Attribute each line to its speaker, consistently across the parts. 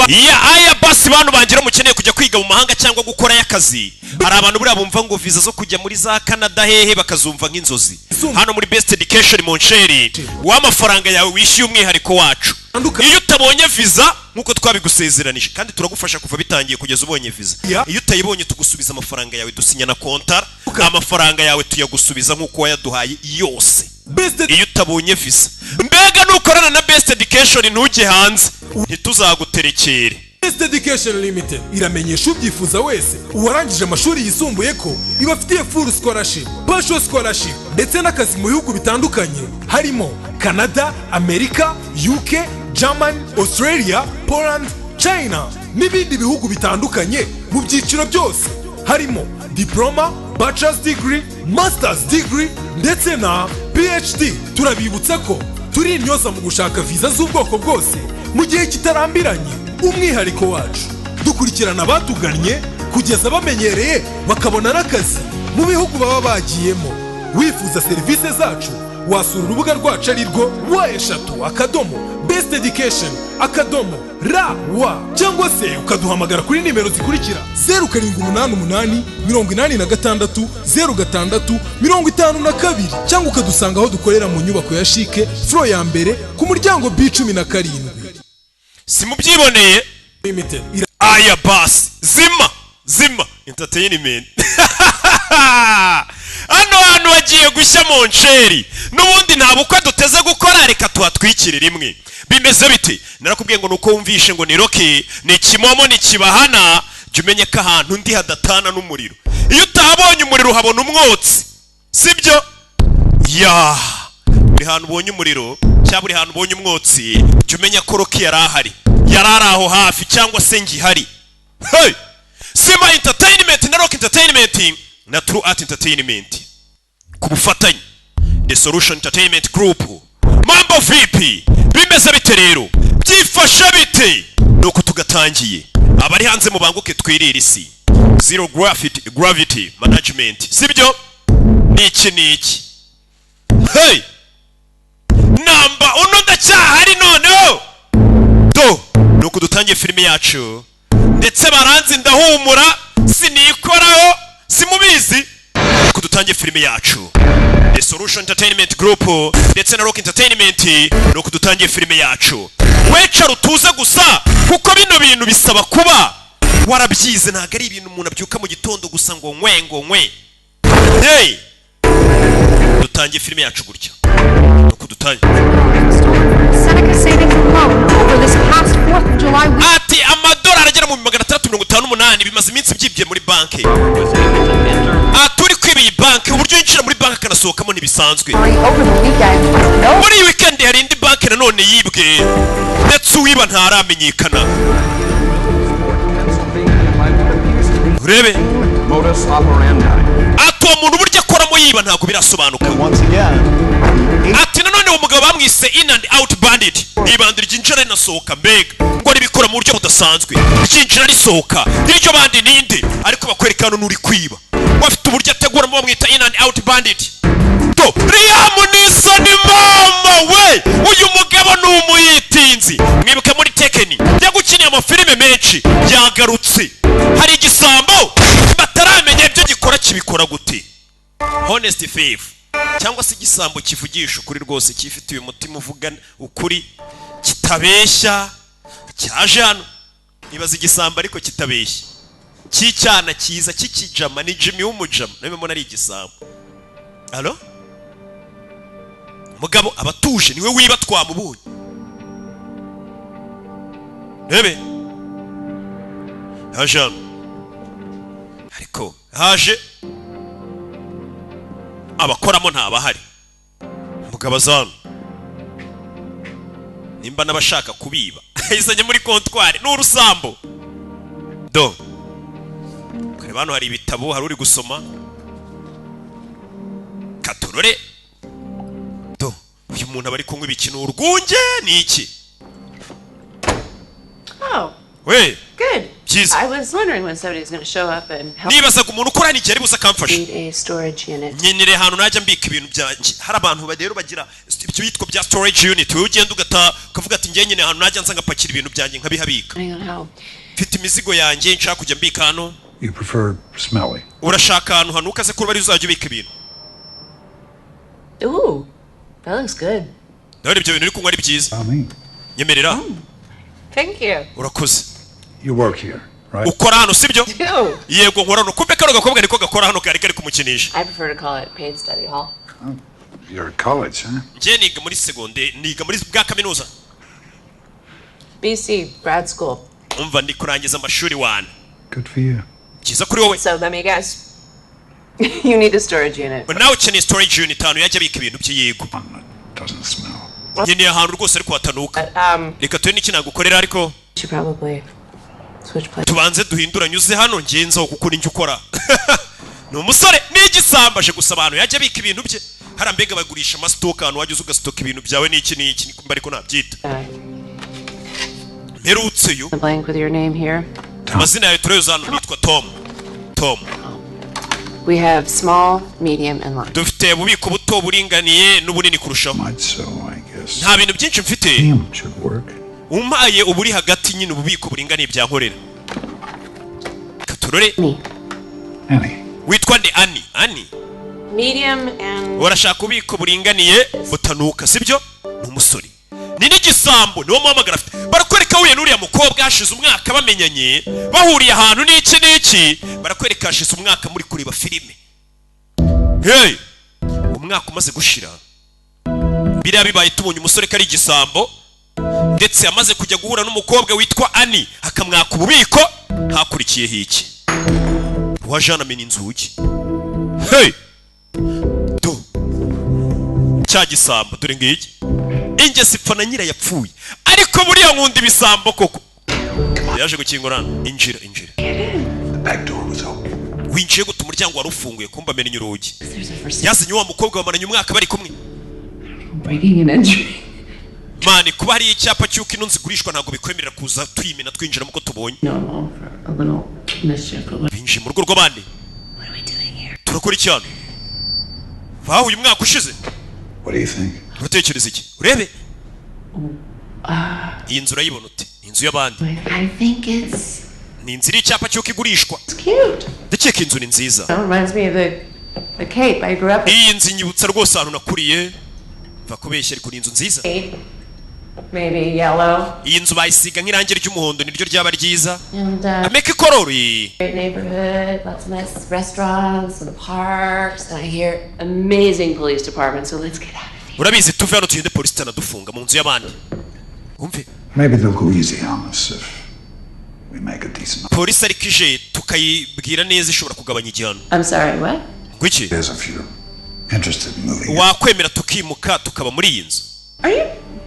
Speaker 1: Ya aya basi, bantu bangira mukeneye kujya kwiga mu mahanga cyangwa gukorayo akazi. Hari abantu buriya bumva ngo viza zo kujya muri za Canada hehe bakazumva nk'inzozi. Hano muri Best Education, mon cher, w'amafaranga yawe wishyuye umwihariko wacu, iyo utabonye viza nk'uko twabigusezeranije, kandi turagufasha kuva bitangiye kugeza ubonye viza. Iyo utayibonye, tugusubiza amafaranga yawe. Dusinya na kontara, amafaranga yawe tuyagusubiza nk'uko wayaduhaye yose. Iyo utabonye visa, mbega nukorana na Best Education ntujye hanze, ntituzaguterekere.
Speaker 2: Best Education Limited iramenyesha ubyifuza wese, uwarangije amashuri yisumbuye, ko ibafitiye full scholarship, partial scholarship ndetse n'akazi mu bihugu bitandukanye harimo Canada, Amerika, UK, Germany, Australia, Poland, China n'ibindi bihugu bitandukanye mu byiciro byose harimo diploma, bachelor's degree, master's degree ndetse na PhD. Turabibutsa ko turi intyoza mu gushaka viza z'ubwoko bwose mu gihe kitarambiranye. Umwihariko wacu, dukurikirana abatugannye kugeza bamenyereye, bakabona n'akazi mu bihugu baba bagiyemo. Wifuza serivisi zacu, wasura urubuga rwacu ari rwo w,.besteducation.rw, cyangwa se ukaduhamagara kuri nimero zikurikira: 0788 86 06 52, cyangwa ukadusanga aho dukorera mu nyubako ya CHIC, floor ya mbere, ku muryango B17.
Speaker 1: Si mubyiboneye?
Speaker 2: Limited.
Speaker 1: Aya basi, Zima Zima Entertainment, hano hantu hagiye gushya, mon cher. N'ubundi nta bukwe duteze gukora, reka tuhatwikire rimwe. Bimeze bite? Narakubwiye ngo nuko wumvishe ngo ni Rocky, ni kimomo, ni kibahana, jya umenye ko ahantu undi hadatana n'umuriro. Iyo utahabonye umuriro uhabona umwotsi, sibyo? Ya buri hantu ubonye umuriro cyangwa buri hantu ubonye umwotsi, jya umenya ko Rocky yari ahari, yari ari aho hafi cyangwa se ngihari. Hey! Sima Entertainment na Rock Entertainment na True Art Entertainment ku bufatanye The Solution Entertainment Group. Mambo vipi? Bimeze bite rero? Byifashe bite? Nuko tugatangiye. Abari hanze mubanguke twirire isi. Zero Gravity, Gravity Management, sibyo? Niki niki? Hey, namba uno ndacyahari. Noneho do nuko dutangiye filime yacu, ndetse baranzi ndahumura, sinikoraho, simubizi. Nuko dutangiye filime yacu, The Solution Entertainment Group ndetse na Rock Entertainment. Nuko dutangiye filime yacu. Wecara utuze gusa, kuko bino bintu bisaba kuba warabyize. Ntabwo ari ibintu umuntu abyuka mu gitondo gusa ngo nkwe ngo nkwe. Hey, dutangiye filime yacu gutya, nuko dutangiye.
Speaker 3: Seneca Savings and Loan over this past 4th of July week.
Speaker 1: Ati amadolari agera mu 658 bimaze iminsi byibye muri banki. Ati uri kwiba iyi banki, uburyo yinjira muri banki akanasohokamo ntibisanzwe.
Speaker 3: Over the weekend. No
Speaker 1: Muri iyi weekend hari indi banki nanone yibwe, ndetse uwiba ntaramenyekana. Urebe.
Speaker 4: Modus operandi.
Speaker 1: Ati uwo muntu uburyo akoramo yiba ntabwo birasobanuka.
Speaker 4: Once again,
Speaker 1: Ati nanone uwo mugabo bamwise in and out bandit, ibandi ryinjira rinasohoka, mbega ngo ribikora mu buryo budasanzwe, ryinjira risohoka. Iryo bandi ninde? Ariko bakwereka hano n'uri kwiba bafite uburyo ateguramo, bamwita in and out bandit. Do Liam Neeson, mama we! Uyu mugabo ni umuyitinzi, mwibuke muri Taken, yagukiniye amafilime menshi. Yagarutse, hari igisambo bataramenya ibyo gikora, kibikora gute. Honest thief, cyangwa se igisambo kivugisha ukuri rwose, cyifitiye umutima uvuga ukuri, kitabeshya, cyaje hano. Ibaza igisambo ariko kitabeshya, cy'icyana cyiza cy'ikijama. Ni Jimmy w'umujama, nawe mbona ari igisambo. Alo, mugabo aba atuje, niwe wiba, twamubonye. Rebe, yaje hano, ariko haje abakoramo ntabahari. Mugabo aza hano, nimba n'abashaka kubiba ayizanye muri comptoir, ni urusambo. Do kareba hano, hari ibitabo, hari uri gusoma. Katorore, do uyu muntu aba ari kunywa ibiki? Ni urwunge? Ni iki?
Speaker 5: Oh,
Speaker 1: We.
Speaker 5: Good.
Speaker 1: Byiza.
Speaker 5: I was wondering when somebody was going to show up and help
Speaker 1: Nibazaga umuntu ukora hano igihe ari buze akamfasha.
Speaker 5: need a storage unit.
Speaker 1: Nkenere ahantu najya mbika ibintu byanjye. Hari abantu rero bagira ibyo bitwa bya storage unit. Wowe ugenda ugata ukavuga ati: "Njye nyine ahantu najya nza ngapakira ibintu byanjye nkabihabika."
Speaker 5: Depending on how
Speaker 1: Mfite imizigo yanjye nshaka kujya mbika hano.
Speaker 6: You prefer smelly.
Speaker 1: Urashaka ahantu hanuka se kuba ari uzajya ubika ibintu?
Speaker 5: Ooh, that looks good.
Speaker 1: Ndabona ibyo bintu uri kunywa ari byiza.
Speaker 6: I mean,
Speaker 1: Nyemerera.
Speaker 5: Thank you.
Speaker 1: Urakoze.
Speaker 6: you work here, right?
Speaker 1: Ukora hano, sibyo?
Speaker 5: Ew.
Speaker 1: Yego, nkora hano. Kumbe kano gakobwa niko gakora hano, kari kari kumukinisha.
Speaker 5: I prefer to call it paid study hall.
Speaker 6: You're at college, huh?
Speaker 1: Njye niga muri segonde, niga muri bwa kaminuza.
Speaker 5: BC, grad school.
Speaker 1: Umva, ndi kurangiza amashuri wana.
Speaker 6: Good for you.
Speaker 1: Byiza kuri wowe.
Speaker 5: So let me guess. You need a storage unit.
Speaker 1: Nawe ukeneye storage unit, ahantu yajya abika ibintu bye. Yego.
Speaker 6: Doesn't smell.
Speaker 1: Nkeneye ahantu rwose ariko hatanuka.
Speaker 5: But,
Speaker 1: Reka tube n'iki nagukorera ariko.
Speaker 5: should probably switch places.
Speaker 1: Tubanze duhinduranye, uze hano ngenzaho kuko ninjye ukora. Ni umusore n'igisambo, aje gusa abantu yajya abika ibintu bye hariya. Mbega bagurisha amasitoka, ahantu wajya uza ugasitoka ibintu byawe n'iki n'iki, nimba ariko nabyita. Mperutseyo.
Speaker 5: The blank with your name here.
Speaker 1: Amazina yawe turayoza hano. Nitwa Tom, Tom.
Speaker 5: We have small, medium, and large.
Speaker 1: Dufite ububiko buto, buringaniye n'ubunini kurushaho.
Speaker 6: Much so, I guess.
Speaker 1: Nta bintu byinshi mfite.
Speaker 6: Medium should work.
Speaker 1: Umpaye uburi hagati nyine, ububiko buringaniye byankorera. Katurore.
Speaker 6: Annie.
Speaker 1: Witwa nde? Ani, Ani.
Speaker 5: Medium and
Speaker 1: Urashaka ububiko buringaniye butanuka, sibyo? Ni umusore, ni n'igisambo, niwo muhamagara afite. Barakwereka ahuye n'uriya mukobwa hashize umwaka bamenyanye, bahuriye ahantu n'iki n'iki. Barakwereka hashize umwaka muri kureba filime. Hey, umwaka umaze gushira biriya bibaye, tubonye umusore ko ari igisambo, ndetse amaze kujya guhura n'umukobwa witwa Ani akamwaka ububiko. Hakurikiyeho iki? Uwaje hano amena inzugi. Hey, do cya gisambo dore ngiki. Ingesi ipfa na nyirayo yapfuye, ariko buriya nkunda ibisambo koko. Yaje gukingura hano. Injira, injira. Winjiye gute? Umuryango wari ufunguye. Kumba amennye urugi, yazanye wa mukobwa bamaranye umwaka bari kumwe.
Speaker 5: Breaking and entering.
Speaker 1: Man, kuba hari icyapa cy'uko ino nzu igurishwa ntabwo bikwemerera kuza tuyimena twinjiramo uko tubonye.
Speaker 5: Normal for a little mischief, but what
Speaker 1: Binjiye mu rugo rw'abandi. Turakora iki hano? Bahuye umwaka ushize.
Speaker 6: What do you think?
Speaker 1: Uratekereza iki? Urebe iyi nzu, urayibona ute? Ni inzu y'abandi.
Speaker 5: I think it's
Speaker 1: Ni inzu iriho icyapa cy'uko igurishwa.
Speaker 5: cute.
Speaker 1: Ndakeka inzu ni nziza.
Speaker 5: That reminds me of the Cape I grew up in.
Speaker 1: Iyi nzu inyibutsa rwose ahantu nakuriye. Va kubeshya, ariko ni inzu nziza.
Speaker 5: Maybe yellow.
Speaker 1: Iyi nzu bayisiga nk'irangi ry'umuhondo, niryo ryaba ryiza.
Speaker 5: And
Speaker 1: Ameka ikorori.
Speaker 5: great neighborhood, lots of nice restaurants and parks, and I hear amazing police department. So let's get out of here.
Speaker 1: Urabizi, tuve hano tugende, polisi itanadufunga mu nzu y'abandi. Wumve.
Speaker 6: Maybe they'll go easy on us if we make a decent.
Speaker 1: Polisi ariko ije tukayibwira neza ishobora kugabanya igihano.
Speaker 5: I'm sorry, what?
Speaker 1: Ngo iki?
Speaker 6: Is if you're interested in moving.
Speaker 1: Wakwemera tukimuka tukaba muri iyi nzu?
Speaker 5: Are you?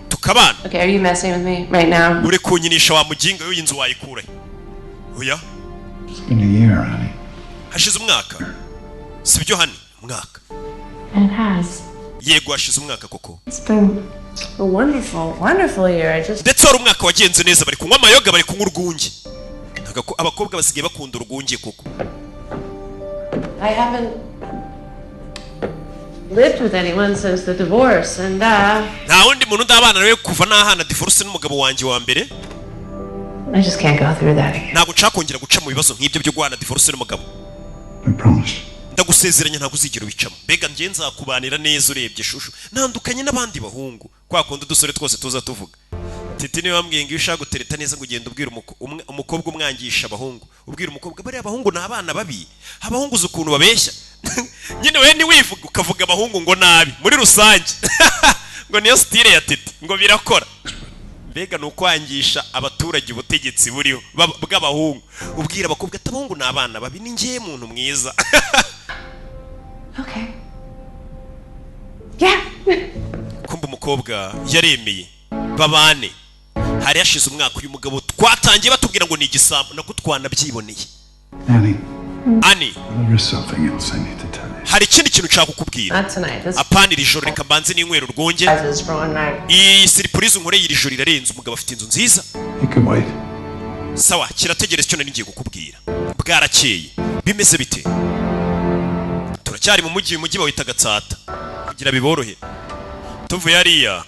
Speaker 1: Tukabana.
Speaker 5: Okay, are you messing with me right now?
Speaker 1: Uri kunyinisha wa muginga? W'iyi nzu wayikura he? Oya.
Speaker 6: It's been a year, honey.
Speaker 1: Hashize umwaka, sibyo? Hani, umwaka.
Speaker 5: It has.
Speaker 1: Yego, hashize umwaka koko.
Speaker 5: It's been a wonderful, wonderful year. I just
Speaker 1: Ndetse wari umwaka wagenze neza. Bari kunywa amayoga, bari kunywa urwunge. Abakobwa basigaye bakunda urwunge koko.
Speaker 5: I haven't lived with anyone since the divorce, and
Speaker 1: Nta wundi muntu ndabana nawe kuva nahana divorce n'umugabo wanjye wa mbere.
Speaker 5: I just can't go through that again.
Speaker 1: Ntabwo nshaka kongera guca mu bibazo nk'ibyo byo guhana divorce n'umugabo.
Speaker 6: I promise.
Speaker 1: Ndagusezeranya, ntabwo uzigera ubicamo. Mbega njye nzakubanira neza. Urebye shushu, ntandukanye n'abandi bahungu, kwa kundi udusore twose tuza tuvuga. Titi niwe wambwiye ngo iyo ushaka gutereta neza ngo ugenda ubwira umukobwa, umwangisha abahungu, ubwira umukobwa: "Bariya abahungu ni abana babi, abahungu uzi ukuntu babeshya." Nyine we ntiwivuge, ukavuga abahungu ngo nabi muri rusange, ngo niyo style ya Titi, ngo birakora. Mbega ni ukwangisha abaturage ubutegetsi buriho bw'abahungu, ubwira abakobwa ati: "Abahungu ni abana babi, ni njye muntu mwiza."
Speaker 5: Okay. Yeah.
Speaker 1: Kumva umukobwa yaremeye babane. Hari hashize umwaka. Uyu mugabo twatangiye batubwira ngo ni igisambo, nako twanabyiboneye.
Speaker 6: Annie,
Speaker 1: Ani.
Speaker 6: there's something else I need to tell you.
Speaker 1: Hari ikindi kintu nshaka kukubwira.
Speaker 5: Not tonight. This
Speaker 1: Apana iri joro, reka mbanze n'inywero urwunge.
Speaker 5: is for one night.
Speaker 1: Iyi surprise unkoreye iri joro irarenze. Umugabo afite inzu nziza.
Speaker 6: You can wait.
Speaker 1: Sawa, kirategereza icyo nari ngiye kukubwira. Bwarakeye, bimeze bite? Turacyari mu mujyi. Uyu mujyi bawita Gatsata kugira biborohe. Tuvuye hariya,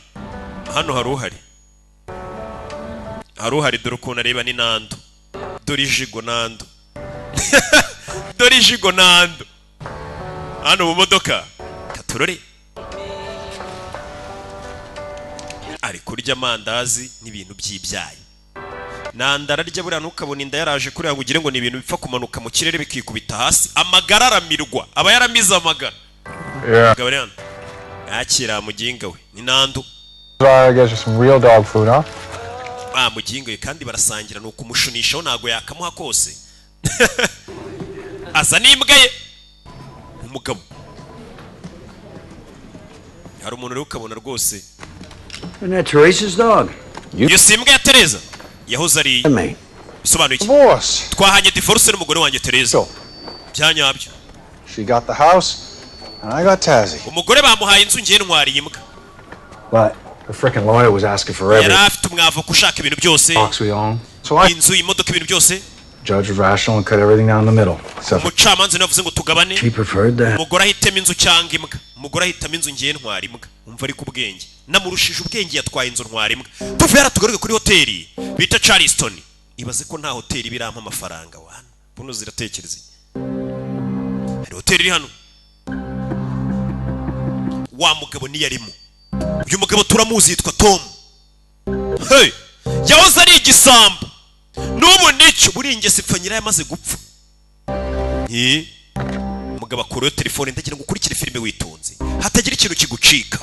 Speaker 1: hano hari uhari, hari uhari. Dore ukuntu areba, ni Nando. Dore ijigo Nando, dore ijigo Nando. Hano mu modoka katurore ari kurya amandazi n'ibintu by'ibyayi. Nanda ararya. Buriya ntukabona inda yaraje kuriya ngo ugire ngo ni ibintu bipfa kumanuka mu kirere bikikubita hasi. Amagara aramirwa, aba yaramize amagara. Mugabo ari hano yakira muginga we, ni Nando.
Speaker 7: I guess you some real dog food, huh?
Speaker 1: Ah, muginga we, kandi barasangira, ni ukumushunishaho, ntago yakamuha kose. Aza n'imbwa ye. Umugabo, hari umuntu rero ukabona rwose.
Speaker 8: Isn't that Teresa's dog?
Speaker 1: Iyo si imbwa ya Tereza yahoze ari iye?
Speaker 8: Me.
Speaker 1: Bisobanuye iki?
Speaker 7: Divorce.
Speaker 1: Twahanye divorce n'umugore wanjye Tereza bya nyabyo.
Speaker 7: She got the house, and I got Tazzy.
Speaker 1: Umugore bamuhaye inzu, ngiye ntwariye imbwa.
Speaker 7: But
Speaker 9: The frickin' lawyer was asking for
Speaker 1: Yari
Speaker 9: every
Speaker 1: afite umwavoka ushaka ibintu byose,
Speaker 9: box we own. So I
Speaker 1: inzu, imodoka, ibintu byose.
Speaker 9: judge was rational and cut everything down the middle. Except for
Speaker 1: Umucamanza niwe wavuze ngo tugabane.
Speaker 8: She preferred that.
Speaker 1: Umugore ahitemo inzu cyangwa imbwa. Umugore ahitamo inzu, ngiye ntwara imbwa. Umva, ariko ubwenge, namurushije ubwenge, yatwaye inzu, ntwara imbwa. Tuvuye hariya tugaruke kuri hoteli bita Charleston. Ibaze ko nta hoteli birampa amafaranga wana. Buno ziratekereza iki? Hari hoteli iri hano, wa mugabo niyo arimo. Uyu mugabo turamuzi, yitwa Tom. Hey! Yahoze ari igisambo, n'ubu nicyo. Buriya ingeso ipfa nyirayo amaze gupfa. Nti umugabo akurayo telefone. Ndagira ngo ukurikire filime witonze, hatagira ikintu kigucika.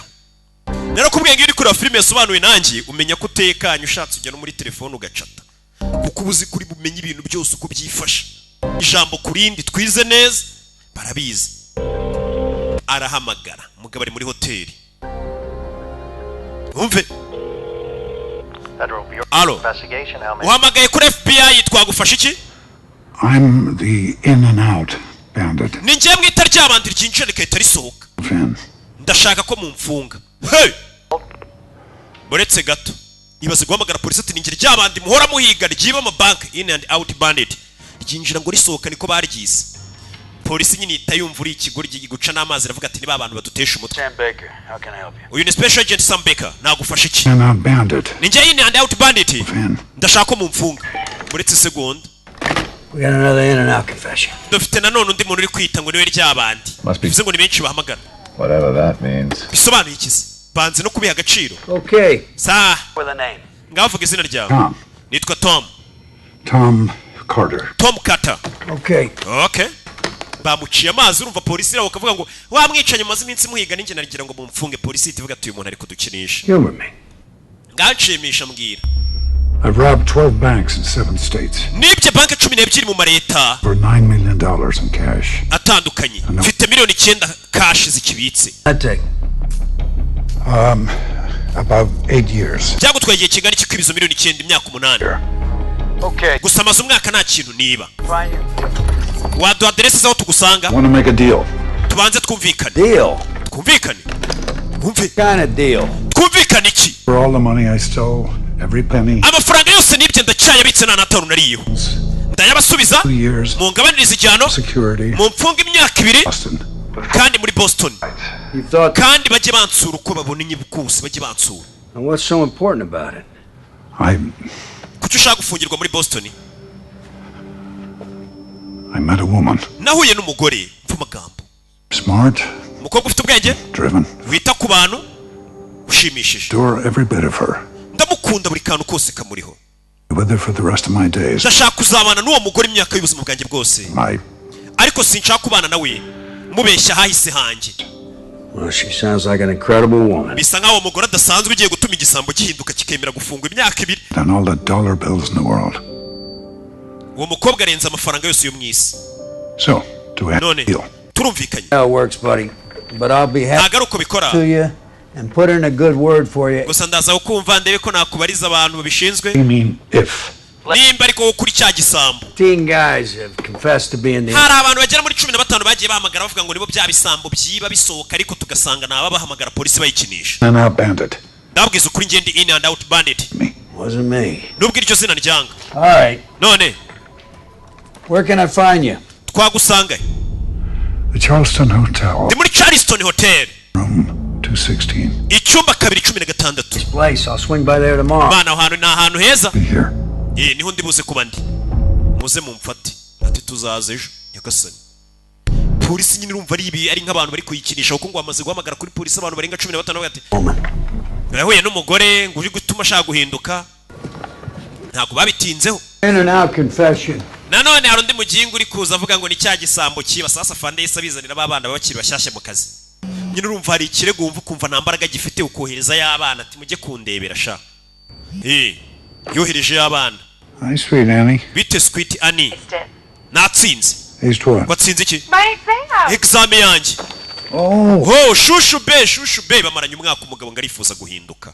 Speaker 1: Narakubwiye ngo iyo uri kureba filime yasobanuwe nanjye, umenya ko utekanye. Ushatse ujya no muri telefone ugacata, kuko uba uzi kuri bumenye ibintu byose uko byifashe, ijambo ku rindi. Twize neza, barabizi. Arahamagara. Umugabo ari muri hoteli, wumve.
Speaker 10: Federal Bureau
Speaker 1: Alo.
Speaker 10: of Investigation. How may
Speaker 1: Uhamagaye kuri FBI, twagufasha iki?
Speaker 6: I'm the in and out bandit,
Speaker 1: Ni njye mwita ryabandi ryinjira rigahita risohoka.
Speaker 6: Finn.
Speaker 1: Ndashaka ko mumfunga. Hey! Buretse gato. Ibaze guhamagara polisi ati: "Ninjye ryabandi muhora muhiga ryiba amabanki, in and out bandit." Ryinjira ngo risohoka, niko baryise. Polisi nyine ihita yumva uri ikigoryi, guca n'amazi, iravuga ati: "Niba abantu badutesha umutwe."
Speaker 10: Sam Baker, how can I help you?
Speaker 1: Uyu ni Special Agent Sam Baker, nagufasha iki?
Speaker 6: In and out bandit,
Speaker 1: Ni njye in and out bandit.
Speaker 6: Finn.
Speaker 1: Ndashaka ko mumfunga. Muretse segonda.
Speaker 8: We got another in and out confession.
Speaker 1: Dufite nanone undi muntu uri kwita ngo niwe ryabandi.
Speaker 11: Must be-
Speaker 1: Bivuze ngo ni benshi bahamagara.
Speaker 11: Whatever that means.
Speaker 1: Bisobanuye iki se? Banze no kubiha agaciro.
Speaker 8: Okay.
Speaker 1: Sa
Speaker 10: With a name.
Speaker 1: ngaho vuga izina ryawe.
Speaker 6: Tom.
Speaker 1: Nitwa Tom.
Speaker 6: Tom Carter.
Speaker 1: Tom Carter.
Speaker 8: Okay.
Speaker 1: Okay, bamuciye amazi. Urumva polisi iraho ukavuga ngo wamwicanye, mumaze iminsi muhiga, ninjye nagira ngo mumfunge. Polisi ihita ivuga ati: "Uyu muntu ari kudukinisha."
Speaker 6: Humor me.
Speaker 1: Nganshimisha, mbwira.
Speaker 6: I've robbed 12 banks in seven states
Speaker 1: Nibye banki 12 mu mareta
Speaker 6: for $9 million in cash.
Speaker 1: atandukanye. Mfite miliyoni 9 cash zikibitse.
Speaker 8: I take.
Speaker 6: About 8 years.
Speaker 1: Byagutwaye igihe kingana iki kwiba izo miliyoni 9? Imyaka 8.
Speaker 10: Okay.
Speaker 1: Gusa amaze umwaka nta kintu niba.
Speaker 10: Find you.
Speaker 1: Waduha aderesi z'aho tugusanga?
Speaker 6: Want to make a deal?
Speaker 1: Tubanze twumvikane.
Speaker 8: Deal.
Speaker 1: Twumvikane, wumve.
Speaker 8: Kind of deal.
Speaker 1: Twumvikane iki?
Speaker 6: For all the money I stole, every penny.
Speaker 1: Amafaranga yose nibye ndacyayabitse, nta n'atanu nariyeho. Ndayabasubiza.
Speaker 6: 2 years.
Speaker 1: Mungabanirize igihano.
Speaker 6: Security.
Speaker 1: Mumfunge imyaka 2.
Speaker 6: Boston.
Speaker 1: Kandi muri Boston.
Speaker 8: You thought.
Speaker 1: Kandi bajye bansura uko babona inyibukuse, bajye bansura.
Speaker 8: And what's so important about it?
Speaker 6: I
Speaker 1: Kuki ushaka gufungirwa muri Boston?
Speaker 6: I met a woman.
Speaker 1: Nahuye n'umugore, mva amagambo.
Speaker 6: Smart,
Speaker 1: Umukobwa ufite ubwenge,
Speaker 6: driven.
Speaker 1: wita ku bantu, ushimishije.
Speaker 6: Adore every bit of her.
Speaker 1: Ndamukunda, buri kantu kose kamuriho.
Speaker 6: With her for the rest of my days.
Speaker 1: Ndashaka kuzabana n'uwo mugore imyaka y'ubuzima bwanjye bwose.
Speaker 6: My
Speaker 1: Ariko sinshaka kubana nawe mubeshya hahise hanjye.
Speaker 8: Well, she sounds like an incredible woman.
Speaker 1: Bisa nk'aho uwo mugore adasanzwe, ugiye gutuma igisambo gihinduka kikemera gufungwa imyaka 2.
Speaker 6: Than all the dollar bills in the world.
Speaker 1: Uwo mukobwa arenze amafaranga yose yo mu isi.
Speaker 6: So, do we have a
Speaker 1: None
Speaker 6: deal?
Speaker 1: turumvikanye?
Speaker 8: How it works, buddy. But I'll be happy
Speaker 1: Ntabwo ari uko bikora.
Speaker 8: to you and put in a good word for you.
Speaker 1: Gusa ndaza kukumva, ndebe ko nakubariza abantu babishinzwe.
Speaker 6: You mean if?
Speaker 1: Nimba ariko wowe kuri cya gisambo.
Speaker 8: 15 guys have confessed to being the
Speaker 1: Hari abantu bagera muri 15 bagiye bahamagara bavuga ngo nibo bya bisambo byiba bisohoka, ariko tugasanga ni ababahamagara polisi bayikinisha.
Speaker 6: In and out bandit.
Speaker 1: Ndababwiza ukuri, ngende in and out bandit.
Speaker 8: Wasn't me.
Speaker 1: Nubwo iryo zina ryanga.
Speaker 8: All right.
Speaker 1: None
Speaker 8: Where can I find you?
Speaker 1: twagusanga?
Speaker 6: The Charleston Hotel,
Speaker 1: Ndi muri Charleston Hotel,
Speaker 6: room 216.
Speaker 1: icyumba 216.
Speaker 8: Place. I'll swing by there tomorrow.
Speaker 1: Bana, aho hantu ni ahantu heza. Eh, niho ndi buze kuba ndi, muze mumfate. Ati tuzaza ejo. Nyagasani, polisi nyine urumva ari ibi, ari nk'abantu bari kuyikinisha, kuko ngo bamaze guhamagara kuri polisi abantu barenga 15, bavuga ati yahuye n'umugore ngo uri gutuma ashaka guhinduka. Ntabwo babitinzeho.
Speaker 8: In and out confession.
Speaker 1: Nanone hari undi mugingo uri kuza avuga ngo ni cya gisambo kiba. Sasa fande yahise abizanira ba bana bakiri bashyashya mu kazi. Nyine urumva hari ikirego wumva ukumva nta mbaraga gifite, ukohereza y'abana ati mujye kundebera sha. Eh, yohereje y'abana.
Speaker 6: Hi, sweet Annie.
Speaker 1: Bite, sweet Annie? Natsinze.
Speaker 6: Aced what?
Speaker 1: Watsinze iki?
Speaker 3: My exam.
Speaker 1: Exam yanjye.
Speaker 6: Oh.
Speaker 1: Oh, shushu be, shushu be, bamaranye umwaka. Umugabo ngo arifuza guhinduka,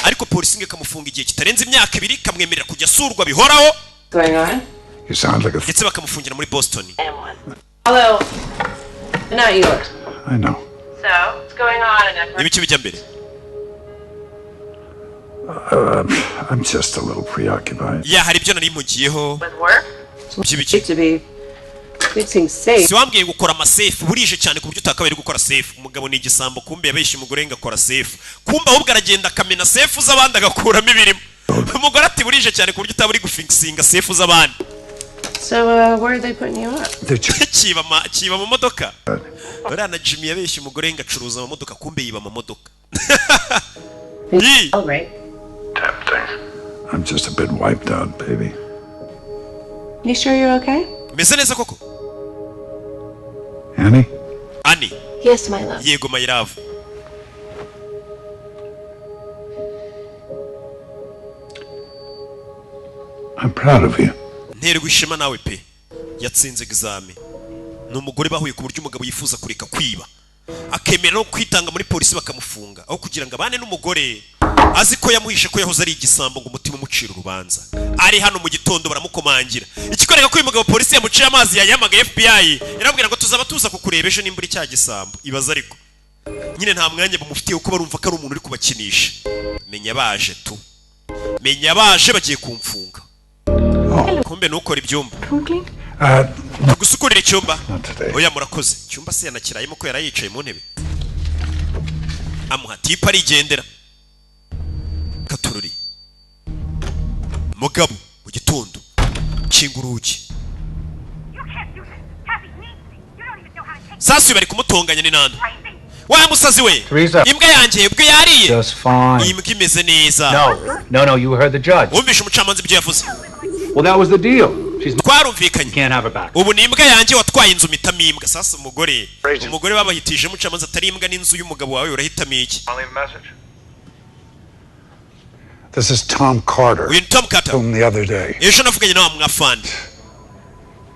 Speaker 1: ariko polisi ngo ikamufunga igihe kitarenze imyaka 2, ikamwemerera kujya asurwa bihoraho.
Speaker 5: Going on?
Speaker 6: You sound like a.
Speaker 1: Ndetse bakamufungira muri Boston.
Speaker 5: Although, not yours.
Speaker 6: I know.
Speaker 5: So, what's going on? And
Speaker 1: Ibiki bijya mbere?
Speaker 6: I'm just a little preoccupied.
Speaker 1: Ya, hari ibyo nari mpugiyeho.
Speaker 5: With work?
Speaker 1: By'ibiki?
Speaker 5: To be fixing safe.
Speaker 1: Si wambwiye gukora amasafe? Burije cyane ku buryo utakabaye uri gukora safe. Umugabo ni igisambo, kumbe yabeshye umugore ngo akora safe, kumbe ahubwo aragenda akamena safe z'abandi agakuramo ibirimo. Umugore ati burije cyane ku buryo utaba uri gufikisinga safe z'abandi.
Speaker 5: So, where are they putting you up?
Speaker 1: Kiba mu modoka. Uriya na Jimmy yabeshye umugore ngo acuruza amamodoka, kumbe yiba amamodoka.
Speaker 5: Oh, right.
Speaker 6: I'm just a bit wiped out, baby.
Speaker 5: You sure you're okay?
Speaker 1: Meze neza koko?
Speaker 6: Annie?
Speaker 1: Annie?
Speaker 5: Yes, my love.
Speaker 1: Yego, my love.
Speaker 6: I'm proud of you.
Speaker 1: Nterwa ishema nawe pe. Yatsinze examen. Ni umugore bahuye ku buryo umugabo yifuza kureka kwiba, akemera no kwitanga muri polisi bakamufunga, aho kugira ngo abane n'umugore azi ko yamuhishe ko yahoze ari igisambo, ngo umutima umucira urubanza. Ari hano mu gitondo baramukomangira, ikikwereka ko uyu mugabo polisi yamuciye amazi. Yayihamagaye FBI, irabwira ngo tuzaba tuza kukureba ejo nimba uri cya gisambo. Ibaza, ariko nyine nta mwanya bamufitiye kuko barumva ko ari umuntu uri kubakinisha. Menya baje tu, menya baje bagiye kumfunga, kumbe ntukore ibyumba. Gusukurira icyumba? Oya, murakoze. Icyumba se yanakirayemo ko yari yicaye mu ntebe? Amuha tip arigendera. Katururi mugabo mu gitondo kinga urugi. Sasa bari kumutonganya ni nande? Wa musazi we!
Speaker 9: Teresa.
Speaker 1: Imbwa yanjye ubwo yariye?
Speaker 9: Just fine.
Speaker 1: Iyi mbwa imeze neza.
Speaker 9: No, no, no, you heard the judge.
Speaker 1: Wumvishe umucamanza ibyo yavuze.
Speaker 4: Well, that was the deal. She's
Speaker 1: Twarumvikanye.
Speaker 4: Can't have her back.
Speaker 1: Ubu ni imbwa yanjye, watwaye inzu mpitamo imbwa. Sasa umugore babahitije, umucamanza atari imbwa n'inzu y'umugabo wawe, urahitamo iki?
Speaker 10: I'll leave a message.
Speaker 6: This is Tom Carter.
Speaker 1: Uyu ni Tom Carter.
Speaker 6: Whom the other day.
Speaker 1: Ejo navuganye nawe mwafandi.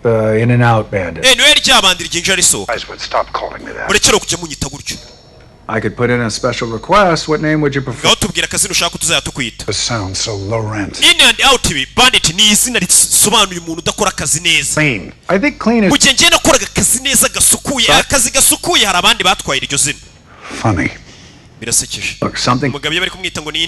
Speaker 9: The in and out bandit.
Speaker 1: Eh, niwe ryabandi ryinjira risohoka.
Speaker 6: Guys would stop calling me that.
Speaker 1: Murekere kujya munyita gutyo.
Speaker 9: I could put in a special request. What name would you prefer?
Speaker 1: Ngaho tubwira akazina ushaka ko tuzajya tukwita.
Speaker 6: This sounds so low rent.
Speaker 1: In and out ibi bandit ni izina risobanuye umuntu udakora akazi neza.
Speaker 6: Clean.
Speaker 9: I think clean is
Speaker 1: Mu gihe njye nakoraga akazi neza gasukuye, akazi gasukuye, hari abandi batwaye iryo zina.
Speaker 6: Funny.
Speaker 1: Birasekeje.
Speaker 9: Look, something
Speaker 1: Umugabo iyo bari kumwita ngo ni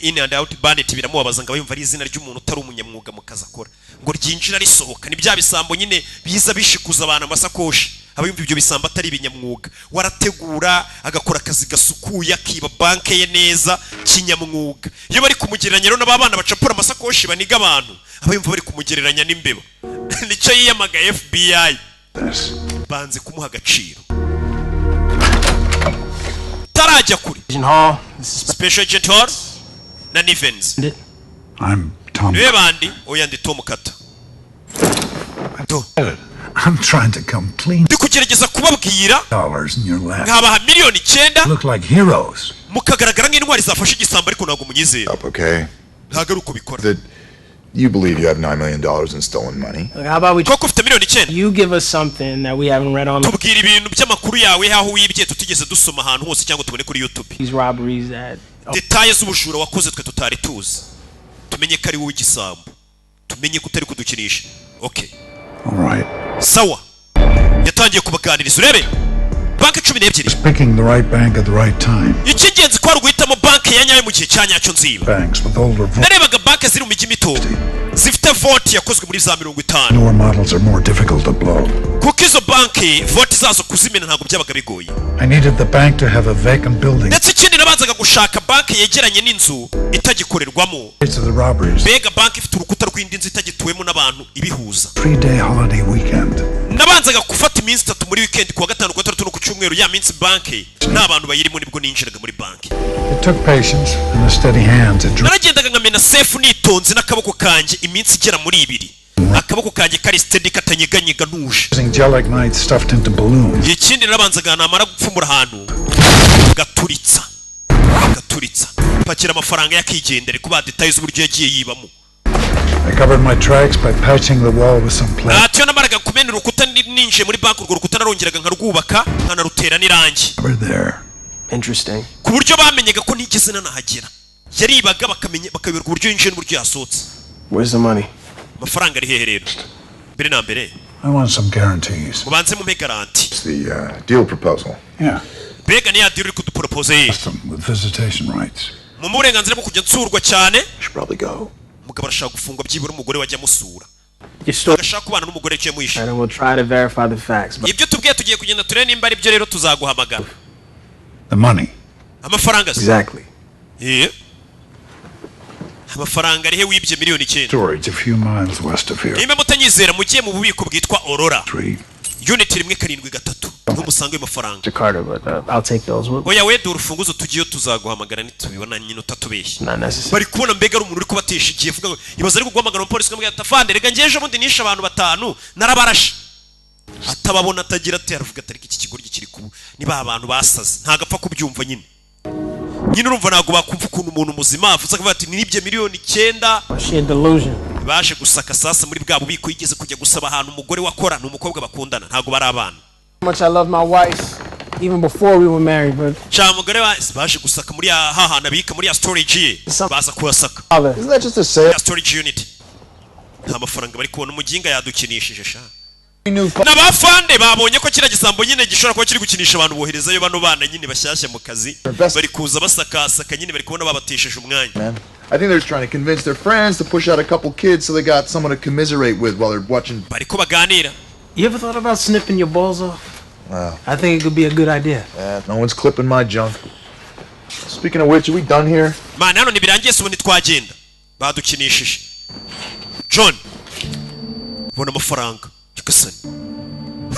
Speaker 1: in and out bandit biramubabaza, ngo aba yumva ari izina ry'umuntu utari umunyamwuga mu kazi akora, ngo ryinjira risohoka. Ni bya bisambo nyine biza bishikuza abantu amasakoshi, aba yumva ibyo bisambo atari ibinyamwuga. Warategura agakora akazi gasukuye, akiba banke ye neza kinyamwuga. Iyo bari kumugereranya rero n'aba bana bacapura amasakoshi baniga abantu, aba yumva bari kumugereranya n'imbeba. Nicyo yiyamagaye FBI, banze kumuha agaciro tarajya kure.
Speaker 10: Agent Hall, this is
Speaker 1: Special Agent Hall na Nivens.
Speaker 6: I'm Tom.
Speaker 1: Niwe bandi? Oya, ndi Tom Carter.
Speaker 6: I'm trying to come clean.
Speaker 1: Ndi kugerageza kubabwira.
Speaker 6: Dollars in your lap.
Speaker 1: Nkabaha miliyoni 9.
Speaker 6: Look like heroes.
Speaker 1: Mukagaragara nk'intwari zafashe igisambo, ariko ntabwo munyizera.
Speaker 11: Up, okay?
Speaker 1: Ntabwo ari uko bikora.
Speaker 11: That you believe you have $9 million in stolen money.
Speaker 10: Look, how about we
Speaker 1: Koko ufite miliyoni 9?
Speaker 10: You give us something that we haven't read on
Speaker 1: Tubwira ibintu by'amakuru yawe, aho wibye, tutigeze dusoma ahantu hose cyangwa tubone kuri YouTube.
Speaker 10: these robberies that
Speaker 1: Détails z'ubujura wakoze twe tutari tuzi, tumenye ko ari wowe igisambo, tumenye ko utari kudukinisha. Okay.
Speaker 6: All right.
Speaker 1: Sawa, yatangiye kubaganiriza. Urebe banki 12.
Speaker 6: Picking the right bank at the right time.
Speaker 1: Icy'ingenzi ko ari uguhitamo banki. Banki ya nyayo mu gihe cya nyacyo nziba.
Speaker 6: Banks with older vaults.
Speaker 1: Narebaga banki ziri mu mijyi mito zifite vault yakozwe muri za 50.
Speaker 6: Newer models are more difficult to blow.
Speaker 1: Kuko izo banki vault zazo kuzimena ntabwo byabaga bigoye.
Speaker 6: I needed the bank to have a vacant building.
Speaker 1: Ndetse ikindi, nabanzaga gushaka banki yegeranye n'inzu itagikorerwamo.
Speaker 6: Dates of the robberies.
Speaker 1: Mbega banki ifite urukuta rw'indi nzu itagituwemo n'abantu ibihuza.
Speaker 6: 3-day holiday weekend.
Speaker 1: Nabanzaga gufata iminsi 3 muri weekend, kuwa gatanu, kuwa gatandatu no ku cyumweru. Ya minsi banki nta bantu bayirimo, nibwo ninjiraga muri banki.
Speaker 6: It took patience and a steady hand to
Speaker 1: Naragendaga nkamena safe nitonze n'akaboko kanjye iminsi igera muri 2, akaboko kanjye kari steady, katanyeganyega, ntuje.
Speaker 6: Using gelignite stuffed into balloons.
Speaker 1: Ikindi narabanzaga namara gupfumura ahantu gaturitsa gaturitsa, pakira amafaranga yakigendera kuba détails z'uburyo yagiye yibamo.
Speaker 6: I covered my tracks by patching the wall with some plaster.
Speaker 1: Ati iyo namaraga kumena urukuta ninjiye muri banki, urwo rukuta narongeraga nkarwubaka, nkanarutera n'irangi.
Speaker 6: There.
Speaker 10: Interesting.
Speaker 1: Ku buryo bamenyaga ko ntigeze nanahagera. Yaribaga bakamenya, bakayoberwa uburyo yinjiye n'uburyo yasohotse.
Speaker 10: Where's the money?
Speaker 1: Amafaranga ari hehe rero mbere na mbere?
Speaker 6: I want some guarantees.
Speaker 1: Mubanze mumpe garantie.
Speaker 11: It's the deal proposal.
Speaker 6: Yeah.
Speaker 1: Mbega ni ya deal uri kuduporopoze ye?
Speaker 6: With visitation rights.
Speaker 1: Mu burenganzira bwo kujya nsurwa cyane.
Speaker 11: Should probably go.
Speaker 1: Umugabo arashaka gufungwa, byibura umugore wajya amusura.
Speaker 10: Your story.
Speaker 1: Agashaka kubana n'umugore icyo yamuhishe.
Speaker 10: And we'll try to verify the facts. But
Speaker 1: Ibyo tubwiye, tugiye kugenda turebe nimba ari byo, rero tuzaguhamagara.
Speaker 6: The money.
Speaker 1: Amafaranga se?
Speaker 10: Exactly.
Speaker 1: Eh. Amafaranga arihe wibye miliyoni 9?
Speaker 6: Storage a few miles west of here.
Speaker 1: Nimba mutanyizera, mugiye mu bubiko bwitwa Aurora.
Speaker 6: Three.
Speaker 1: Unit 173, niho musanga ayo mafaranga.
Speaker 10: Jakarta, but I'll take those. We'll-
Speaker 1: Oya, we dore urufunguzo, tugiyeyo, tuzaguhamagara nitubibona nyine utatubeshye.
Speaker 10: Not necessary.
Speaker 1: Bari kubona mbega ari umuntu uri kubatesha igihe, avuga ngo ibaze ari kuguhamagara umupolisi ukamubwira ati: "Afande, reka njye ejo bundi nishe abantu batanu narabarashe," atababona, atagira ati, aravuga ati: "Ariko iki kigoryi kiri kubu niba abantu basaze." Ntabwo apfa kubyumva nyine. Nyine urumva ntabwo bakumva ukuntu umuntu muzima avuze akavuga ati: "Nibye miliyoni 9."
Speaker 10: Sheer delusion.
Speaker 1: Baje gusaka sasa muri bwa bubiko yigeze kujya gusaba ahantu umugore wakora. Ni umukobwa bakundana, ntabwo bari abana.
Speaker 10: How much I love my wife, even before we were married, but
Speaker 1: Cya mugore wa baje gusaka muri ya hahantu abika, muri ya storage ye, baza kuhasaka.
Speaker 10: Father.
Speaker 11: Isn't that just a sale?
Speaker 1: Ya storage unit nta mafaranga bari kubona. Umuginga yadukinishije sha. N'abafande babonye ko kiriya gisambo nyine gishobora kuba kiri gukinisha abantu, boherezayo bano bana nyine bashyashya mu kazi, bari kuza basakasaka nyine, bari kubona babatesheje umwanya.
Speaker 11: Man, I think they're just trying to convince their friends to push out a couple kids so they got someone to commiserate with while they're watching.
Speaker 1: Bari ko baganira.
Speaker 10: You ever thought about snipping your balls off?
Speaker 11: Wow.
Speaker 10: I think it could be a good idea.
Speaker 11: Yeah, no one's clipping my junk. Speaking of which, are we done here?
Speaker 1: Man, hano ntibirangiye se? Ubundi twagenda, badukinishije. John bona amafaranga, nyagasani.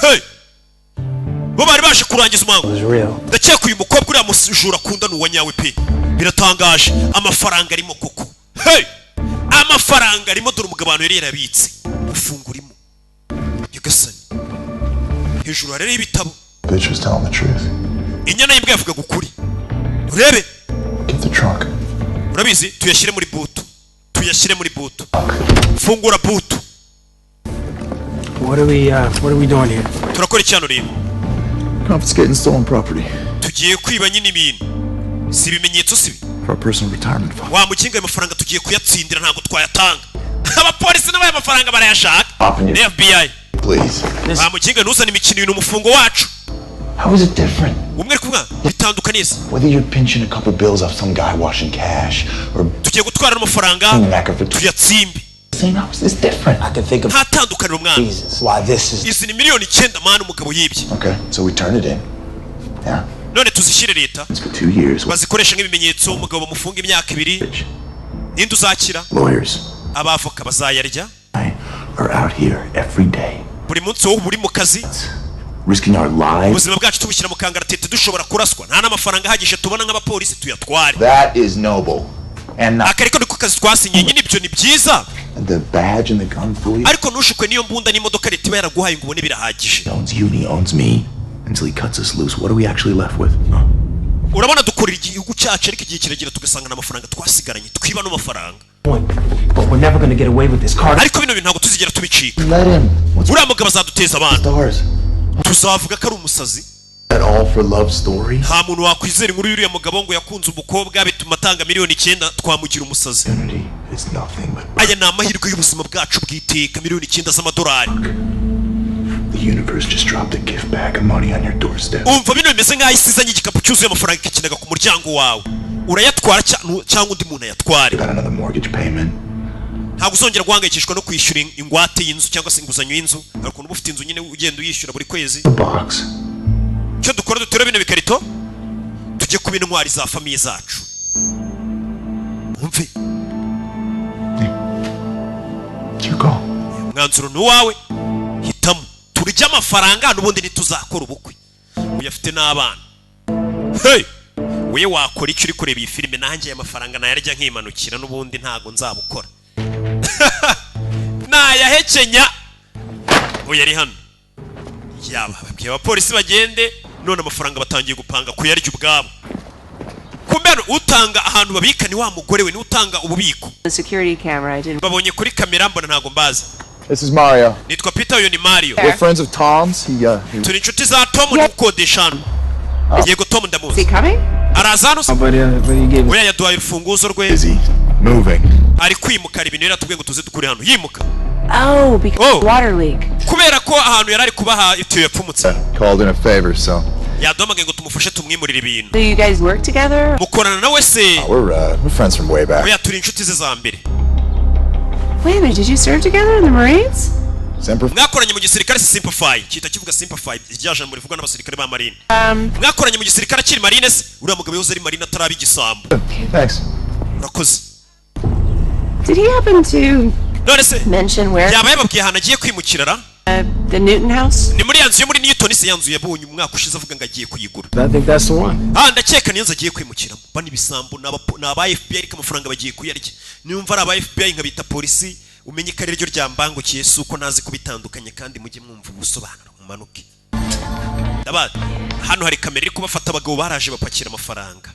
Speaker 1: Hey, bo bari baje kurangiza umuhango. Ndakeka uyu mukobwa uriya mujura akunda ni uwa nyawe pe. Biratangaje, amafaranga arimo koko. Hey, amafaranga arimo. Dore umugabo ahantu yari yarabitse ufungura urimo, nyagasani. Hejuru hariho ibitabo.
Speaker 11: Bitch was telling the truth.
Speaker 1: Inyana y'imbwa yavugaga ukuri, urebe.
Speaker 11: Get the trunk.
Speaker 1: Urabizi, tuyashyire muri boot, tuyashyire muri boot. Fungura boot.
Speaker 10: What are we doing here?
Speaker 1: Turakora iki hano rero?
Speaker 11: Confiscating stolen property
Speaker 1: Tugiye kwiba nyine ibintu, si ibimenyetso si
Speaker 11: for our personal retirement fund.
Speaker 1: Wa mukinga, ayo mafaranga tugiye kuyatsindira, ntabwo twayatanga. Abapolisi nabo aya mafaranga barayashaka, ni FBI.
Speaker 11: Please.
Speaker 1: Wa mukinga, ntuzane imikino, ibintu umufungo wacu.
Speaker 4: How is it different?
Speaker 1: Umwe ari kuvuga bitandukaniye.
Speaker 4: Whether you're pinching a couple bills off some guy washing cash or
Speaker 1: Tugiye gutwara n'amafaranga
Speaker 4: knacker for
Speaker 1: tuyatsimbe.
Speaker 4: Same, how is this different? I can think of
Speaker 1: Nta tandukaniro mwana.
Speaker 4: reasons why this is.
Speaker 1: Izi ni miliyoni 9 man umugabo yibye.
Speaker 11: Okay, so we turn it in. Yeah.
Speaker 1: None tuzishyire leta.
Speaker 4: It's for 2 years.
Speaker 1: Bazikoresha nk'ibimenyetso, umugabo bamufunga imyaka 2. Ninde uzakira?
Speaker 4: Lawyers
Speaker 1: Abavoka bazayarya.
Speaker 4: are out here every day,
Speaker 1: Buri munsi wowe uba uri mu kazi,
Speaker 4: risking our lives.
Speaker 1: ubuzima bwacu tubushyira mu kangaratete, dushobora kuraswa, nta n'amafaranga ahagije tubona nk'abapolisi, tuyatware.
Speaker 11: That is noble. And not
Speaker 1: Aka ariko niko kazi twasinye nyine, ibyo ni byiza.
Speaker 11: the badge and the gun fool you.
Speaker 1: Ariko ntushukwe n'iyo mbunda n'imodoka leta iba yaraguhaye ngo ubone birahagije.
Speaker 4: Owns you and he owns me until he cuts us loose. What are we actually left with?
Speaker 1: Urabona dukorera igihugu cyacu, ariko igihe kiragera tugasanga nta mafaranga twasigaranye, twiba n'amafaranga.
Speaker 10: But we're never gonna get away with this, Carter.
Speaker 1: Ariko bino bintu ntabwo tuzigera tubicika.
Speaker 11: Let him.
Speaker 1: Uriya mugabo azaduteza abantu, tuzavuga ko ari umusazi.
Speaker 11: That all for love story?
Speaker 1: Nta muntu wakwizera inkuru y'uriya mugabo ngo yakunze umukobwa bituma atanga miliyoni 9, twamugira umusazi.
Speaker 11: It's nothing but
Speaker 1: Aya ni amahirwe y'ubuzima bwacu bw'iteka, miliyoni 9 z'amadolari.
Speaker 11: the universe just dropped a gift bag of money on your doorstep.
Speaker 1: Umva, bino bimeze nk'aho isi izanye igikapu cyuzuye amafaranga ikikinaga ku muryango wawe. Urayatwara cyangwa undi muntu ayatware.
Speaker 4: Got another mortgage payment.
Speaker 1: Ntabwo uzongera guhangayikishwa no kwishyura ingwate y'inzu cyangwa se inguzanyo y'inzu. Hari ukuntu uba ufite inzu nyine, ugenda uyishyura buri kwezi.
Speaker 4: The box.
Speaker 1: Icyo dukora, dutere bino bikarito, tujye kuba intwari za famille zacu. Umve.
Speaker 4: It's your call.
Speaker 1: Umwanzuro ni uwawe, hitamo. Turye amafaranga, n'ubundi ntituzakora ubukwe, uyafite n'abana. Hey! We wakora icyo uri kureba iyi filime? Nanjye aya mafaranga nayarya nkimanukira, n'ubundi ntago nzabukora, nayahekenya. Uyu ari hano, yaba babwiye abapolisi bagende, none amafaranga batangiye gupanga kuyarya ubwabo. Kumbe hano utanga ahantu babika ni wa mugore we, niwe utanga ububiko.
Speaker 5: The security camera, I didn't.
Speaker 1: Babonye kuri kamera, mbona ntago mbazi.
Speaker 11: This is Mario.
Speaker 1: Nitwa Peter, uyu ni Mario.
Speaker 11: We're friends of Tom's. He
Speaker 1: Turi inshuti za Tom, ni gukodesha hano. Yego, Tom ndamuzi.
Speaker 5: Is he coming?
Speaker 1: Araza hano se?
Speaker 8: But he gave
Speaker 1: Oya, yaduhaye urufunguzo rwe.
Speaker 4: Busy moving.
Speaker 1: Ari kwimukara ibintu, yari atubwiye ngo tuze dukure hano yimuka.
Speaker 5: Oh, because
Speaker 1: Oh.
Speaker 5: water leak.
Speaker 1: Kubera ko ahantu yari ari kubaha itiyo yapfumutse.
Speaker 11: Called in a favor, so
Speaker 1: Yaduhamagaye ngo tumufashe tumwimurire ibintu.
Speaker 5: So you guys work together?
Speaker 1: Mukorana nawe se?
Speaker 11: We're friends from way back.
Speaker 1: Oya, turi inshuti ze za mbere.
Speaker 5: Wait a minute, did you serve together in the Marines?
Speaker 11: Semper.
Speaker 1: Mwakoranye mu gisirikare? Simplify kita kivuga simplify, rya jambo rivugwa n'abasirikare ba marine. Mwakoranye mu gisirikare akiri marine se? Uriya mugabo yahoze ari marine ataraba igisambo.
Speaker 11: Thanks.
Speaker 1: Urakoze.
Speaker 5: Did he happen to
Speaker 1: None se
Speaker 5: mention where
Speaker 1: yaba yababwiye ahantu agiye kwimukira ra?
Speaker 5: The Newton house?
Speaker 1: Ni muri ya nzu yo muri Newton se, ya nzu yabonye umwaka ushize avuga ngo agiye kuyigura?
Speaker 8: I think that's the one.
Speaker 1: Ah, ndakeka niyo nzu agiye kwimukiramo. Bano ibisambo ni aba FBI, ariko amafaranga bagiye kuyarya. Niba ari aba FBI nkabita polisi, umenye ko ari ryo ryambangukiye, si uko ntazi kubitandukanye. Kandi mujye mwumva ubusobanuro mumanuke. Ndaba hano hari kamera iri kubafata. Abagabo baraje bapakira amafaranga,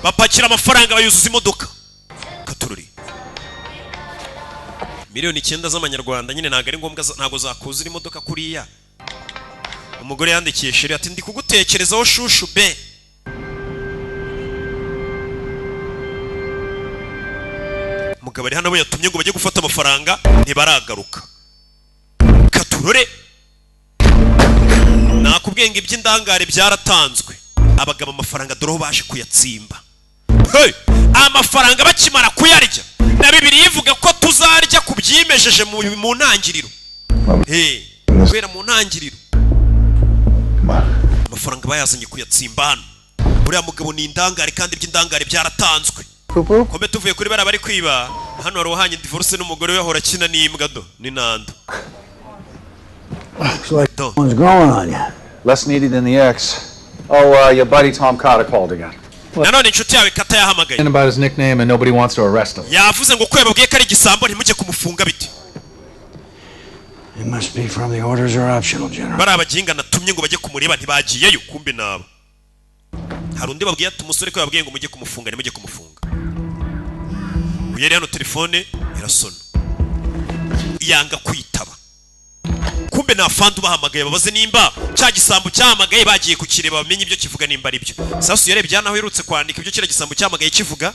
Speaker 1: bapakira amafaranga bayuzuza imodoka. Katururi, 9 miliyoni z'amanyarwanda nyine ntabwo ari ngombwa, ntabwo zakuzura imodoka kuriya. Umugore yandikiye chéri ati: "Ndi kugutekerezaho chouchou be." Umugabo ari hano, we yatumye ngo bajye gufata amafaranga, ntibaragaruka. Katurore, nakubwiye ngo iby'indangare byaratanzwe. Abagabo amafaranga dore aho baje kuyatsimba. Hey! Amafaranga bakimara kuyarya, na Bibiliya ivuga ko tuzarya ku byimejeje mu ntangiriro. Hey, guhera mu ntangiriro amafaranga bayazanye kuyatsimba hano. Uriya mugabo ni indangare, kandi iby'indangare byaratanzwe. Kome tuvuye kuri bariya bari kwiba, hano hari uwahanye divorce n'umugore we, ahora akina n'imbwa do ni nando.
Speaker 8: Looks like one's growing on you.
Speaker 9: Less needy than the ex. Oh, your buddy Tom Carter called again.
Speaker 1: Nanone inshuti yawe Kata yahamagaye.
Speaker 9: And about his nickname, and nobody wants to arrest him.
Speaker 1: Yavuze ngo ko yababwiye ko ari igisambo, ntimujye kumufunga, bite?
Speaker 8: It must be from the orders are optional, General.
Speaker 1: Bari abaginga natumye ngo bajye kumureba, ntibagiyeyo. Kumbe nabo hari undi babwiye ati umusore ko yababwiye ngo mujye kumufunga, ntimujye kumufunga. Uyu yari hano, telefone irasona yanga kwitaba. Kumbe nta fandi ubahamagaye babaze nimba cya gisambo cyahamagaye bagiye kukireba, bamenye ibyo kivuga nimba ari byo. Sasu yarebye hano aho uherutse kwandika ibyo kiriya gisambo cyahamagaye kivuga,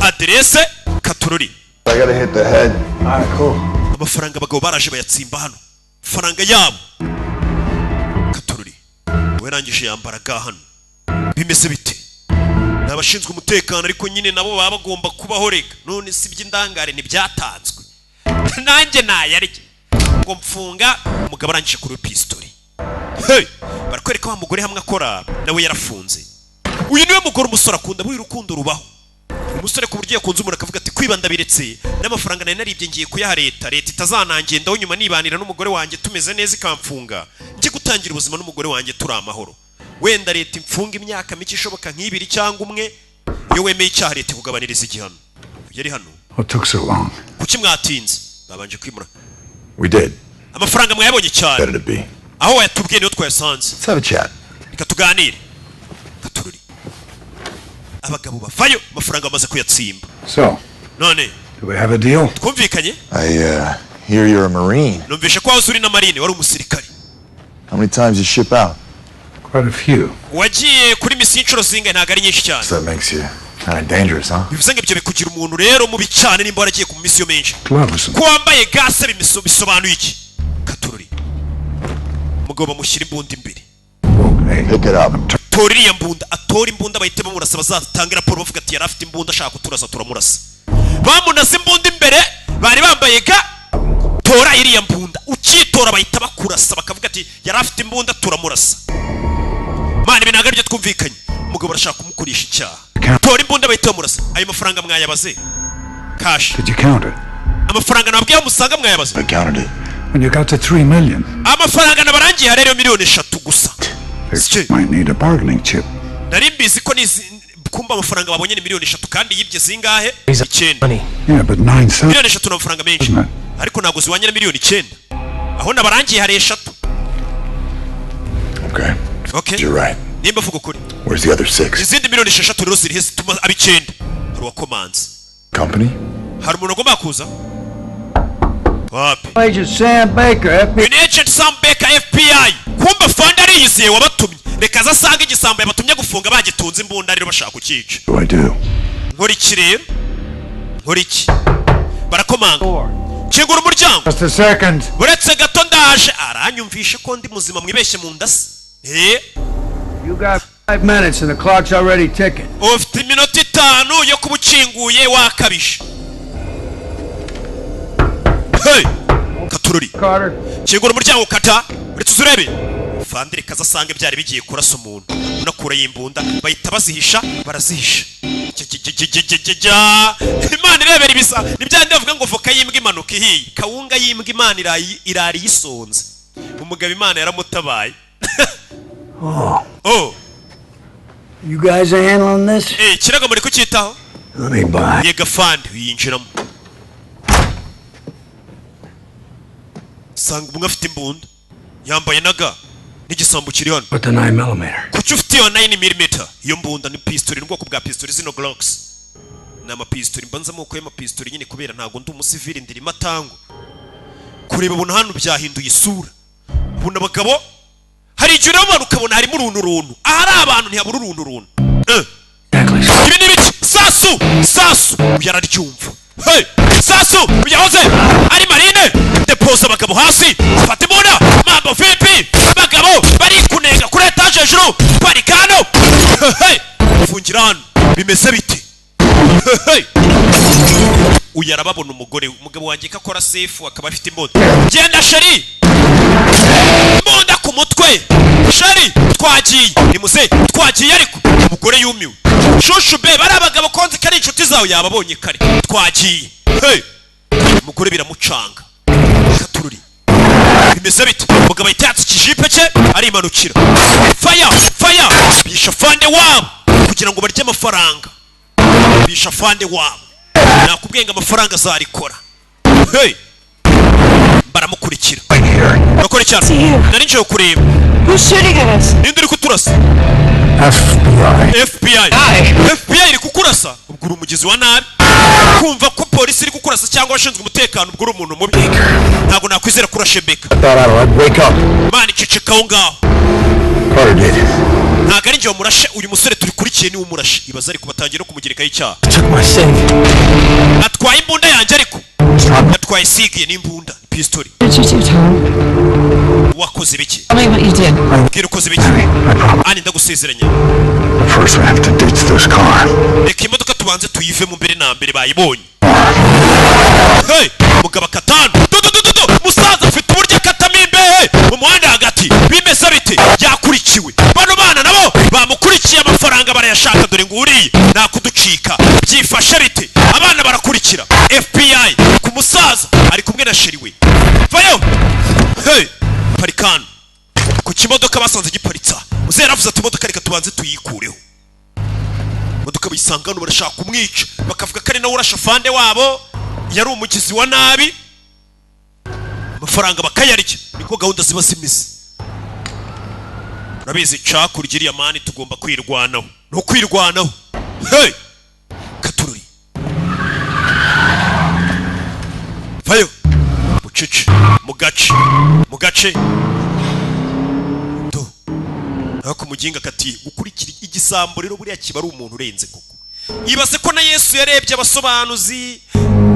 Speaker 1: aderese katururi.
Speaker 11: I gotta hit the head.
Speaker 8: All right, cool.
Speaker 1: Amafaranga abagabo baraje bayatsimba hano, faranga yabo katururi. We yarangije yambara ga hano. Bimeze bite? Ni abashinzwe umutekano, ariko nyine nabo baba bagomba kubaho rega. None si iby'indangare ntibyatanzwe, nanjye nayarya ngo mfunga umugabo. Arangije kuri pistori. Hey! Barakwereka wa mugore hamwe akora, nawe yarafunze. Uyu niwe mugore umusore akunda. Buriya urukundo rubaho, umusore ku buryo yakunze umuntu akavuga ati: "Kwiba ndabiretse, n'amafaranga nari naribye ngiye kuyaha leta, leta itazanangendaho nyuma, nibanira n'umugore wanjye tumeze neza ikamfunga, njye gutangira ubuzima n'umugore wanjye turi amahoro. Wenda leta imfunga imyaka mike ishoboka nk'ibiri cyangwa umwe." Iyo wemeye icyaha, leta ikugabaniriza igihano. Yari hano.
Speaker 6: What took so long?
Speaker 1: Kuki mwatinze? Babanje kwimura.
Speaker 4: We did.
Speaker 1: Amafaranga mwayabonye cyane?
Speaker 4: Better to be.
Speaker 1: Aho wayatubwiye niho twayasanze.
Speaker 4: Let's have a chat.
Speaker 1: Reka tuganire. Katururi, abagabo bavayo, amafaranga bamaze kuyatsimba.
Speaker 6: So,
Speaker 1: None
Speaker 6: do we have a deal?
Speaker 1: twumvikanye?
Speaker 11: I hear you're a Marine.
Speaker 1: Numvishe ko wahoze uri na marine, wari umusirikare.
Speaker 11: How many times you ship out?
Speaker 6: Quite a few.
Speaker 1: Wagiye kuri misiyo inshuro zingahe? Ntabwo ari nyinshi cyane.
Speaker 4: So that makes you kind of dangerous, huh?
Speaker 1: Bivuze ngo ibyo bikugira umuntu rero mubi cyane nimba waragiye ku misiyo menshi.
Speaker 6: Gloves.
Speaker 1: Ko wambaye gase bisobanuye iki? Katururi, umugabo bamushyira imbunda imbere.
Speaker 4: Hey,
Speaker 11: Pick it up.
Speaker 1: Tora iriya mbunda, atora imbunda, bahite bamurasa, bazatanga raporo bavuga ati yari afite imbunda ashaka kuturasa, turamurasa. Bamunase imbunda imbere, bari bambaye ga. Tora iriya mbunda, ukitora bahita bakurasa, bakavuga ati yari afite imbunda, turamurasa. Mana, ibi ntabwo aribyo twumvikanye. Umugabo arashaka kumukoresha icyaha. Tora imbunda, bahita bamurasa. Ayo mafaranga mwayabaze cash?
Speaker 6: Did you count it?
Speaker 1: Amafaranga nabwiye aho musanga mwayabaze?
Speaker 4: I counted it.
Speaker 6: When you got to 3 million,
Speaker 1: Amafaranga nabarangiye rero 3 miliyoni gusa.
Speaker 6: they might need a bargaining chip.
Speaker 1: Nari mbizi ko nizi kumba amafaranga babonye ni 3 miliyoni, kandi yibye zingahe? 9.
Speaker 6: Yeah, but 9,000.
Speaker 1: 3 miliyoni ni amafaranga menshi, ariko ntabwo ziwanye na 9 miliyoni. Aho nabarangiye hari 3.
Speaker 4: Okay.
Speaker 1: Okay.
Speaker 4: You're right.
Speaker 1: Nimba avuga ukuri.
Speaker 4: Where's the other 6?
Speaker 1: Izindi 6 miliyoni rero ziri he zituma aba 9? Hari uwakomanze.
Speaker 4: Company?
Speaker 1: Hari umuntu agomba kuza, wapi?
Speaker 8: Agent Sam Baker, FBI.
Speaker 1: Uyu ni Agent Sam Baker, FBI. Kumba fande ariyizeye wabatumye, reka aza asanga igisambo yabatumye gufunga bagitunze imbunda, rero bashaka kucyica.
Speaker 6: What do I do?
Speaker 1: Nkora iki rero? Nkora iki? Barakomanga, kingura umuryango.
Speaker 9: Just a second.
Speaker 1: Uretse gato, ndaje. Aranyumvishe ko ndi muzima, mwibeshye mu nda se? Eh.
Speaker 8: You got 5 minutes and the clock's already ticking.
Speaker 1: Ufite iminota 5 yo kuba ukinguye, wakabije. Hey! Katururi.
Speaker 8: Carter.
Speaker 1: Kingura umuryango, kata uretse uzurebe. Fandire kaza asanga byari bigiye kurasa umuntu, unakurayo imbunda, bahita bazihisha, barazihisha. Jya, Imana irebera ibisa ni bya bindi bavuga ngo voka y'imbwa imanuka ihiye, kawunga y'imbwa Imana irari yisonze. Umugabo Imana yaramutabaye.
Speaker 8: Oh.
Speaker 1: Oh.
Speaker 8: You guys are handling this?
Speaker 1: Eh, ikirago muri kucyitaho?
Speaker 8: Let me buy.
Speaker 1: Yega fandi, yinjiramo sanga umwe afite imbunda, yambaye na ga, n'igisambo kiri hano.
Speaker 8: With the 9 millimeter.
Speaker 1: Kuki ufite iyo 9 mm? Iyo mbunda ni pistori, ni ubwoko bwa pistori zino Glocks, ni amapistori. Mbanza amoko y'amapistori nyine, kubera ntabwo ndi umusivili, ndirimo atango kureba. Ubona hano byahinduye isura, ubona abagabo. Hari igihe ureba abantu ukabona harimo uruntu runtu, ahari abantu ntihabura uruntu runtu. Eh. Ibi ni ibiki? Sasu, sasu! Uyu araryumva. Hey! Sasu yahoze ari marine depoza abagabo hasi, fata imbunda. Mambo vipi? Abagabo bari kunenga kuri etaje hejuru, parika hano. Hey! Fungira hano, bimeze bite? Hey! Uyu arababona, umugore we. Umugabo wanjye ko akora sefu akaba afite imbunda. Genda chérie, imbunda ku mutwe. Chérie, twagiye, ni muze, twagiye. Ariko umugore yumiwe. Chouchou be, bari abagabo konzi ko ari inshuti zawe, yababonye kare. Twagiye. Hey! Umugore biramucanga. Katururi, bimeze bite? Umugabo ahita yatsa ikijipe cye, arimanukira. Fire, fire! Bisha fande wabo kugira ngo barye amafaranga. Bisha fande wabo, nakubwiye ngo amafaranga azarikora. Hey! Baramukurikira. Urakora cyane, nari nje kureba.
Speaker 5: Who's shooting at us?
Speaker 1: Ninde uri kuturasa?
Speaker 6: FBI.
Speaker 1: FBI. FBI iri kukurasa? Ubwo uri umugizi wa nabi. Kumva ko polisi iri kukurasa cyangwa abashinzwe umutekano, ubwo uri umuntu mubi. Ntabwo nakwizera kurashe Beka.
Speaker 7: Thought out, I'd wake up.
Speaker 1: Mana, iceceka aho ngaho.
Speaker 7: Carter did.
Speaker 1: Ntabwo ari njye wamurashe, uyu musore turikurikiye niwe umurashe. Ibaze, ariko batangiye no kumugerekaho icyaha.
Speaker 8: Took my safe.
Speaker 1: Atwaye imbunda yanjye, ariko yatwaye sigiye n'imbunda, pistori.
Speaker 5: What did you do, Tom?
Speaker 1: Wakoze ibiki?
Speaker 5: Tell me what you did.
Speaker 1: Bwira ukoze ibiki, ani ndagusezeranya.
Speaker 6: But first we have to ditch this car.
Speaker 1: Reka imodoka tubanze tuyivemo mbere na mbere, bayibonye. Hey, mugabo akatanu du du du du du. Musaza afite uburyo akatamo imbehe mu muhanda hagati. Bimeze bite? Yakurikiwe, bano bana nabo bamukurikiye, amafaranga barayashaka. Dore ngo uriye nakuducika. Byifashe bite? Abana barakurikira FBI ku musaza, ari kumwe na chérie we. Vayo. Hey, parikano ku kimodoka basanze giparitsa. Muzehe yaravuze ati imodoka reka tubanze tuyikureho. Imodoka bayisanga hano, barashaka kumwica, bakavuga ko ari nawe urashe afande wabo, yari umugizi wa nabi, amafaranga bakayarya. Niko gahunda ziba zimeze, urabizi. Cakurya iriya mani, tugomba kwirwanaho, ni ukwirwanaho. Hey, katururi, vayo bucece mu gace, mu gace do. Ariko umuginga kati gukurikira igisambo rero buriya kiba ari umuntu urenze koko. Ibaze ko na Yesu yarebye abasobanuzi,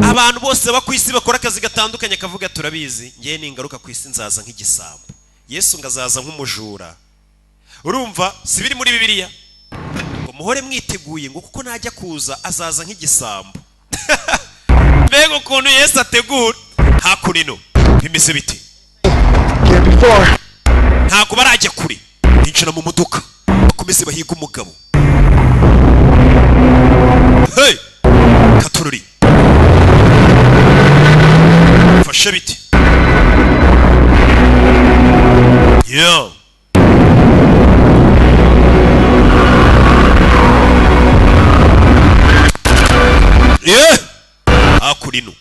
Speaker 1: abantu bose baba ku isi bakora akazi gatandukanye, akavuga turabizi, ngewe ningaruka ku isi nzaza nk'igisambo. Yesu ngo azaza nk'umujura. Urumva si biri muri Bibiliya ngo muhore mwiteguye, ngo kuko najya kuza azaza nk'igisambo. Mbega ukuntu Yesu ategura! Hakuno bimeze bite? Ntabwo barajya kure, binjira mu modoka, bakomeze bahiga umugabo. Hey! Katururi fashe bite? Yo, yeah! Hakurino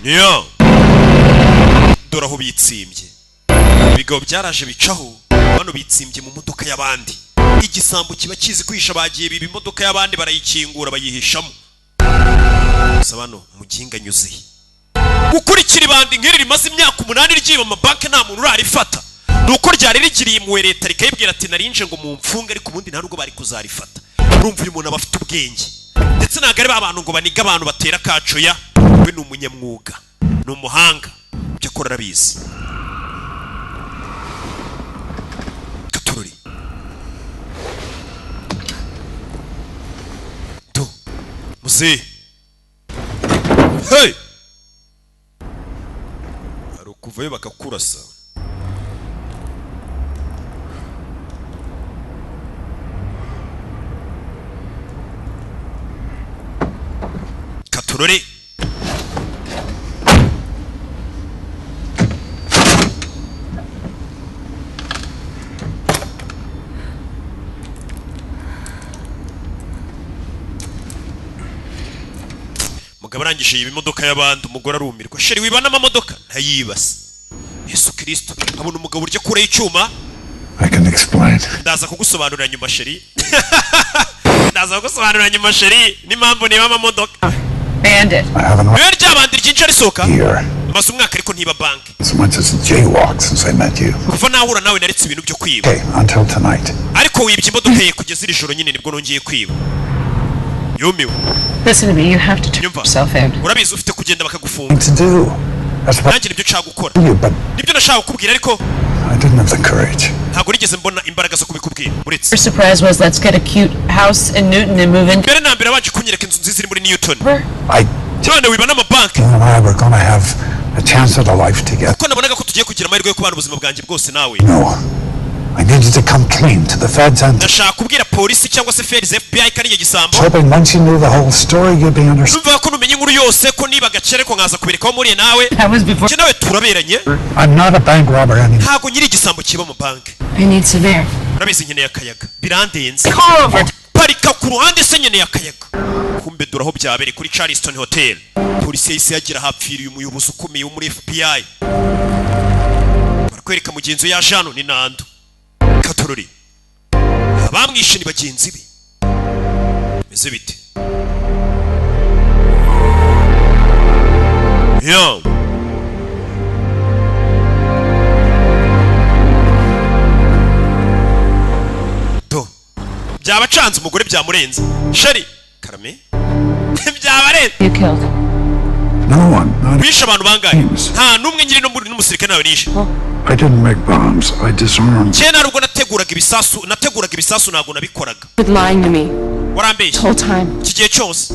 Speaker 1: yo, dore aho bitsimbye. Ibigabo byaraje bicaho bano, bitsimbye mu modoka y'abandi. Igisambo kiba kizi kwihisha. Bagiye biba imodoka y'abandi, barayikingura, bayihishamo. Gusa bano muginga anyuze gukurikira ibandi nk'iri rimaze imyaka 8 ryiba amabanki, nta muntu urarifata. Ni uko ryari rigiriye impuhwe leta, rikayibwira ati: "Narinje ngo mumfunge," ariko ubundi nta nubwo bari kuzarifata. Urumva uyu muntu aba afite ubwenge, ndetse ntabwo ari ba bantu ngo baniga abantu batera kacoya. We ni umunyamwuga, ni umuhanga, ibyo akora arabizi. Katururi do muzehe. Hey! Hari ukuvayo bakakurasa. Katurore. Mugabo arangije yiba imodoka y'abandi, umugore arumirwa. "Chéri, wiba n'amamodoka?" "Ntayibase." Yesu Kirisito! Abona umugabo urya kure y'icyuma.
Speaker 6: I can explain.
Speaker 1: Ndaza kugusobanurira nyuma, chéri. Ndaza kugusobanurira nyuma, chéri, n'impamvu niba amamodoka.
Speaker 3: Bandit.
Speaker 6: I haven't
Speaker 1: Niyo ryabandi ryinshi risohoka.
Speaker 6: here
Speaker 1: Maze umwaka ariko ntiba banki.
Speaker 6: so much as a jaywalk since I met you.
Speaker 1: Kuva nahura nawe naretse ibintu byo kwiba.
Speaker 6: Okay, until tonight.
Speaker 1: Ariko wibye imodoka ye kugeza iri joro nyine, nibwo nongeye kwiba. Yumiwe.
Speaker 5: Listen to me, you have to turn yourself in.
Speaker 1: Urabizi, ufite kugenda bakagufunga.
Speaker 6: To do. That's what
Speaker 1: Nanjye nibyo nshaka gukora.
Speaker 6: you, but
Speaker 1: Nibyo nashaka kukubwira, ariko
Speaker 6: I didn't have the courage.
Speaker 1: ntabwo nigeze mbona imbaraga zo kubikubwira uretse
Speaker 5: First surprise was, let's get a cute house in Newton and move in.
Speaker 1: Mbere na mbere wabanje kunyereka inzu nziza iri muri Newton.
Speaker 6: I
Speaker 1: None wiba n'amabanki.
Speaker 6: You and I were gonna have a chance at a life together.
Speaker 1: Kuko nabonaga ko tugiye kugira amahirwe yo kubana ubuzima bwanjye bwose nawe.
Speaker 6: No. I needed to come clean to the feds and
Speaker 1: Ndashaka kubwira polisi cyangwa se feds, FBI, ko ari igisambo.
Speaker 6: hoping once you knew the whole story, you'd be understood.
Speaker 1: Numva ko numenya inkuru yose ko niba gakere, ariko nkaza kubereka aho muriye nawe. Njye nawe turaberanye.
Speaker 6: I'm not a bank robber anymore.
Speaker 1: Ntabwo nyiri igisambo kiba mu banki.
Speaker 5: I need some air.
Speaker 1: Urabizi, nkeneye akayaga, birandenze.
Speaker 5: Car over.
Speaker 1: Parika ku ruhande se, nkeneye akayaga. Kumbe dore aho byabereye kuri Charleston Hotel. Polisi yahise yagira hapfiriye umuyobozi ukomeye wo muri FBI. Barakwereka mugenzi we yaje hano, ni Nando Katorori. Abamwishe ni bagenzi be. Meze bite yo? Do byabacanze, umugore byamurenze. Chéri, karame, byabarenze.
Speaker 5: You killed.
Speaker 6: No one. Not
Speaker 1: Wishe abantu bangahe? Nta n'umwe nyiri no muri n'umusirikare nawe nishe.
Speaker 6: I didn't make bombs. I disarmed.
Speaker 1: Njye ntabwo nateguraga ibisasu, nateguraga ibisasu, ntabwo nabikoraga.
Speaker 5: Been lying to me.
Speaker 1: Warambeshye
Speaker 5: Whole time.
Speaker 1: iki gihe cyose.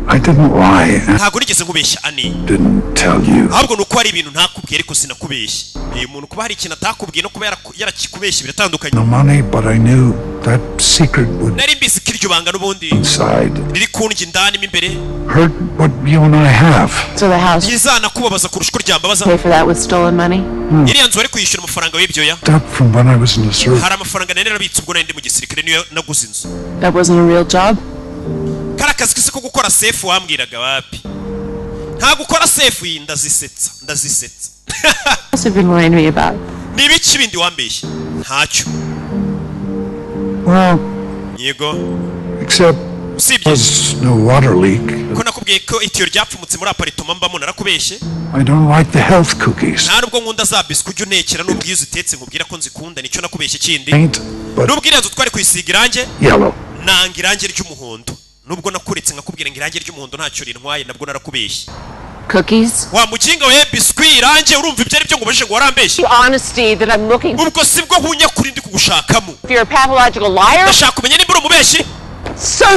Speaker 6: I didn't lie and
Speaker 1: Ntabwo nigeze nkubeshya, Ani.
Speaker 6: didn't tell you.
Speaker 1: Ahubwo ni uko hari ibintu ntakubwiye, ariko sinakubeshye. Uyu muntu kuba hari ikintu atakubwiye no kuba yarakikubeshye biratandukanye.
Speaker 6: No money, but I knew that secret would
Speaker 1: Nari mbizi ko iryo banga n'ubundi
Speaker 6: inside
Speaker 1: riri kundya indani mo imbere.
Speaker 6: hurt what you and I have.
Speaker 5: So the house
Speaker 1: Ntizanakubabaza kurusha uko ryambabaza.
Speaker 5: pay for that with stolen money?
Speaker 1: Iriya nzu wari kuyishyura amafaranga w'ibyo ya.
Speaker 6: Up from when I was in the service.
Speaker 1: Hari amafaranga nari narabitse ubwo nari ndi mu gisirikare, niyo naguze inzu.
Speaker 5: That wasn't a real job?
Speaker 1: Kari akazi kese ko gukora safe wambwiraga, wapi? Nta gukora safe iyi. Ndazisetsa, ndazisetsa.
Speaker 5: What else have you been lying to me about?
Speaker 1: Ni ibiki bindi wambeshye? Ntacyo.
Speaker 6: Well,
Speaker 1: Yego.
Speaker 6: except
Speaker 1: Usibye
Speaker 6: there was no water leak.
Speaker 1: ko nakubwiye. Nakubwiye ko itiyo ryapfumutse muri apartment mbamo, narakubeshye.
Speaker 6: I don't like the health cookies.
Speaker 1: Nta nubwo nkunda za biscuit ujya untekera, n'ubwo iyo uzitetse nkubwira ko nzikunda, nicyo nakubeshye kindi.
Speaker 6: Paint, but
Speaker 1: Nubwo iriya nzu twari kuyisiga irangi
Speaker 6: yellow.
Speaker 1: Nanga irangi ry'umuhondo, nubwo nakuretse nkakubwira ngo irangi ry'umuhondo ntacyo rintwaye, nabwo narakubeshye.
Speaker 5: Cookies?
Speaker 1: Wa mukinga we, biscuit, irangi, urumva ibyo ari byo ngo ubajije ngo warambeshye?
Speaker 5: The honesty that I'm looking
Speaker 1: Ubwo si bwo bunyakuri ndi kugushakamo.
Speaker 5: If you're a pathological liar,
Speaker 1: Ndashaka kumenya nimba uri umubeshyi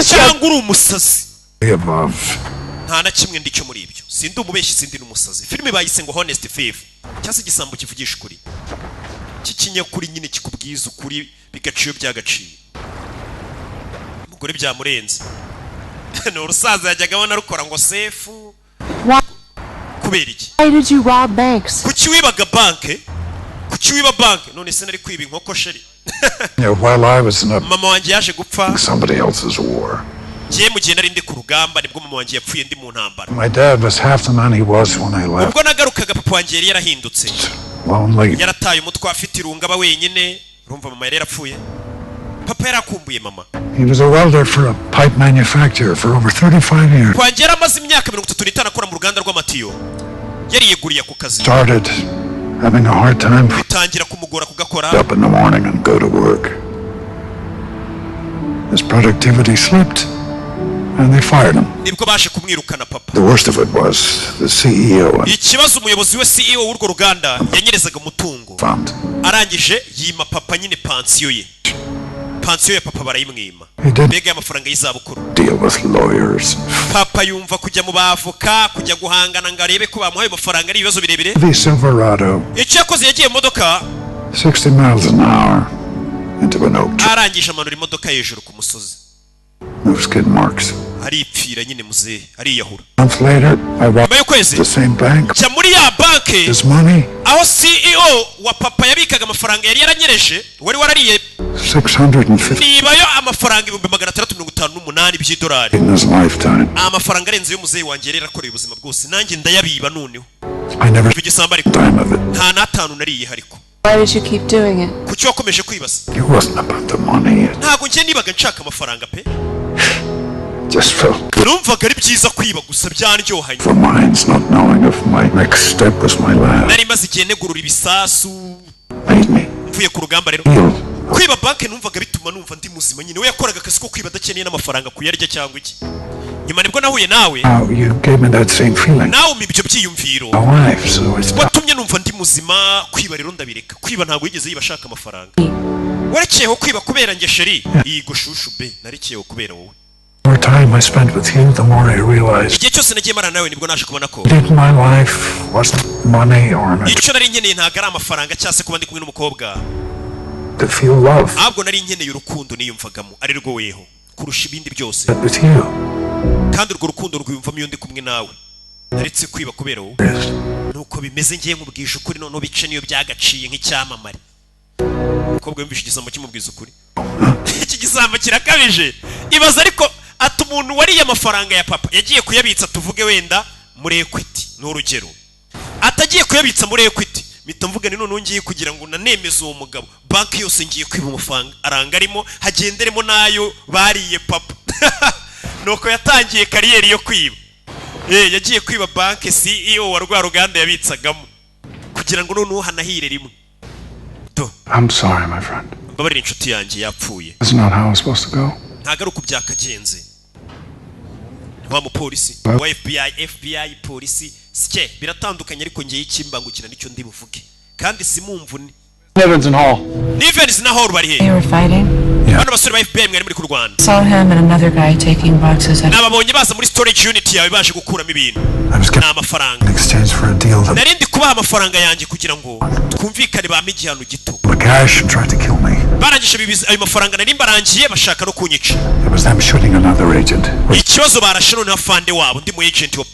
Speaker 1: cyangwa uri umusazi.
Speaker 6: The above.
Speaker 1: Nta na kimwe ndicyo muri ibyo, sindi umubeshyi, sindi n'umusazi. Filime bayise ngo Honest Thief, cyangwa se igisambo kivugisha ukuri, cy'ikinyakuri nyine, kikubwiza ukuri bigaciye iyo byagaciye. Umugore byamurenze, ni urusaza yajyaga abona rukora ngo sefu. Kubera iki?
Speaker 5: Why did you rob banks?
Speaker 1: Kuki wibaga banke? Kuki wiba banke? None se nari kwiba inkoko, chérie?
Speaker 6: While I was in a
Speaker 1: Mama wanjye yaje gupfa
Speaker 6: somebody else's war.
Speaker 1: ngiye mu gihe nari ndi ku rugamba, nibwo mama wanjye yapfuye ndi mu ntambara.
Speaker 6: My dad was half the man he was when I left.
Speaker 1: Ubwo nagarukaga, papa wanjye yari yarahindutse,
Speaker 6: Lonely.
Speaker 1: yarataye umutwe, afite irungu, aba wenyine. Urumva mama yari yarapfuye, papa yarakumbuye mama.
Speaker 6: He was a welder for a pipe manufacturer for over 35 years.
Speaker 1: Wanjye yari amaze imyaka 35 akora mu ruganda rw'amatiyo, yariyeguriye ako kazi.
Speaker 6: Started having a hard time
Speaker 1: Bitangira kumugora kugakora.
Speaker 6: up in the morning and go to work. His productivity slipped, and they fired him.
Speaker 1: Nibwo baje kumwirukana papa.
Speaker 6: The worst of it was the CEO and
Speaker 1: Ikibazo, umuyobozi we, CEO w'urwo ruganda, yanyerezaga umutungo.
Speaker 6: fund.
Speaker 1: Arangije yima papa nyine pansiyo ye, pansiyo ya papa barayimwima.
Speaker 6: He did
Speaker 1: Mbega y'amafaranga y'izabukuru.
Speaker 6: deal with lawyers.
Speaker 1: Papa yumva kujya mu bavoka, kujya guhangana ngo arebe ko bamuhaye amafaranga ari ibibazo birebire.
Speaker 6: The Silverado,
Speaker 1: Icyo yakoze, yagiye mu modoka,
Speaker 6: 60 miles an hour, into an oak tree.
Speaker 1: arangije amanura imodoka hejuru ku musozi.
Speaker 6: No skid marks.
Speaker 1: Aripfira nyine muzehe, ariyahura.
Speaker 6: A month later, I
Speaker 1: Nyuma
Speaker 6: robbed
Speaker 1: y'ukwezi
Speaker 6: the same bank.
Speaker 1: njya muri ya banki
Speaker 6: His money,
Speaker 1: aho CEO wa papa yabikaga amafaranga yari yaranyereje, wari warariye.
Speaker 6: 650
Speaker 1: Nibayo amafaranga 658,000 by'idolari.
Speaker 6: in his lifetime.
Speaker 1: Amafaranga arenze y'umuzehe wanjye yari yarakoreye ubuzima bwose, nanjye ndayabiba noneho.
Speaker 6: I never
Speaker 1: Mva igisambo ariko.
Speaker 6: dime of it.
Speaker 1: Nta n'atanu nariye ariko.
Speaker 5: Why did you keep doing it?
Speaker 1: Kuki wakomeje kwibasa?
Speaker 6: It wasn't about the money. It
Speaker 1: Ntabwo njye nibaga nshaka amafaranga pe.
Speaker 6: just felt good
Speaker 1: Numvaga ari byiza kwiba gusa, byanryohanye.
Speaker 6: for mines, not knowing if my next step was my last.
Speaker 1: Nari maze igihe negurura ibisasu
Speaker 6: Made me
Speaker 1: mvuye ku rugamba, rero
Speaker 6: feel
Speaker 1: kwiba banki numvaga bituma numva ndi muzima nyine. We yakoraga akazi ko kwiba adakeneye n'amafaranga kuyarya cyangwa iki. Nyuma nibwo nahuye nawe.
Speaker 6: How you gave me that same feeling.
Speaker 1: Nawe umpa ibyo byiyumviro.
Speaker 6: My wife, so I stopped.
Speaker 1: Watumye numva ndi muzima. Kwiba rero ndabireka. Kwiba ntabwo yigeze yiba ashaka amafaranga. Warekeyeho kwiba kubera njye, chérie? Yigo chouchou be, narekeyeho kubera wowe.
Speaker 6: The more time I spent with you, the more I realized
Speaker 1: Igihe cyose nagiye marana nawe, nibwo naje kubona ko
Speaker 6: that my life wasn't money or an
Speaker 1: icyo nari nkeneye ntabwo ari amafaranga cyangwa se kuba ndi kumwe n'umukobwa,
Speaker 6: to feel love.
Speaker 1: ahubwo nari nkeneye urukundo niyumvagamo ari rwo weho kurusha ibindi byose.
Speaker 6: But with you,
Speaker 1: Kandi urwo rukundo rwiyumvamo iyo ndi kumwe nawe. Naretse kwiba kubera wowe. Nuko bimeze, ngiye nkubwije ukuri noneho bice niyo byagaciye nk'icyamamare. Umukobwa yumvise igisambo kimubwiza ukuri. Iki gisambo kirakabije. Ibaza ariko ati umuntu wariye amafaranga ya papa yagiye kuyabitsa, tuvuge wenda muri Equity, ni urugero, atagiye kuyabitsa muri Equity, mpita mvuga ni noneho ngiye kugira ngo nanemeze uwo mugabo, banki yose ngiye kwiba amafaranga aranga arimo, hagenderemo n'ayo bariye papa. Nuko yatangiye carrière yo kwiba. Yagiye kwiba banki CEO wa rwa ruganda yabitsagamo kugira ngo noneho hanahire rimwe.
Speaker 9: I'm sorry, my friend.
Speaker 1: Mbabarira inshuti yanjye, yapfuye.
Speaker 9: That's not how it's supposed to go.
Speaker 1: Ntabwo ari uku byakagenze. Wa mupolisi wa FBI, FBI, polisi sike biratandukanye, ariko ngiye ikimbangukira nicyo ndi buvuge kandi simumvune.
Speaker 9: Evans and Hall.
Speaker 1: Nivens na Hall bari he?
Speaker 5: They were fighting.
Speaker 1: Bano basore ba FBI mwari muri kurwana?
Speaker 5: Saw him and another guy taking boxes out.
Speaker 1: Nababonye baza muri storage unit yawe baje gukuramo ibintu, ni amafaranga.
Speaker 6: In exchange for a deal to
Speaker 1: Nari ndi kubaha amafaranga yanjye kugira ngo twumvikane, bampe igihano gito.
Speaker 6: the cash and tried to kill me.
Speaker 1: Barangije bibiza ayo mafaranga nari mbarangiye, bashaka no kunyica.
Speaker 6: It was them shooting another agent.
Speaker 1: Ikibazo, barashe noneho afande wabo, ndi mu agent wa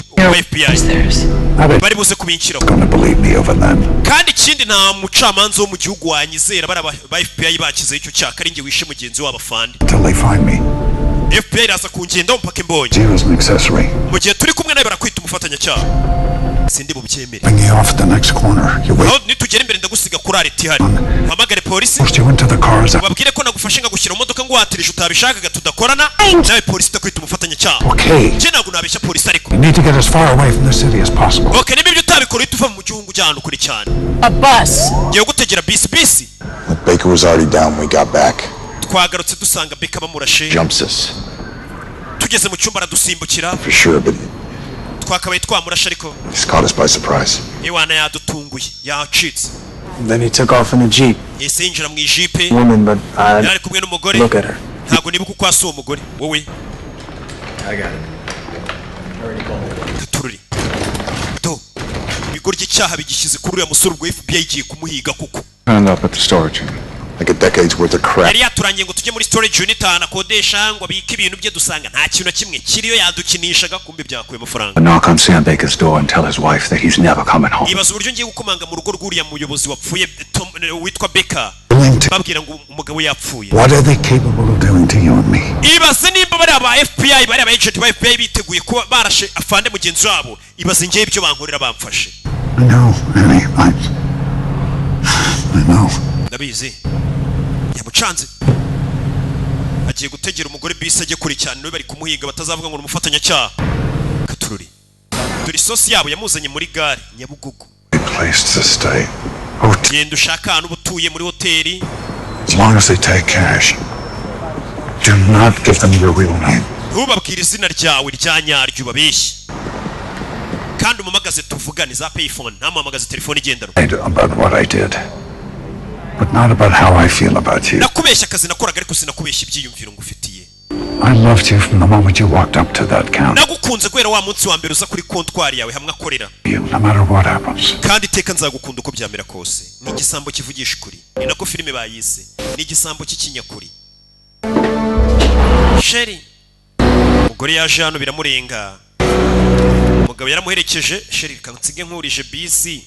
Speaker 1: FBI, bari buze kubinshyiraho.
Speaker 6: Gonna believe me over them.
Speaker 1: Kandi ikindi, nta mucamanza wo mu gihugu wanyizera, bari ba FBI bakizeho icyo cyaka ari njye wishe mugenzi wabo afande.
Speaker 6: Until they find me.
Speaker 1: FBI iraza kungendaho mpaka imbonye.
Speaker 6: You as an accessory.
Speaker 1: Mu gihe turi kumwe nawe barakwita umufatanyacyaha. Sindi bubyemere.
Speaker 6: Bring you off at the next corner. You wait.
Speaker 1: Aho nitugera imbere ndagusiga kuri arrêt ihari, mpamagare polisi,
Speaker 6: Forced you into the cars.
Speaker 1: ubabwire ko nagufashe nkagushyira mu modoka nguhatirije utabishakaga, tudakorana nawe, polisi itakwita umufatanyacyaha.
Speaker 6: Okay.
Speaker 1: Njye ntabwo nabeshya polisi ariko.
Speaker 6: You need to get as far away from the city as possible.
Speaker 1: Okay, niba ibyo utabikora uhita uva mu gihugu ujya ahantu kure cyane.
Speaker 5: A bus.
Speaker 1: Ngiye gutegera bisi bisi.
Speaker 4: Baker was already down when we got back.
Speaker 1: Twagarutse dusanga Baker bamurashe.
Speaker 4: Jumps us,
Speaker 1: Tugeze mu cyumba aradusimbukira.
Speaker 4: for sure, but
Speaker 1: Twakabaye twamurashe ariko
Speaker 4: he's caught us by surprise.
Speaker 1: iwana yadutunguye, yacitse.
Speaker 10: Then he took off in a jeep.
Speaker 1: Yahise yinjira mu ijipe.
Speaker 10: Woman, but I
Speaker 1: Yari ari kumwe n'umugore.
Speaker 10: look at her.
Speaker 1: Ntabwo nibuka uko asa uwo mugore wowe.
Speaker 9: I got it.
Speaker 1: Gatururi do ibigo ry'icyaha bigishyize kuri uriya musore. Ubwo FBI igiye kumuhiga kuko
Speaker 9: Turned up at the storage unit.
Speaker 4: Like a decade's worth of crap.
Speaker 1: Yari yaturangiye ngo tujye muri storage unit ahantu akodesha ngo abike ibintu bye, dusanga nta kintu na kimwe kiriyo. Yadukinishaga, kumbe byakuye amafaranga.
Speaker 6: A knock on Sam Baker's door and tell his wife that he's never coming home.
Speaker 1: Ibaza uburyo ngiye gukomanga mu rugo rw'uriya muyobozi wapfuye witwa Baker, babwira ngo umugabo yapfuye.
Speaker 6: What are they capable of doing to you and me?
Speaker 1: Ibaze nimba bariya ba FBI, bariya ba agent ba FBI biteguye kuba barashe afande mugenzi wabo, ibaze ngewe ibyo bankorera bamfashe.
Speaker 6: I know, Annie. I know.
Speaker 1: Ndabizi. Yamucanze, agiye gutegera umugore bisi ajye kure cyane, niwe bari kumuhiga, batazavuga ngo ni umufatanyacyaha. Katururi, dore isosi yabo yamuzanye muri gare Nyabugogo.
Speaker 6: Place to stay.
Speaker 1: Genda ushaka ahantu uba utuye muri hoteli.
Speaker 6: As long as they take cash. Do not give them your real name.
Speaker 1: Ntubabwire izina ryawe rya nyaryo, ubabeshye kandi umumagaze tuvugane za payphone, ntamuhamagaze telefone igendanwa.
Speaker 6: About what I did, but not about how I feel about you.
Speaker 1: Nakubeshya akazi nakoraga, ariko sinakubeshya ibyiyumviro ngufitiye.
Speaker 6: I loved you from the moment you walked up to that counter.
Speaker 1: Nagukunze guhera wa munsi wa mbere uza kuri kontwari yawe hamwe akorera.
Speaker 6: You, no matter what happens.
Speaker 1: Kandi iteka nzagukunda uko byamera kose. Ni igisambo kivugisha ukuri, ni nako filime bayise, ni igisambo cy'ikinyakuri. Chérie, umugore yaje hano biramurenga, umugabo yaramuherekeje. Chérie, reka nsige nkurije bisi.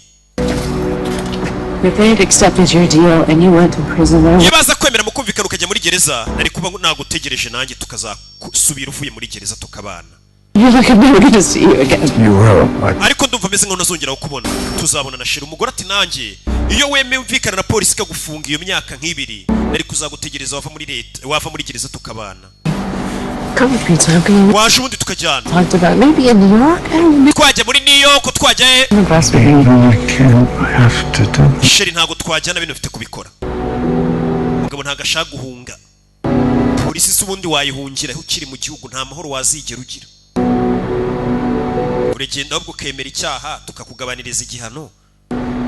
Speaker 5: If they had accepted your deal and you went to prison, I
Speaker 1: Iyo baza kwemera mukumvikana ukajya muri gereza, nari kuba nagutegereje nanjye tukazasubira uvuye muri gereza tukabana.
Speaker 5: You're like I'm never gonna see you again.
Speaker 6: You will. I
Speaker 1: Ariko ndumva ameze nkaho ntazongera kukubona, tuzabona na chérie. Umugore ati: "Nanjye iyo wemeye umvikana na polisi ikagufunga iyo myaka nk'ibiri, nari kuzagutegereza wava muri leta, wava muri gereza tukabana."
Speaker 5: Come with me, Tom. Can you
Speaker 1: Waje ubundi tukajyana.
Speaker 5: talked about maybe in New York? I don't know.
Speaker 1: Twajya muri New York, twajya he?
Speaker 5: I'm impressed with you.
Speaker 6: I can't. I have to do.
Speaker 1: Chérie, ntabwo twajyana bino, mfite kubikora. Umugabo ntabwo ashaka guhunga polisi. Se ubundi wayihungira ukiri mu gihugu? Nta mahoro wazigera ugira. Uragenda ahubwo ukemera icyaha tukakugabaniriza igihano,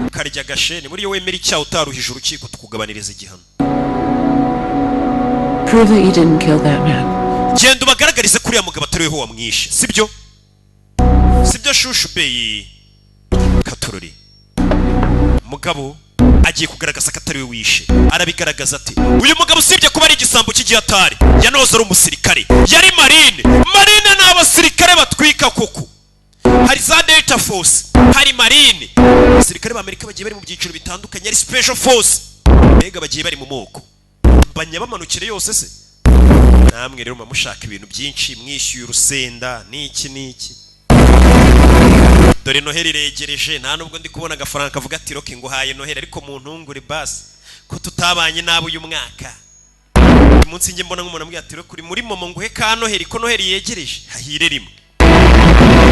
Speaker 1: ukarya agasheni. Muri iyo wemera icyaha utaruhije urukiko, tukugabaniriza igihano.
Speaker 5: Prove that you didn't kill that man.
Speaker 1: Genda ubagaragarize ko uriya mugabo atari weho wamwishe, sibyo? Sibyo shushu beyi? Katorori, mugabo agiye kugaragaza ko atari we wishe. Arabigaragaza ati: "Uyu mugabo usibye kuba ari igisambo cy'igihatari, yanoze ari umusirikare, yari marine." Marine ni abasirikare batwika koko. Hari za Delta Force, hari marine. Abasirikare b'Amerika bagiye bari mu byiciro bitandukanye, hari Special Force, mbega bagiye bari mu moko. Mbanya bamanukire yose se namwe rero muba mushaka ibintu byinshi, mwishyuye urusenda n'iki n'iki. Dore Noheli iregereje, nta nubwo ndi kubona agafaranga kavuga ati: "Rocky, nguhaye Noheli, ariko mu ntungure basi ko tutabanye nabi uyu mwaka." Uyu munsi njye mbona nk'umuntu ambwira ati: "Rocky, uri muri momo, nguhe ka Noheli ko Noheli yegereje, hahire rimwe."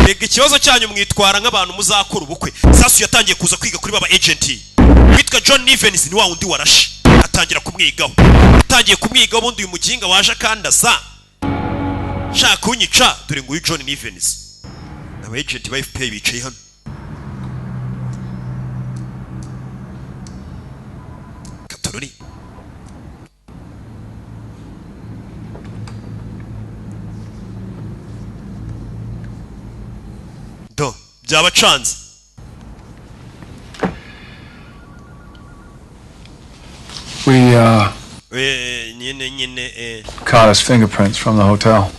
Speaker 1: Rega ikibazo cyanyu, mwitwara nk'abantu muzakora ubukwe. Sasu yatangiye kuza kwiga kuri baba agent witwa John Nevens, ni wa wundi warashe. Atangira kumwigaho, atangiye kumwigaho. Ubundi uyu muginga waje akandasa shaka kunyica. Dore nguyu John Nevens. Aba agent ba FBI bicaye hano. Katorori. Do byabacanze.
Speaker 9: We
Speaker 1: Nyine
Speaker 9: caught his fingerprints from the hotel.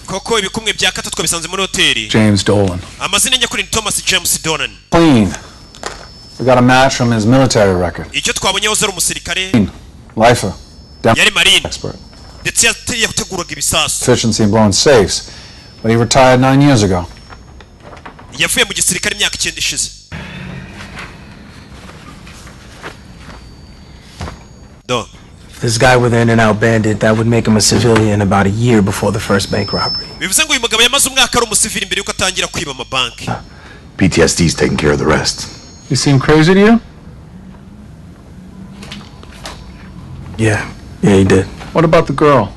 Speaker 1: Koko ibikumwe bya kata twabisanze muri hoteli.
Speaker 9: James Dolan.
Speaker 1: Amazina nyakuri ni Thomas James Dolan.
Speaker 9: Clean. We got a match from his military record.
Speaker 1: Icyo twabonye, yahoze ari umusirikare.
Speaker 9: Lifer. Down
Speaker 1: Yari marine
Speaker 9: expert.
Speaker 1: ndetse yateguraga ibisasu.
Speaker 9: Efficiency in blowing safes. But he retired 9 years ago.
Speaker 1: Yavuye mu gisirikare imyaka 9 ishize. Do.
Speaker 10: If this guy were the in and out bandit, that would make him a civilian about a year before the first bank robbery.
Speaker 1: Bivuze ngo uyu mugabo yamaze umwaka ari umusivili mbere yuko atangira kwiba amabanki.
Speaker 4: PTSD's taking care of the rest.
Speaker 9: He seem crazy to you?
Speaker 10: Yeah. Yeah, he did.
Speaker 9: What about the girl?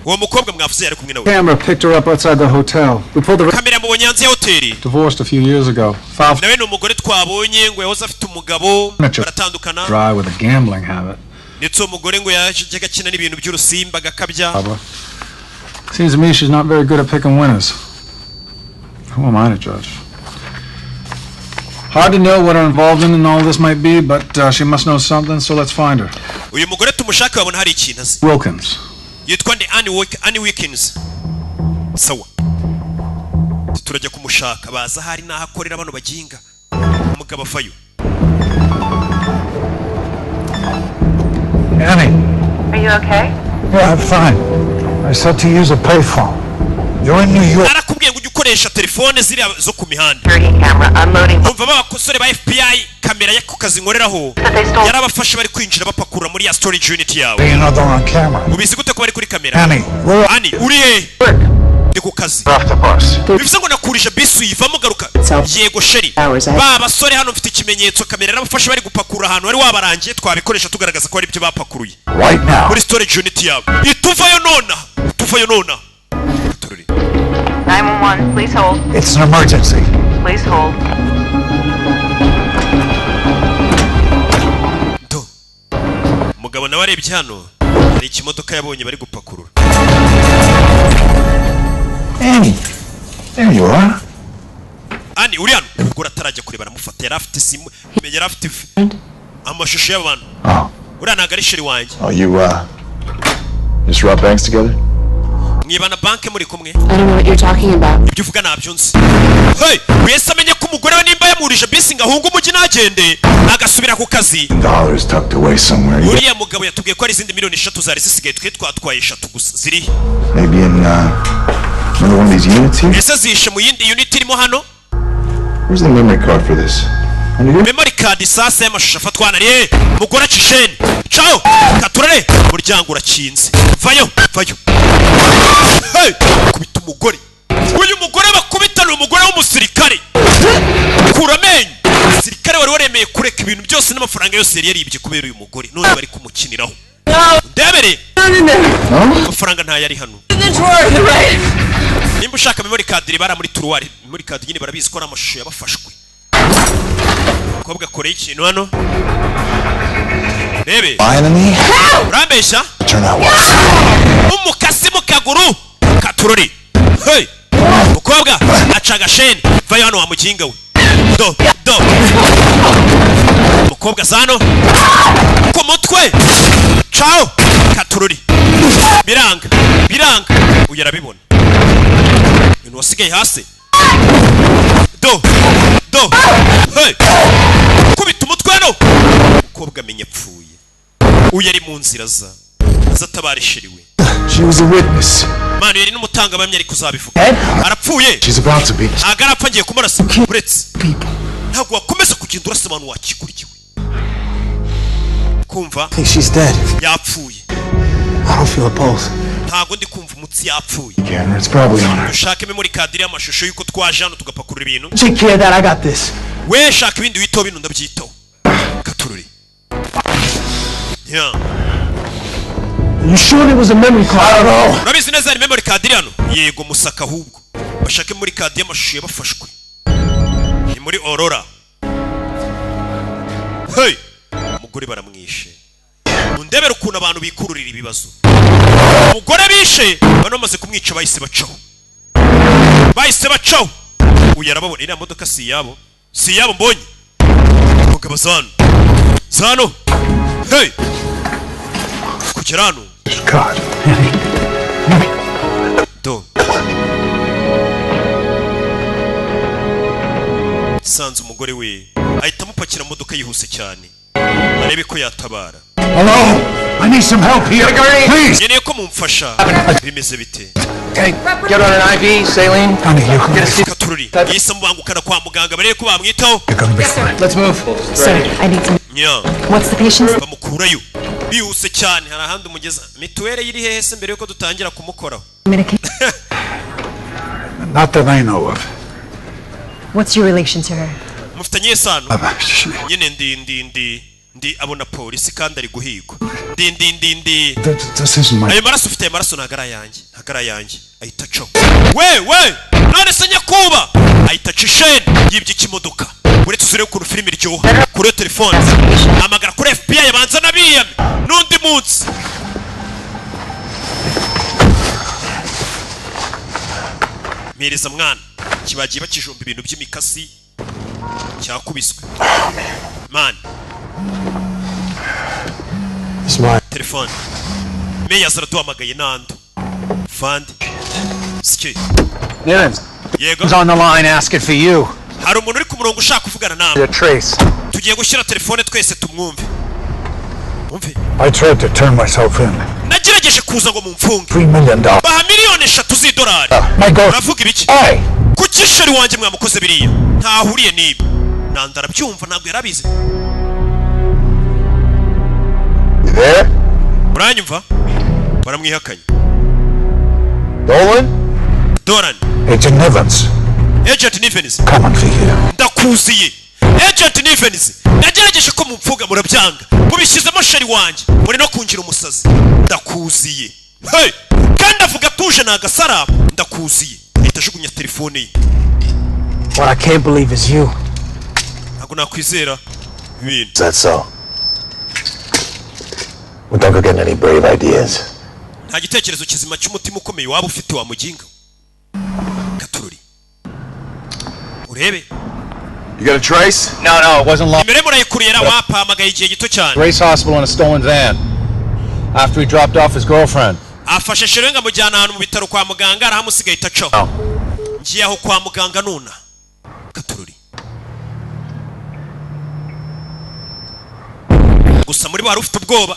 Speaker 1: Uwo mukobwa mwavuze yari kumwe nawe?
Speaker 9: Camera picked her up outside the hotel. We pulled the
Speaker 1: Kamera yamubonye hanze ya hoteli.
Speaker 9: divorced a few years ago. Filed
Speaker 1: Nawe ni umugore twabonye ngo yahoze afite umugabo, baratandukana.
Speaker 9: dry with a gambling habit.
Speaker 1: Ndetse uwo mugore ngo yajyaga akina n'ibintu by'urusimba agakabya.
Speaker 9: Barbara. Seems to me she's not very good at picking winners. Who am I to judge? Hard to know what her involvement in all this might be, but she must know something, so let's find her.
Speaker 1: Uyu mugore tumushake, wabona hari ikintu azi.
Speaker 9: Wilkins.
Speaker 1: Yitwa nde? Annie Wilkins. Sawa, turajya kumushaka, baza ahari n'aho akorera bano baginga. Umugabo avayo.
Speaker 6: Annie.
Speaker 12: Are you okay?
Speaker 6: Yeah, I'm fine. I said to use a payphone. You're in New York.
Speaker 1: Arakubwiye ngo ujye ukoresha telefone ziriya zo ku mihanda.
Speaker 12: Camera unloading.
Speaker 1: Umva, b'abasore ba FBI, kamera yo ku kazi nkoreraho yarabafashe bari kwinjira bapakurura muri ya storage unit yawe.
Speaker 6: You know they're on camera.
Speaker 1: Ubizi gute ko bari kuri kamera?
Speaker 6: Annie, where
Speaker 1: Annie, uri he? Ndi ku kazi.
Speaker 6: Off the bus.
Speaker 1: Bivuze ngo nakurije bisi uyivamo, garuka. Yego chérie, ba basore hano mfite ikimenyetso, kamera yarabafashe bari gupakurura ahantu wari wabarangiye, twabikoresha tugaragaza ko ari ibyo bapakuruye
Speaker 6: Right now.
Speaker 1: Muri storage unit yawe. Ituvayo nona, tuvayo nona.
Speaker 12: 911, please hold.
Speaker 6: It's an emergency.
Speaker 12: Please hold.
Speaker 1: Umugabo nawe arebye hano hari ikimodoka yabonye bari gupakurura.
Speaker 6: Annie. There you are.
Speaker 1: Annie, uri hano? Ubwo atarajya kureba aramufata, yari afite simu, yari afite amashusho y'abantu.
Speaker 4: Oh.
Speaker 1: Uriya ntabwo ari chérie wanjye.
Speaker 4: Oh, you, just rob banks together?
Speaker 1: Mwibana banke muri kumwe?
Speaker 5: I don't know what you're talking about.
Speaker 1: Ibyo uvuga ntabyo nzi. Hey, wese amenye ko umugore we nimba yamurije bisi ngo ahunge umujyi ntagende agasubira ku kazi.
Speaker 4: Dollars tucked away somewhere. You
Speaker 1: Uriya mugabo yatubwiye ko hari izindi miliyoni 3 zari zisigaye, twe twatwaye 3 gusa. Ziri
Speaker 4: Maybe in, another one of these units here?
Speaker 1: Ese zishe mu yindi unit irimo hano?
Speaker 4: Where's the memory card for this? Under here?
Speaker 1: Memory card sasa y'amashusho afatwa na ye. Mugore acisheni ciao katurare, umuryango urakinze, vayo vayo. Hey, kubita umugore. Uyu mugore bakubita ni umugore w'umusirikare. Kura amenyo. Umusirikare wari waremeye kureka ibintu byose n'amafaranga yose yari yaribye kubera uyu mugore, none bari kumukiniraho. Ndebere, amafaranga ntayo ari hano. Nimba ushaka memory card, bara muri tiroir. Memory card nyine barabizi ko ari amashusho yabafashwe. Umukobwa akoreye ikintu hano, rebe.
Speaker 4: Lying to me?
Speaker 1: Urambeshya?
Speaker 4: Turn out what?
Speaker 1: Umukasi mu kaguru katurori. Hey, mukobwa aca agasheni. Vayo hano wa muginga we. Do do, mukobwa zano ku mutwe. Ciao katurori. Biranga biranga, uyu arabibona ibintu wasigaye hasi. Do do, hey, kubita umutwe hano. Umukobwa amenya apfuye. Uyu ari mu nzira za aza atabara chérie we.
Speaker 4: She was a witness.
Speaker 1: Manu yari n'umutangabuhamya, ariko uzabivuga arapfuye.
Speaker 4: She's about to be.
Speaker 1: Ntabwo arapfa, ngiye kumurasa. Uretse ntabwo wakomeza kugenda urasa abantu wakikurikiwe kumva.
Speaker 10: I think she's dead.
Speaker 1: Yapfuye.
Speaker 10: I don't feel a pulse.
Speaker 1: Ntabwo ndi kumva umutsi, yapfuye.
Speaker 4: Camera, it's probably on her.
Speaker 1: Ushake memory card y'amashusho y'uko twaje hano tugapakurura ibintu.
Speaker 10: Take care of that. I got this.
Speaker 1: We shaka ibindi witaho, bino ndabyitaho. Katururi. Yeah.
Speaker 10: You sure there was a memory card?
Speaker 4: I don't know.
Speaker 1: Urabizi neza hari memory card iri hano? Yego, musaka ahubwo bashake memory card y'amashusho yabafashwe. Ni muri Aurora. Hey, umugore baramwishe. Mundebere ukuntu abantu bikururira ibibazo. Umugore bishe bano, bamaze kumwica bahise bacaho, bahise bacaho. Uyu arababona, iriya modoka si iyabo, si iyabo. Mbonye umugabo zano zano. Hey, kugera hano.
Speaker 6: God.
Speaker 1: Do, sanze umugore we ahita amupakira mu modoka yihuse cyane. Arebe ko yatabara.
Speaker 6: Hello? I need some help here. Please.
Speaker 1: Nkeneye ko mumfasha. Bimeze bite?
Speaker 10: Hey, get on an IV, saline.
Speaker 6: Honey, you're gonna be
Speaker 1: Katururi yise amubangukana kwa muganga, barebe ko bamwitaho.
Speaker 6: You're gonna be fine.
Speaker 10: Let's move.
Speaker 3: Sir, I need some.
Speaker 1: Nya.
Speaker 3: What's the patient's?
Speaker 1: Bamukurayo bihuse cyane. Hari ahandi umugeza mituweli iri hehe se mbere yuko dutangira kumukoraho?
Speaker 3: Medication.
Speaker 6: Not that I know of.
Speaker 3: What's your relation to her?
Speaker 1: Mufitanye isano nyine. Ndi abona polisi kandi ari guhigwa. Ndi
Speaker 6: This isn't my.
Speaker 1: Ayo maraso ufite, ayo maraso ntabwo ari ayanjye, ntabwo ari ayanjye. Ahita acaho. We we, none se nyakuba, ahita aca isheni yibye ikimodoka. Uretse uzurebe ukuntu filime iryoha. Kuri iyo telefone hamagara kuri FBI, abanza n'abiyame n'undi munsi. Mpereza mwana, kibagiye bakijomba ibintu by'imikasi, cyakubiswe man.
Speaker 8: It's mine.
Speaker 1: Telefone meya araduhamagaye. Nando fandi sike.
Speaker 9: Nivens.
Speaker 1: Yego.
Speaker 9: Who's on the line asking for you?
Speaker 1: Hari umuntu uri ku murongo ushaka kuvugana nawe.
Speaker 9: A trace.
Speaker 1: Tugiye gushyira telefone twese tumwumve, umve.
Speaker 6: I tried to turn myself in.
Speaker 1: Nagerageje kuza ngo mumfunge.
Speaker 6: $3 million.
Speaker 1: Baha miliyoni 3 z'idolari.
Speaker 6: My God.
Speaker 1: Uravuga ibiki? Kuki chérie wanjye mwamukoze biriya? Ntahuriye n'ibi. Nanda arabyumva, ntabwo yarabizi.
Speaker 11: You there?
Speaker 1: Uranyumva? Baramwihakanye.
Speaker 11: Dolan?
Speaker 1: Dolan.
Speaker 6: Agent Nivens.
Speaker 1: Agent Nivens.
Speaker 6: Coming for you.
Speaker 1: Ndakuziye, Agent Nivens. Nagerageje ko mumfuga murabyanga, mubishyizemo chérie wanjye, muri no kungira umusazi. Ndakuziye. Hey! Kandi avuga atuje, ni agasara. Ndakuziye. Ahita ajugunya telefone ye.
Speaker 10: What I can't believe is you.
Speaker 1: Ntabwo nakwizera ibintu.
Speaker 4: Is that so? Well, don't go getting any brave ideas.
Speaker 1: Nta gitekerezo kizima cy'umutima ukomeye waba ufite, wa muginga. Katururi urebe.
Speaker 11: You got a trace?
Speaker 9: No, it wasn't long.
Speaker 1: Nimero murayikurira wapahamagaye igihe gito cyane.
Speaker 9: Grace Hospital in a stolen van. After he dropped off his girlfriend.
Speaker 1: Afashe chérie ngo amujyana ahantu mu bitaro kwa muganga, arahamusigaye ahita acaho. Ngiye aho kwa muganga nuna. Katururi gusa muri bo hari ufite ubwoba,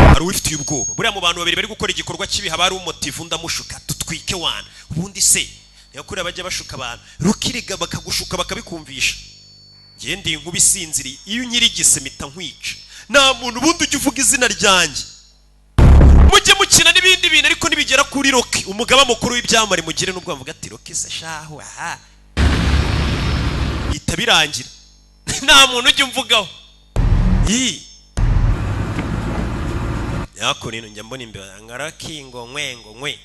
Speaker 1: hari uwifitiye ubwoba. Buriya mu bantu babiri bari gukora igikorwa kibi haba hari umotive, undi amushuka dutwike wana. Ubundi se niyo kuriya bajya bashuka abantu rukiriga, bakagushuka bakabikumvisha. Ngiye ndi inkuba isinziriye, iyo unyirigise mpita nkwica. Nta muntu ubundi ujya uvuga izina ryanjye. Mujye mukina n'ibindi bintu, ariko nibigera kuri Rocky, umugaba mukuru w'ibyamamare, mugire n'ubwo bavuga ati Rocky se shahu aha, bihita birangira. Nta muntu ujya umvugaho. Ii yako nino njya mbona imbere nga Rocky ngo nkwe ngo nkwe.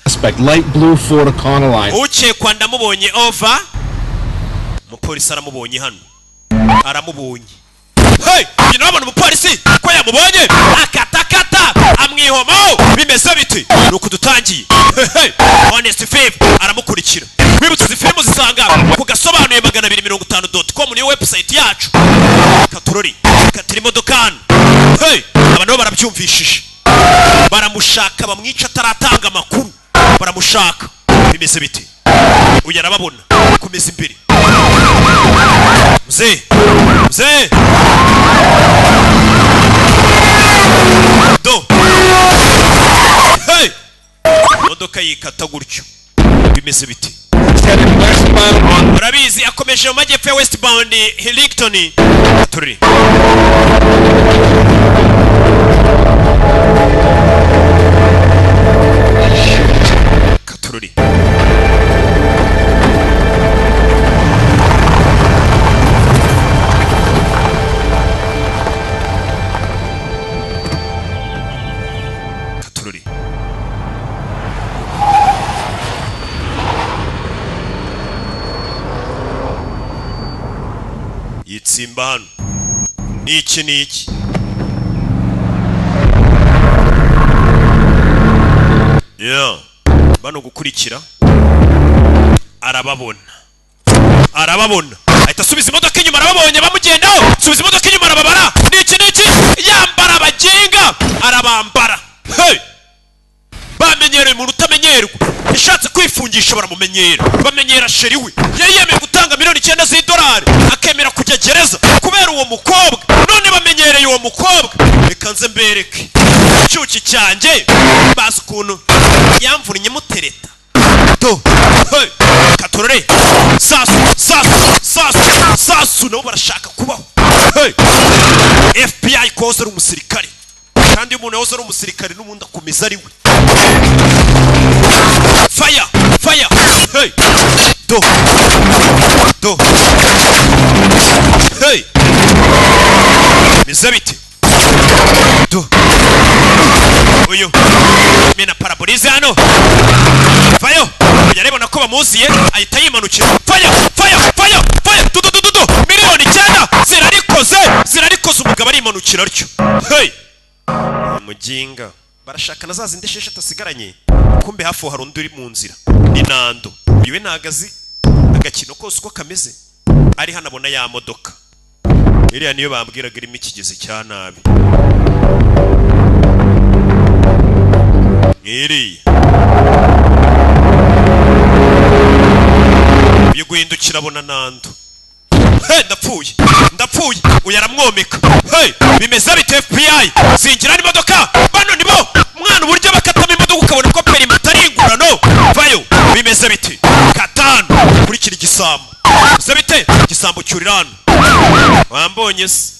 Speaker 9: Suspect light blue Ford Econoline.
Speaker 1: Ukekwa ndamubonye, over. Umupolisi aramubonye hano, aramubonye. Hey! Nyina wabona umupolisi ko yamubonye, akatakata amwihomaho. Bimeze biti? Ni uku dutangiye. Hey, hey! Honest Thief aramukurikira. Wibutse izi filime uzisanga ku gasobanuye 250.com, niyo website yacu. Katurori katira imodoka hano. Hey! Aba nabo barabyumvishije, baramushaka bamwica ataratanga amakuru. Baramushaka. Bimeze bite? Uyu arababona, komeza imbere. Mzee, mzee, do. Hey! Imodoka yikata gutyo. Bimeze bite? Urabizi, akomeje mu majyepfo ya westbound Hillington. Turi katururi. Katururi yitsimba hano. Ni iki? Ni iki? Yeah. Bano gukurikira arababona, arababona, ahita asubiza imodoka inyuma. Arababonye bamugendaho, subiza imodoka inyuma, arababara. Ni iki? Ni iki? Yambara abaginga, arabambara. Hey! Bamenyereye. Bamenyereye umuntu utamenyerwa. Yashatse kwifungisha, baramumenyera, bamenyera chéri we. Yari yemeye gutanga miliyoni 9 z'idolari, akemera kujya gereza kubera uwo mukobwa. None bamenyereye uwo mukobwa. Reka nze mbereke icyuki cyanjye, bazi ukuntu yamvunnye mutereta. Do, hey, katorore, sasu sasu sasu sasu. Nabo barashaka kubaho. Hey, FBI koza ari umusirikare, kandi iyo umuntu yahoze ari umusirikare n'ubundi akomeza ari we. Fire, fire. Hey, do do. Hey, bize bite? Do, uyu mena pare-brise hano. Vayo, yarabona ko bamuziye, ahita yimanukira. Fire, fire, fire, fire. Du du du du du. Miliyoni 9 zirarikoze, zirarikoze. Umugabo arimanukira atyo. Hey, muginga, barashaka na za zindi 6 asigaranye. Kumbe hafi aho hari undi uri mu nzira, ni Nando. Uyu we ntago azi agakino kose uko kameze. Ari hano abona ya modoka iriya, niyo bambwiraga irimo ikigezi cya nabi nk'iriya. Uyu guhindukira abona Nando. Hey, ndapfuye, ndapfuye! Uyu aramwomeka. Hey, bimeze bite? FBI zinjira n'imodoka. Bano nibo mwana, uburyo bakatamo imodoka ukabona ko perimi atari ingurano. Vayo, bimeze bite? Katanu, kurikira igisambo. Bimeze bite? Igisambo cyurira hano, wambonye se?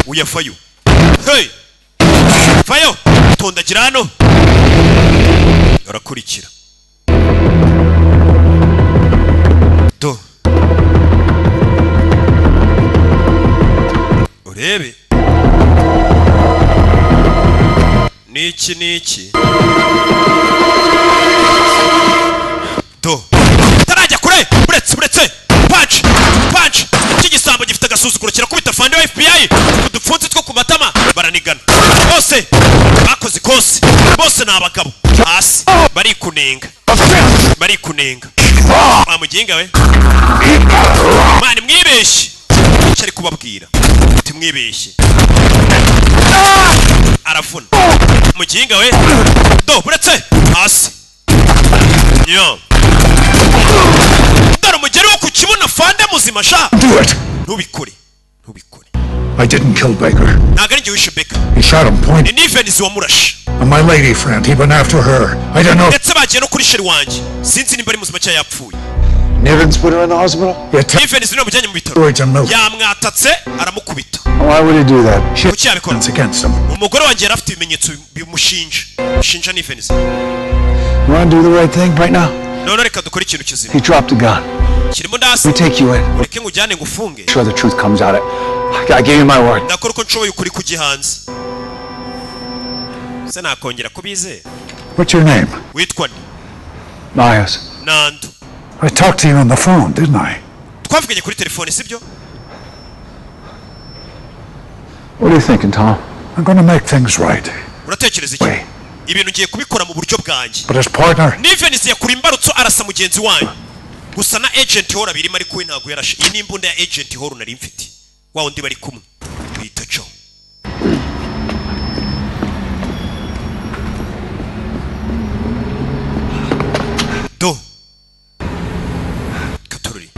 Speaker 1: Uyafayo. Hey, vayo, tondagira hano, arakurikira. Do, urebe niki niki. Do, tarajya kure. Buretse, buretse. Punch, punch. Iki gisambo gifite agasuzuguro, kirakubita fande wa FBI udupfunsi two ku matama. Baranigana bose, bakoze ikosi bose, ni abagabo. Hasi barikunenga, barikunenga. Wa muginga we, mani, mwibeshye. Icyo ari kubabwira, timwibeshye. Aravuna muginga we. Do, buretse, hasi yo. Dore umugeri wo ku kibuno, fande muzima sha.
Speaker 6: Do it.
Speaker 1: Ntubikore, ntubikore.
Speaker 6: I didn't kill Baker.
Speaker 1: Ntabwo ari njye wishe Baker.
Speaker 6: He shot him point.
Speaker 1: Ni Nivens wamurashe.
Speaker 6: And my lady friend, he went after her. I don't know.
Speaker 1: Ndetse bagiye no kuri chéri wanjye, sinzi nimba ari muzima cyangwa yapfuye.
Speaker 8: Nivens put her in the hospital?
Speaker 1: Nivens niwe wamujyanye mu bitaro.
Speaker 6: Words and milk.
Speaker 1: Yamwatatse, aramukubita.
Speaker 8: Why would he do that?
Speaker 1: Kuki yabikora?
Speaker 6: It's against him.
Speaker 1: Umugore wanjye yari afite ibimenyetso bimushinja, bishinja Nivens.
Speaker 8: You want to do the right thing right now?
Speaker 1: None reka dukore ikintu kizima.
Speaker 8: He dropped a gun.
Speaker 1: Kirimo ndasi.
Speaker 8: We take you in.
Speaker 1: Ureke nkujyane ngufunge.
Speaker 8: Sure the truth comes out. I gave you my word.
Speaker 1: Ndakora uko nshoboye ukuri kujya hanze. Se nakongera kubizera?
Speaker 6: What's your name?
Speaker 1: Witwa nde?
Speaker 8: Myers.
Speaker 1: Nando.
Speaker 6: I talked to you on the phone, didn't I?
Speaker 1: Twavuganye kuri telefone, sibyo?
Speaker 8: What are you thinking, Tom?
Speaker 6: I'm going to make things right.
Speaker 1: Uratekereza iki? Ibintu ngiye kubikora mu buryo bwanjye.
Speaker 6: But his partner,
Speaker 1: Nivens yakura imbarutso, arasa mugenzi wanyu. Gusa na Agent Hall abirimo, ariko we ntabwo yarashe. Iyi ni imbunda ya Agent Hall nari mfite, wa wundi bari kumwe bita Joe. Do, katorori.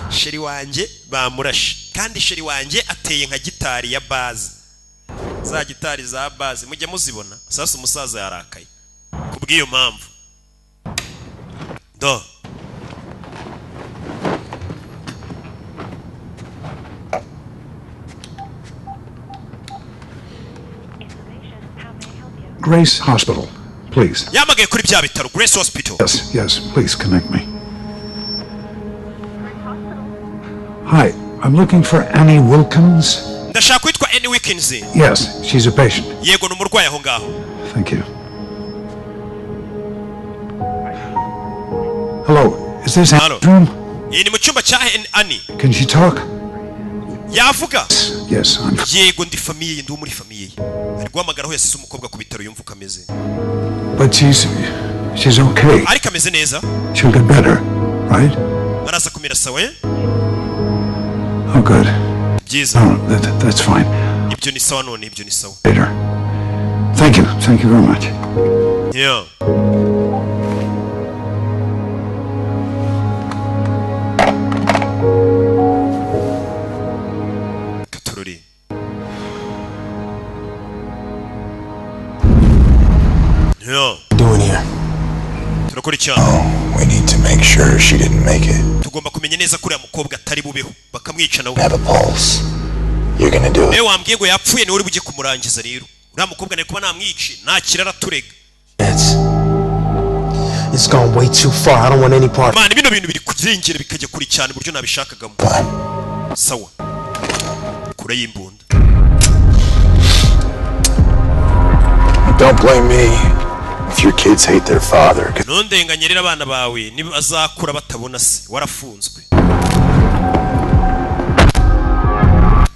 Speaker 1: Chéri wanjye bamurashe, kandi chéri wanjye ateye nka gitari ya bass, za gitari za bass mujya muzibona. Sasa umusaza yarakaye kubw'iyo mpamvu. Do,
Speaker 6: Grace Hospital, please.
Speaker 1: Yamagaye kuri bya bitaro, Grace Hospital.
Speaker 6: Yes, please connect me. Hi, I'm looking for Annie Wilkins.
Speaker 1: Ndashaka witwa Annie Wilkins.
Speaker 6: Yes, she's a patient.
Speaker 1: Yego, ni umurwayi aho ngaho.
Speaker 6: Thank you. Hello, is this
Speaker 1: Hello.
Speaker 6: Annie's room?
Speaker 1: Iyi ni mu cyumba cya Annie?
Speaker 6: Can she talk?
Speaker 1: Yavuga?
Speaker 6: Yes, I'm.
Speaker 1: Yego, ndi famille ye, ndi uwo muri famille ye. Ari guhamagara aho yasize umukobwa ku bitaro, yumva uko ameze.
Speaker 6: But she's okay.
Speaker 1: Ariko ameze neza.
Speaker 6: She'll get better, right?
Speaker 1: Araza kumera sawa, eh?
Speaker 6: Oh, good.
Speaker 1: Byiza.
Speaker 6: No, that's fine.
Speaker 1: Ibyo ni sawa none, ibyo ni sawa.
Speaker 6: Later. Thank you. Thank you very much.
Speaker 1: Yeah. Katururi. Yeah.
Speaker 10: Doing here?
Speaker 1: Turakora icyaha.
Speaker 4: We need to make sure she didn't make it.
Speaker 1: Tugomba kumenya neza ko uriya mukobwa atari bubeho, bakamwica nawe.
Speaker 4: Have a pulse. You're gonna do it.
Speaker 1: Niwe wambwiye ngo yapfuye, niwe uri bujye kumurangiza rero. Uriya mukobwa nari kuba namwice, ntakira araturega.
Speaker 10: It's gone way too far. I don't want any part.
Speaker 1: Man, bino bintu biri kurengera bikajya kure cyane uburyo nabishakagamo. Sawa. Kure y'imbunda.
Speaker 4: Don't blame me if your kids hate their father. 'Cause
Speaker 1: Ntundenganye rero abana bawe nibazakura batabona se warafunzwe.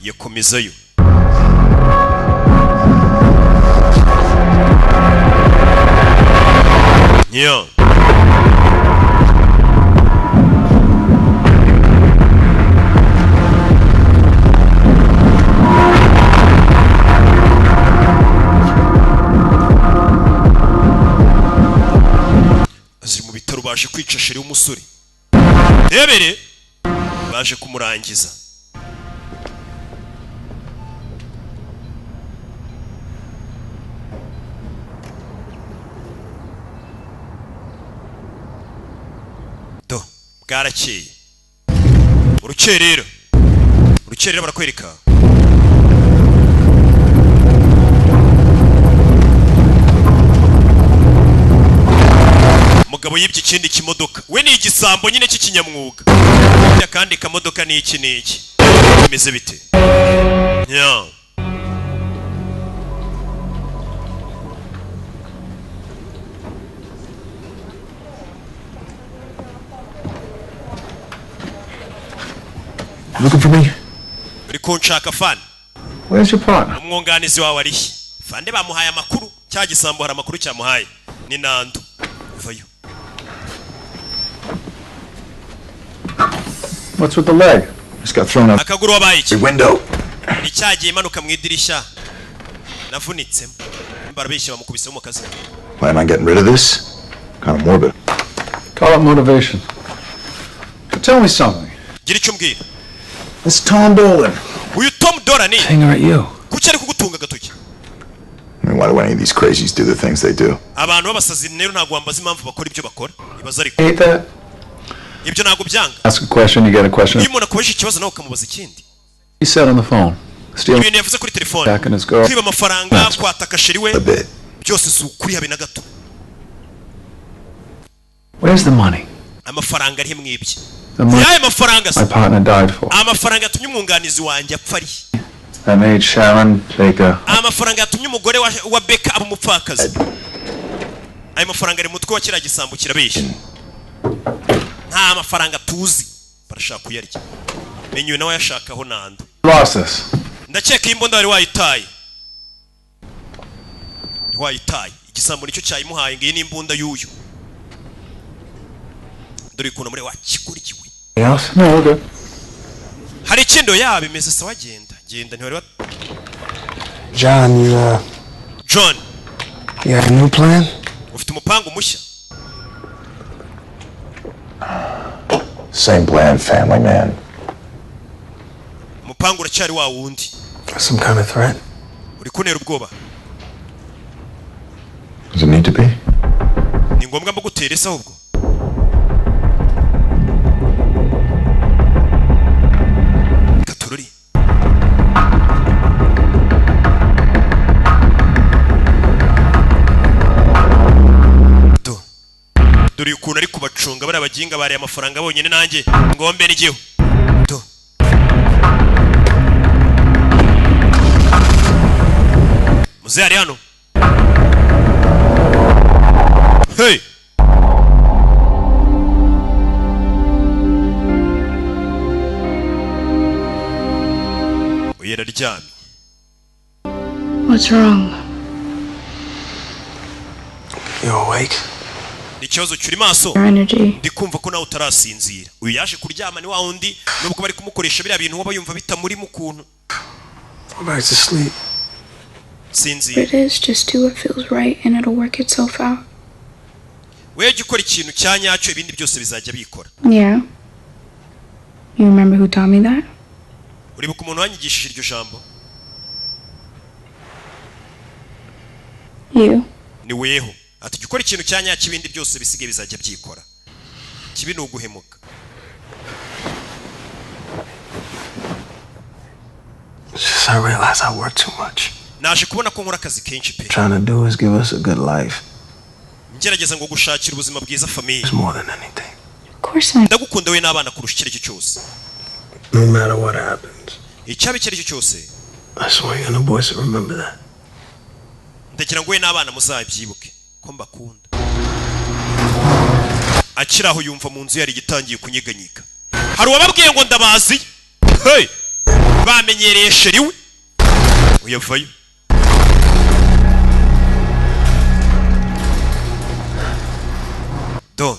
Speaker 1: Yakomezayo. Yeah. Ziri mu bitaro, baje kwica chérie w'umusore. Rebere baje kumurangiza. Do bwarakeye. Urukerera. Urukerera barakwereka. Umugabo yibye ikindi kimodoka. We ni igisambo nyine cy'ikinyamwuga. Akandi kamodoka ni iki n'iki. Bimeze bite? Yeah.
Speaker 11: Looking for me?
Speaker 1: Uri kunshaka fan?
Speaker 9: Where's your partner?
Speaker 1: Umwunganizi wawe ari he? Fande bamuhaye amakuru, cya gisambo hari amakuru cyamuhaye. Ni Nando. Vayo.
Speaker 9: What's with the leg?
Speaker 11: Just got thrown out
Speaker 1: Akaguru wabaye iki?
Speaker 4: the window.
Speaker 1: Ni cyagiye imanuka mu idirishya. Navunitsemo. Barabeshya bamukubisemo mu kazi.
Speaker 4: Plan on getting rid of this? Kind of morbid.
Speaker 9: Call it motivation. But tell me something.
Speaker 1: Gira icyo umbwira.
Speaker 9: It's Tom Dolan.
Speaker 1: Uyu Tom Dolan ni
Speaker 9: Finger at you.
Speaker 1: kuki ari kugutunga agatoki?
Speaker 4: I mean, why do any of these crazies do the things they do?
Speaker 1: Abantu b'abasazi rero ntabwo wambaza impamvu bakora ibyo bakora. Ibaza ariko.
Speaker 9: Hate that?
Speaker 1: Ibyo ntabwo byanga.
Speaker 9: Ask a question, you get a question.
Speaker 1: Iyo umuntu akubajije ikibazo nawe ukamubaza ikindi.
Speaker 9: He said on the phone. Stealing
Speaker 1: Ibintu yavuze kuri telefone.
Speaker 9: back and his girl.
Speaker 1: Kwiba amafaranga, kwataka chérie we. Byose si ukuri habe na gato.
Speaker 9: Where's the money?
Speaker 1: Amafaranga ari mwibye.
Speaker 9: The money
Speaker 1: Yayo mafaranga se.
Speaker 9: my partner died for.
Speaker 1: Amafaranga yatumye umwunganizi wanjye apfa ari.
Speaker 9: That made Sharon Baker.
Speaker 1: Amafaranga yatumye umugore wa Beka aba umupfakazi. Ayo mafaranga ari mu mutwe wa kiriya gisambo kirabeshya. Nta mafaranga tuzi. Barashaka kuyarya. Menye nawe yashakaho Nando.
Speaker 9: Lost this.
Speaker 1: Ndakeka iyi mbunda wari wayitaye. Wayitaye. Igisambo nicyo cyayimuhaye, ngiyi ni imbunda y'uyu. Dore ukuntu muri wakigurikiwe.
Speaker 9: Else? No, we're good.
Speaker 1: Hari ikindo yaba imeze sawa, genda. Genda ntiwari wa
Speaker 10: John, you
Speaker 1: John,
Speaker 10: you got a new plan?
Speaker 1: Ufite umupango mushya?
Speaker 4: Same plan, family man.
Speaker 1: Umupango uracyari wa wundi.
Speaker 10: Some kind of threat?
Speaker 1: Uri kuntera ubwoba.
Speaker 4: Does it need to be?
Speaker 1: Ni ngombwa mbugutera ese ahubwo? Katururi. Do. Dore ukuntu ari kubacunga bariya baginga bariye amafaranga bonyine, nanjye ngombe n'igihu. Do. Muzehe ari hano. Hey! Uyu araryamye.
Speaker 13: What's wrong?
Speaker 10: You awake?
Speaker 1: Ni ikibazo cyuri maso.
Speaker 13: Your energy.
Speaker 1: Ndi kumva ko nawe utarasinzira. Uyu yaje kuryama ni wa wundi, nubwo bari kumukoresha biriya bintu waba yumva bitamurimo ukuntu.
Speaker 10: Go back to sleep.
Speaker 1: Sinzira.
Speaker 13: It is just do what feels right and it'll work itself out.
Speaker 1: Wewe jya ukora ikintu cya nyacyo, ibindi byose bizajya bikora.
Speaker 13: Yeah. You remember who taught me that?
Speaker 1: Uribuka umuntu wanyigishije iryo jambo?
Speaker 13: You.
Speaker 1: Ni weho. Ati jya ukora ikintu cya nyacyo, ibindi byose bisigaye bizajya byikora. Kibi ni uguhemuka.
Speaker 10: It's just I realize I work too much.
Speaker 1: Naje kubona ko nkora akazi kenshi pe.
Speaker 10: Trying to do is give us a good life.
Speaker 1: Ngerageza ngo gushakira ubuzima bwiza famille.
Speaker 10: It's more than anything.
Speaker 13: Of course I.
Speaker 1: Ndagukunda we n'abana kurusha icyo ari cyo cyose.
Speaker 10: No matter what happens,
Speaker 1: Icyaba icyo ari cyo cyose,
Speaker 10: I swear you and the boys will remember that.
Speaker 1: Ndagira ngo we n'abana muzabyibuke ko mbakunda. Akiri aho yumva mu nzu yari igitangiye kunyeganyega. Hari uwababwiye ngo ndabazi. Hey! Bamenyereye chéri we. Uyavayo. Do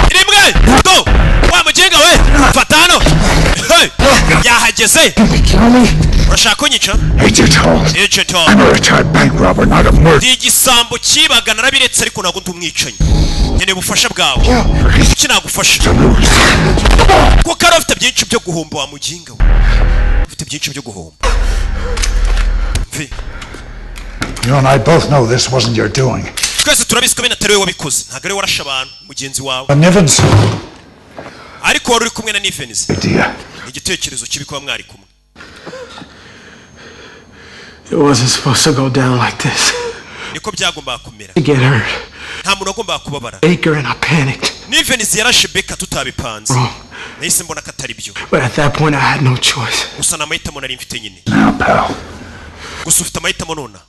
Speaker 1: rimwe, do wa mugenga we, fata hano. Hey! Yahageze. Urashaka kunyica?
Speaker 6: Agent Hall.
Speaker 1: Agent Hall.
Speaker 6: I'm a retired bank robber, not a murderer.
Speaker 1: Ndi igisambo cyibaga, narabiretse, ariko ntabwo ndi umwicanyi. Nkeneye ubufasha bwawe. Kuki nagufasha? Kuko ari ufite byinshi byo guhomba, wa muginga we, ufite byinshi byo guhomba. Mvi.
Speaker 6: You and I both know this wasn't your doing.
Speaker 1: Twese turabizi ko bene atari wowe wabikoze. Ntabwo ari wowe warashe abantu mugenzi wawe.
Speaker 6: But Nivens
Speaker 1: Ariko wari uri kumwe na Nivens.
Speaker 6: idea.
Speaker 1: Ni igitekerezo kibi kuba mwari kumwe.
Speaker 10: It wasn't supposed to go down like this.
Speaker 1: Niko byagombaga kumera.
Speaker 10: To get hurt.
Speaker 1: Nta muntu wagombaga kubabara.
Speaker 10: Baker and I panicked.
Speaker 1: Nivens yarashe Beka tutabipanze.
Speaker 10: Wrong.
Speaker 1: Nahise mbona ko atari byo.
Speaker 10: But at that point, I had no choice.
Speaker 1: Gusa ni amahitamo nari mfite nyine.
Speaker 6: Now, pal,
Speaker 1: Gusa ufite amahitamo nona.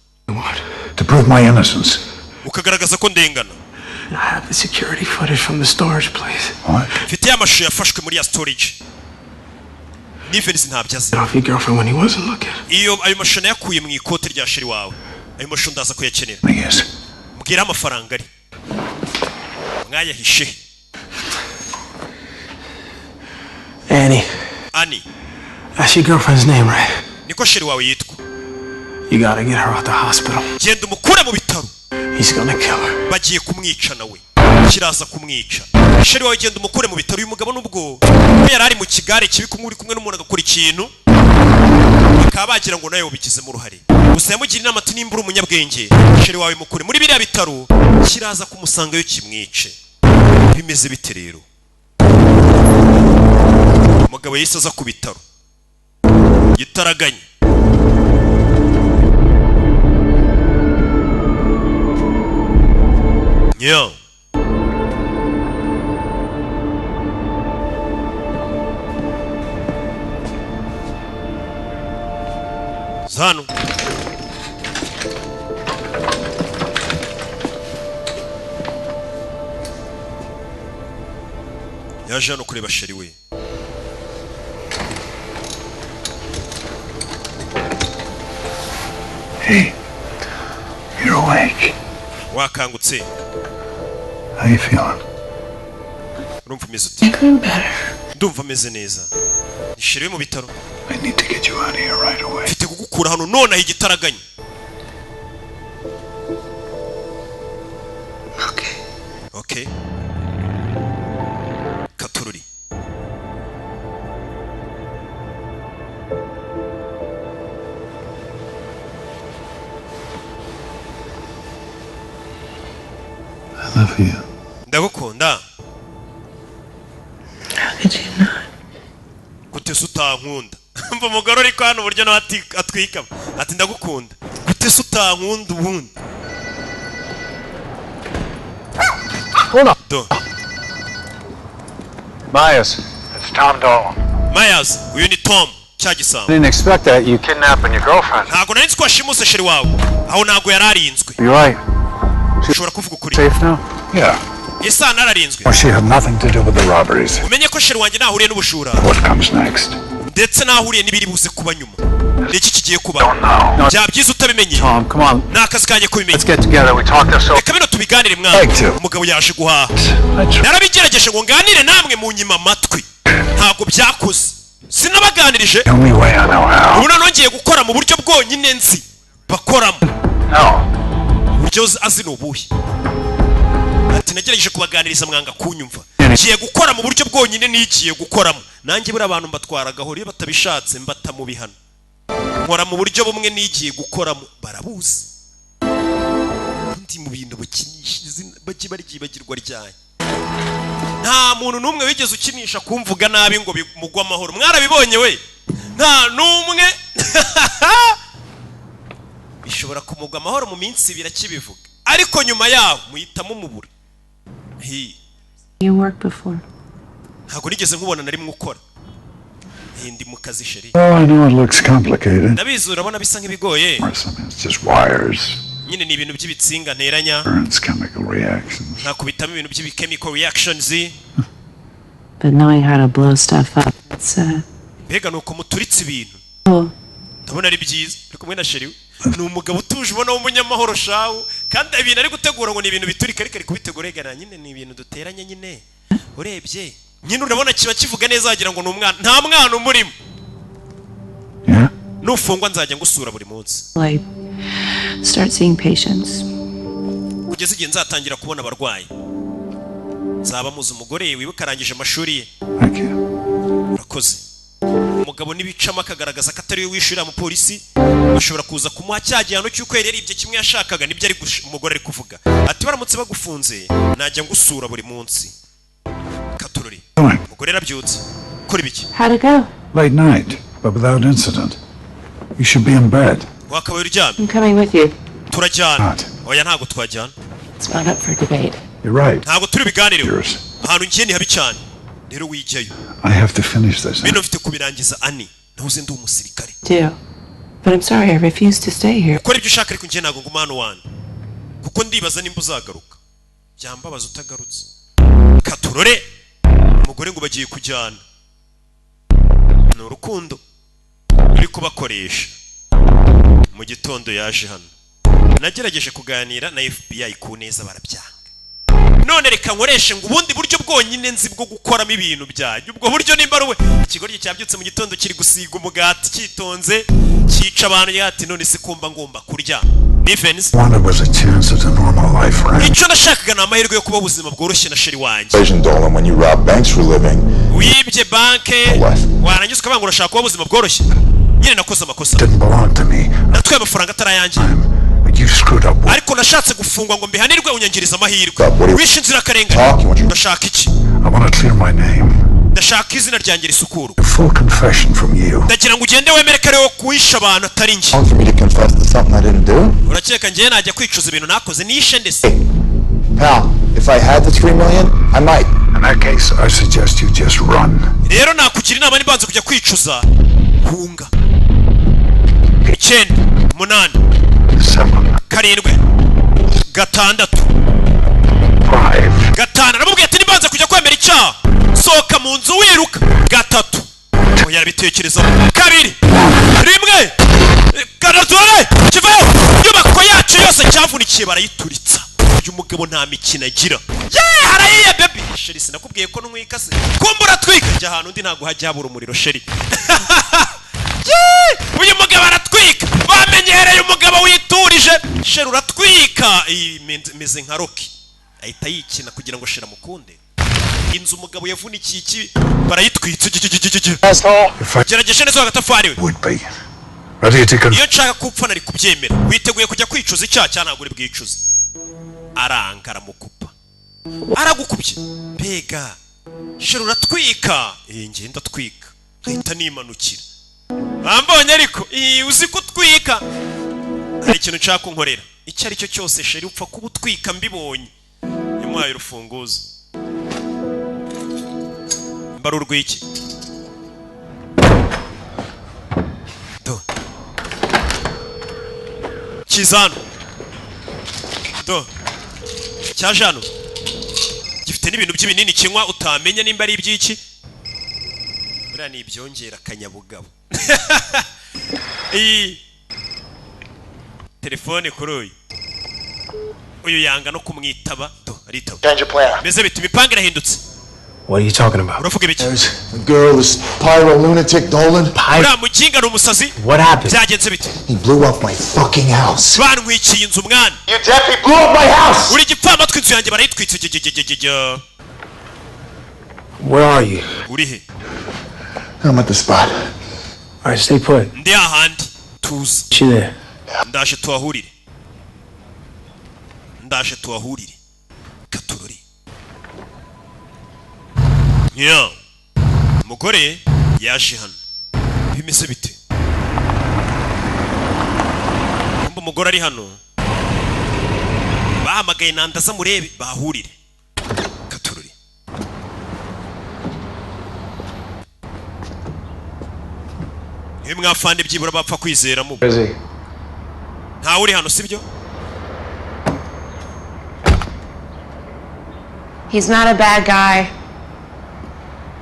Speaker 6: to prove my innocence.
Speaker 1: Ukagaragaza ko ndengana.
Speaker 10: And I have the security footage from the storage place.
Speaker 1: Mfite ya mashusho yafashwe muri ya storage. Nivens ntabyo azi.
Speaker 10: Get off your girlfriend when he wasn't looking.
Speaker 1: Iyo ayo mashusho nayakuye mu ikote rya chéri wawe. Ayo mashusho ndaza kuyakenera.
Speaker 6: Yes.
Speaker 1: Mbwira amafaranga ari mwayahishe.
Speaker 10: Annie,
Speaker 1: Ani.
Speaker 10: that's your girlfriend's name, right?
Speaker 1: Niko chéri wawe yitwa.
Speaker 10: You gotta get her out the hospital.
Speaker 1: Genda umukure mu bitaro.
Speaker 10: He's gonna kill her.
Speaker 1: Bagiye kumwica, nawe kiraza kumwica. Chéri wawe, genda umukure mu bitaro. Uyu mugabo nubwo we yari ari mu kigare kibi, kumwe uri kumwe n'umuntu agakora ikintu bakaba bagira ngo nawe ubigizemo uruhare. Gusa yamugira inama ati nimba uri umunyabwenge, chéri wawe mukure muri biriya bitaro, kiraza kumusangayo kimwice. Bimeze bite rero? Umugabo yahise aza ku bitaro gitaraganya. Yeah. Zano. Yaje hano kureba chéri we.
Speaker 6: Hey, you're awake.
Speaker 1: Wakangutse.
Speaker 6: How you feeling?
Speaker 1: Urumva umeze ute?
Speaker 13: I'm better.
Speaker 1: Ndumva ameze neza. Ni chéri we mu bitaro.
Speaker 6: I need to get you out of here right away.
Speaker 1: Mfite kugukura hano nonaha igitaraganya. Okay. Katururi.
Speaker 6: I love you.
Speaker 1: Ndagukunda.
Speaker 13: How could you not?
Speaker 1: Gute se utankunda? Mva umugore uri hano uburyo nawe atwikamo. Ati ndagukunda. Gute se utankunda ubundi?
Speaker 9: Hold on.
Speaker 1: Do.
Speaker 9: Myers. It's Tom Dolan.
Speaker 1: Myers, uyu ni Tom, cya gisambo.
Speaker 9: Didn't expect that, you kidnapping your girlfriend.
Speaker 1: Ntabwo nari nzi ko washimuse chéri wawe. Aho ntabwo yari arinzwe.
Speaker 9: You're right.
Speaker 1: Ushobora kuvuga ukuri.
Speaker 9: Safe now?
Speaker 6: Yeah.
Speaker 1: Ese nararinzwe?
Speaker 6: Well, she had nothing to do with the robberies.
Speaker 1: Umenye ko chéri wanjye ntahuriye n'ubujura.
Speaker 6: What comes next?
Speaker 1: Ndetse n'aho uriye n'ibiri buze kuba nyuma. Ni iki kigiye kuba? Byaba byiza utabimenye.
Speaker 9: Tom, come on.
Speaker 1: Ni akazi kanjye kubimenya.
Speaker 9: Let's get together. We talk this over.
Speaker 1: Reka bino tubiganire, mwana. Umugabo yaje guhaha. Narabigerageje ngo nganire namwe, mu nyima amatwi, ntabwo byakoze, sinabaganirije.
Speaker 6: The only way I know how.
Speaker 1: Ubu noneho ngiye gukora mu buryo bwonyine nzi bakoramo. Uburyo azi ni ubuhe? Ati nagerageje kubaganiriza mwanga kunyumva, ngiye gukora mu buryo bwonyine nigiye gukoramo nanjye. Buriya abantu mbatwara gahoro, iyo batabishatse mbata mu bihano. Nkora mu buryo bumwe nigiye gukoramo, barabuzi. Ndi mu bintu bakinisha izina bajye baryibagirwa ryanjye. Nta muntu n'umwe wigeze ukinisha kumvuga nabi ngo bimugwe amahoro, mwarabibonye we. Nta n'umwe bishobora kumugwa amahoro mu minsi 2 akibivuga, ariko nyuma yaho muhita mumubura. Hi.
Speaker 5: You worked before.
Speaker 1: Ntabwo nigeze nkubona na rimwe ukora. Hi, ndi mu kazi, chéri.
Speaker 6: Well, I know it looks complicated.
Speaker 1: Ndabizi, urabona bisa nk'ibigoye.
Speaker 6: I mean, it's just wires,
Speaker 1: Nyine ni ibintu by'ibitsinga nteranya,
Speaker 6: currents, chemical reactions.
Speaker 1: nkakubitamo ibintu by'ibi-chemical reactions.
Speaker 5: But knowing how to blow stuff up, it's
Speaker 1: Mbega ni uko muturitse ibintu.
Speaker 5: Oh,
Speaker 1: Ndabona ari byiza. Uri kumwe na chéri we, ni umugabo utuje, ubona w'umunyamahoro shawu, kandi ibintu ari gutegura ngo ni ibintu biturika, ariko ari kubitegura yegana. Nyine ni ibintu duteranya nyine, urebye nyine urabona kiba kivuga neza, wagira ngo ni umwana, nta mwana umurimo. Nufungwa nzajya ngusura buri munsi.
Speaker 5: Like start seeing patients.
Speaker 1: Kugeza igihe nzatangira kubona abarwayi, nzaba muzi. Umugore wibuka arangije amashuri ye. Urakoze. Umugabo nibicamo akagaragaza ko atari we wishyurira umupolisi, bashobora kuza kumuha cya gihano cy'uko yari yaribye kimwe yashakaga. Nibyo ari umugore ari kuvuga ati baramutse bagufunze najya ngusura buri munsi. Katurori, umugore yarabyutse. Kora ibiki?
Speaker 5: How'd it go?
Speaker 6: Late night, but without incident. You should be in bed.
Speaker 1: Wakabaye uryamye.
Speaker 5: I'm coming with you.
Speaker 1: Turajyana. Oya, ntabwo twajyana.
Speaker 5: It's not up for debate.
Speaker 6: You're right.
Speaker 1: Ntabwo turi biganireho. Ahantu ngiye ni habi cyane, rero wijyayo.
Speaker 6: I have to finish this.
Speaker 1: Bino mfite kubirangiza ani, ntuze ndi umusirikare.
Speaker 5: Do. But I'm sorry, I refuse to stay here.
Speaker 1: Ukora ibyo ushaka, ariko njye ntabwo nguma hano wani, kuko ndibaza nimba uzagaruka, byambabaza utagarutse. Katurore, umugore ngo bagiye kujyana. Ni urukundo ruri kubakoresha. Mu gitondo yaje hano. Nagerageje kuganira na FBI ku neza, barabyanga. None reka nkoreshe ngo ubundi buryo bwonyine nzi bwo gukoramo ibintu byanjye. Ubwo buryo nimba ari we. Ikigoryi cyabyutse mu gitondo kiri gusiga umugati cyitonze, cyica abantu. Yati none se kumba ngomba kurya Nivens.
Speaker 6: Wanted was a chance at a normal life, right?
Speaker 1: Icyo nashakaga ni amahirwe yo kuba ubuzima bworoshye na chéri wanjye.
Speaker 11: Asian Dolan, when you rob banks for a living,
Speaker 1: Wibye banke warangiza ukavuga ngo urashaka kuba ubuzima bworoshye. Nyine nakoze amakosa.
Speaker 6: Didn't belong to me.
Speaker 1: Natwaye amafaranga atari ayanjye.
Speaker 6: But you screwed up.
Speaker 1: Ariko nashatse gufungwa ngo mbihanirwe, unyangiriza amahirwe, wishe inzirakarengane. Ndashaka iki?
Speaker 6: I want to clear my name.
Speaker 1: Ndashaka izina ryanjye risukurwa.
Speaker 6: A full confession from you.
Speaker 1: Ndagira ngo ugende wemere ko ariwo kuwisha abantu, atari njye.
Speaker 11: For me to confess to something I didn't do?
Speaker 1: Urakeka njyewe najya kwicuza ibintu nakoze nishe ndetse?
Speaker 11: Pal, if I had the 3 million, I might.
Speaker 6: In that case, I suggest you just run.
Speaker 1: Rero nakugira inama, nibanze kujya kwicuza, hunga. 9, 8, 7, 6, 5. Aramubwira ati nibanze kujya kwemera icyaha, sohoka mu nzu wiruka. 3, oya, yarabitekerezaho. 2, 1, 3, kivayo. Inyubako yacu yose cyavunikiye barayituritsa. Uyu mugabo nta mikino agira. Yeee, harayiye baby. Chéri, sinakubwiye ko ntwika se? Kumbura twika, jya ahantu undi ntabwo hajya habura umuriro, chéri. Yeee, uyu mugabo aratwika, bamenyereye umugabo witurije. Chéri, uratwika. Iyi meze nka Rocky, ahita yikina kugira ngo chéri amukunde. Inzu umugabo yavunikiye iki barayitwitse. Gerageje neza agatafari we.
Speaker 6: Would be. Ready to
Speaker 1: Iyo nshaka kupfa nari kubyemera. Witeguye kujya kwicuza icyaha cyangwa ntabwo uri bwicuze? Aranga, aramukupa, aragukubye. Mbega chéri, uratwika. Iyi ngiye ndatwika, nkahita nimanukira. Bambonye ariko iyi uzi ko utwika. Hari ikintu nshaka kunkorera, icyo ari cyo cyose chéri, upfa kuba utwika mbibonye. Yamuhaye urufunguzo mba ari urw'iki? Do kiza hano, do cyaje hano gifite n'ibintu by'ibinini kinywa, utamenya nimba ari iby'iki. Buriya ni ibyongera akanyabugabo. Iyi telefone kuri uyu, uyu yanga no kumwitaba. Do, aritaba.
Speaker 4: Change of plan.
Speaker 1: Meze biti? Imipango irahindutse.
Speaker 10: What are you talking about?
Speaker 1: Uravuga ibiki?
Speaker 4: The girl, this pyro lunatic Dolan.
Speaker 1: Uriya muginga ni umusazi.
Speaker 10: What happened?
Speaker 1: Byagenze bite?
Speaker 4: He blew up my fucking house.
Speaker 1: Bantwikiye inzu, mwana.
Speaker 4: You deaf? He blew up my house.
Speaker 1: Uri igipfamatwi, inzu yanjye barayitwitse. Gigigigigigi.
Speaker 10: Where are you?
Speaker 1: Uri he?
Speaker 4: I'm at the spot.
Speaker 10: All right, stay put.
Speaker 1: Ndi hahandi, tuza.
Speaker 10: She there.
Speaker 1: Ndaje tuhahurire, ndaje tuhahurire. Katurore ya umugore yaje hano, bimeze bite? Kumva umugore ari hano, bahamagaye nandaza murebe bahahurire. Katurore. Niwe mwafande byibura bapfa kwizera mu
Speaker 9: Busy.
Speaker 1: Ntawe uri hano, sibyo?
Speaker 5: He's not a bad guy.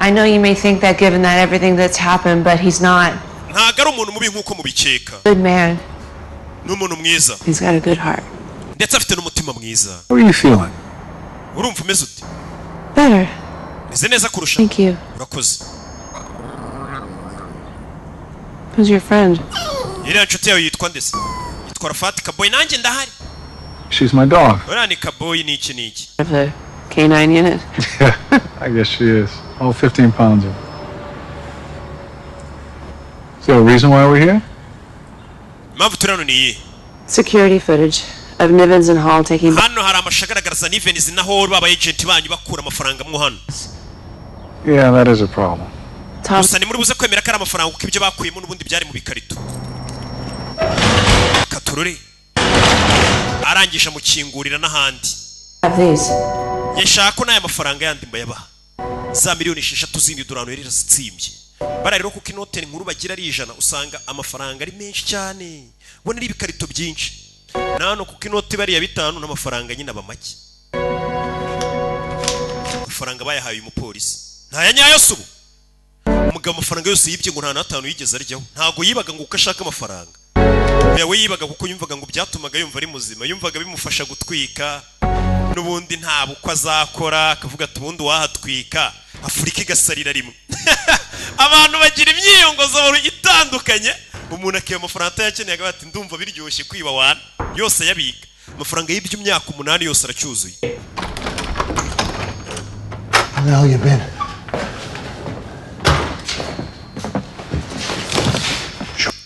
Speaker 5: I know you may think that given that everything that's happened, but he's not.
Speaker 1: Ntabwo ari umuntu mubi nk'uko mubikeka.
Speaker 5: Good man.
Speaker 1: Ni umuntu mwiza.
Speaker 5: He's got a good heart.
Speaker 1: Ndetse afite n'umutima mwiza.
Speaker 9: How are you feeling?
Speaker 1: Urumva umeze ute?
Speaker 5: Better.
Speaker 1: Meze neza kurusha.
Speaker 5: Thank you.
Speaker 1: Urakoze.
Speaker 5: Who's your friend?
Speaker 1: Iriya nshuti yawe yitwa ndetse? Yitwa Rafati Kaboyi, nanjye ndahari.
Speaker 9: She's my dog.
Speaker 1: Uriya ni Kaboyi, ni iki n'iki.
Speaker 5: Of the K9 unit.
Speaker 9: Yeah, I guess she is. All 15 pounds of her. Is there a reason why we're here?
Speaker 1: Impamvu turi hano ni iyihe?
Speaker 5: Security footage of Nivens and Hall taking.
Speaker 1: Hano hari amashusho agaragaza Nivens na Hall, baba agent banyu, bakura amafaranga mo hano.
Speaker 9: Yeah, that is a problem.
Speaker 1: Gusa ni muri buze kwemera ko ari amafaranga, kuko ibyo bakuyemo n'ubundi byari mu bikarito. Katurore, arangije amukingurira n'ahandi.
Speaker 5: Have these.
Speaker 1: Yashaka ko n'aya mafaranga yandi mbayabaha, za miliyoni 6 zindi dorari yari zitsibye bara rero, kuko inote nkuru bagira ari 100, usanga amafaranga ari menshi cyane, ubona ari ibikarito byinshi. Na hano kuko inoti bariya 5, n'amafaranga nyine aba make. Amafaranga bayahaye uyu mupolisi ntaya nyayo si ubu. Umugabo amafaranga yose yibye ngo nta n'atanu yigeze aryaho. Ntabwo yibaga ngo uko ashaka amafaranga. Oya, we yibaga kuko yumvaga ngo byatumaga yumva ari muzima, yumvaga bimufasha gutwika. N'ubundi nta bukwe azakora, akavuga ati ubundi wahatwika Afurika igasarira rimwe. Abantu bagira imyiyongozo itandukanye. Umuntu akiba amafaranga atayakeneye, akavuga ati ndumva biryoshye kwiba wana yose ayabika. Amafaranga yibye imyaka 8 yose aracyuzuye.
Speaker 4: Where the hell you been?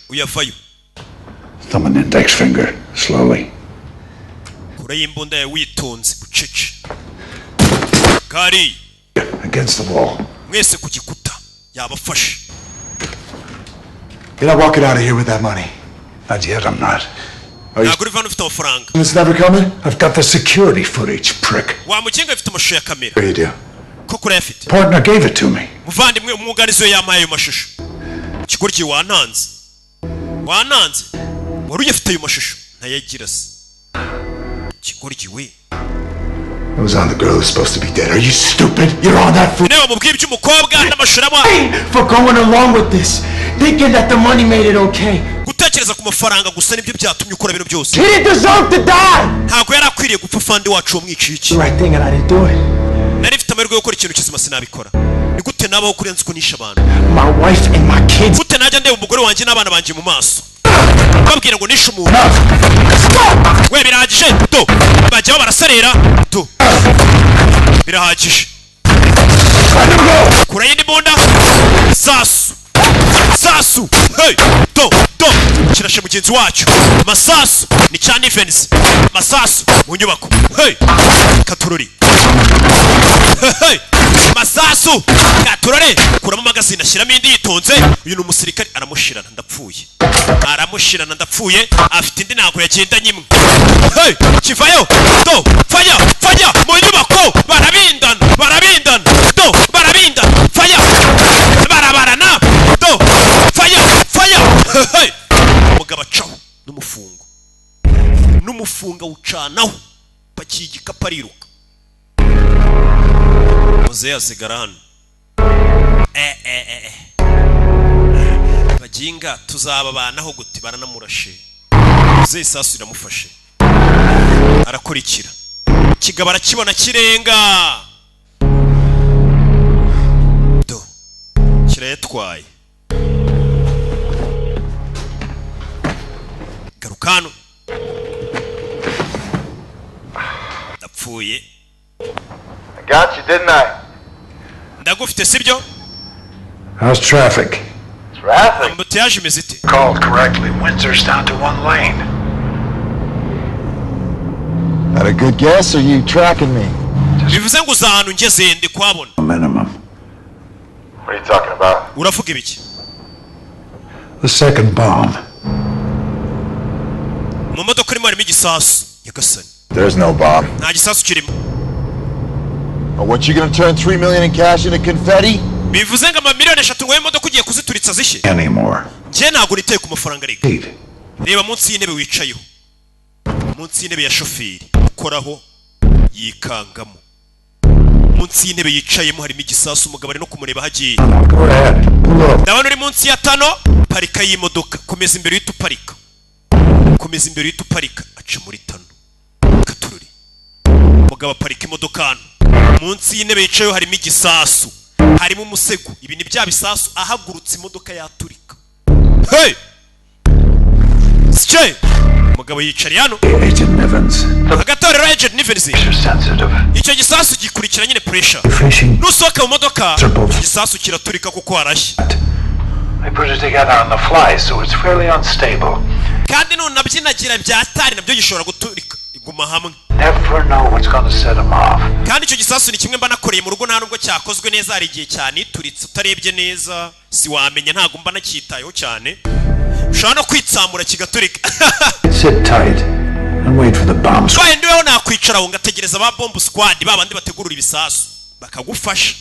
Speaker 1: Uyavayo.
Speaker 6: Thumb and index finger, slowly.
Speaker 1: Kure y'imbunda yawe witonze bucece kari.
Speaker 6: Against the wall.
Speaker 1: Mwese ku gikuta, yabafashe.
Speaker 4: You're not walking out of here with that money.
Speaker 6: Not yet, I'm not.
Speaker 1: Ntabwo uri hano ufite amafaranga.
Speaker 4: It's never coming?
Speaker 6: I've got the security footage, prick.
Speaker 1: Wa mukinga, afite amashusho ya kamera.
Speaker 4: Sure you do.
Speaker 1: Koko urayafite?
Speaker 6: Partner gave it to me.
Speaker 1: Muvandimwe umwunganizi we yampaye ayo mashusho. Ikigoryi, wantanze, wantanze, wari uyafite ayo mashusho ntayagira se? Ikigoryi we.
Speaker 4: It was on the girl who's supposed to be dead. Are you stupid? You're on that fool.
Speaker 1: Niba mubwiye iby'umukobwa n'amashusho aramuha.
Speaker 10: For going along with this, thinking that the money made it okay.
Speaker 1: Gutekereza ku mafaranga gusa nibyo byatumye ukora bino byose.
Speaker 10: He didn't deserve to die.
Speaker 1: Ntabwo yari akwiriye gupfa. Fandi wacu wamwiciye iki?
Speaker 10: The right thing and I didn't do it.
Speaker 1: Nari mfite amahirwe yo gukora ikintu kizima, sinabikora. Ni gute nabaho kurenza uko nishe abantu?
Speaker 10: My wife and my kids.
Speaker 1: Gute najya ndeba umugore wanjye n'abana banjye mu maso babwira ngo nishe umuntu we? Birahagije, do, bajyaho barasarera. Do, birahagije. Kura y'indi mbunda, sasu sasu. Hey, do do, kirashe mugenzi wacyo. Masasu ni cya Nivens, masasu mu nyubako. Hey, katurori. Hey, masasu, katurore. Kuramo magazine, ashyiramo indi yitonze. Uyu ni umusirikare, aramushirana ndapfuye, aramushirana ndapfuye. Afite indi, ntabwo yagendanye imwe. Hey, kivayo, do, faya faya mu nyubako, barabindana, barabindana, do, barabindana, faya, barabarana, do, faya faya. Hey, umugabo acaho n'umufungo, n'umufunga awucanaho, pakiye igikapu ariruka. Muzehe asigara hano. Eh eh eh eh. Baginga tuzababanaho gute? Baranamurashe. Muzehe isasu iramufashe, arakurikira kigabo, arakibona kirenga do kirayatwaye. Garuka hano, ndapfuye.
Speaker 11: I got you, didn't I?
Speaker 1: Ndagufite, sibyo?
Speaker 6: How's traffic?
Speaker 11: Traffic?
Speaker 1: Embouteillage imeze ite?
Speaker 6: Called correctly. Windsor's down to one lane.
Speaker 11: That a good guess, or you tracking me?
Speaker 1: Bivuze ngo uza ahantu ngeze ndi kuhabona.
Speaker 6: Minimum.
Speaker 11: What are you talking about?
Speaker 1: Uravuga ibiki?
Speaker 6: The second bomb.
Speaker 1: Mu modoka urimo harimo igisasu, nyagasani.
Speaker 11: There's no bomb.
Speaker 1: Nta gisasu kirimo.
Speaker 11: Oh, what, you gonna turn 3 million in cash into confetti?
Speaker 1: Bivuze ngo amamiliyoni 3 ngo imodoka ugiye kuzituritsa zishye?
Speaker 6: Anymore.
Speaker 1: Njye ntabwo niteye ku mafaranga rega.
Speaker 6: Eight.
Speaker 1: Reba munsi y'intebe wicayeho, munsi y'intebe ya shoferi ukoraho, yikangamo. Munsi y'intebe yicayemo harimo igisasu. Umugabo ari no kumureba aho agiye.
Speaker 6: Go ahead. Pull up.
Speaker 1: Ndabona uri munsi ya tano. Parika y'imodoka, komeza imbere uhita uparika, komeza imbere uhita uparika. Aca muri tano katururi. Umugabo aparika imodoka hano, munsi y'intebe yicayeho harimo igisasu, harimo umusego. Ibi ni bya bisasu, ahagurutse imodoka yaturika. Hey! Sike umugabo yicariye hano.
Speaker 6: Agent Nivens.
Speaker 1: Hagati aho rero, Agent Nivens,
Speaker 6: Sensitive.
Speaker 1: icyo gisasu gikurikira nyine pressure.
Speaker 6: Facing.
Speaker 1: Nusohoka mu modoka,
Speaker 6: Circles.
Speaker 1: igisasu kiraturika kuko harashye.
Speaker 6: I put it together on the fly, so it's fairly unstable.
Speaker 1: Kandi nunabyinagira bya tari nabyo gishobora guturika, iguma hamwe.
Speaker 6: Never know what's gonna set them off.
Speaker 1: Kandi icyo gisasu ni kimwe mba nakoreye mu rugo, nta nubwo cyakozwe neza, hari igihe cyanituritse utarebye neza, si wamenya. Ntabwo mba nacyitayeho cyane, ushobora no kwitsamura kigaturika.
Speaker 6: Sit tight and wait for the bomb squad.
Speaker 1: Twaye ndiweho nakwicara aho ngategereza ba bomb squad, ba bandi bategurura ibisasu bakagufasha,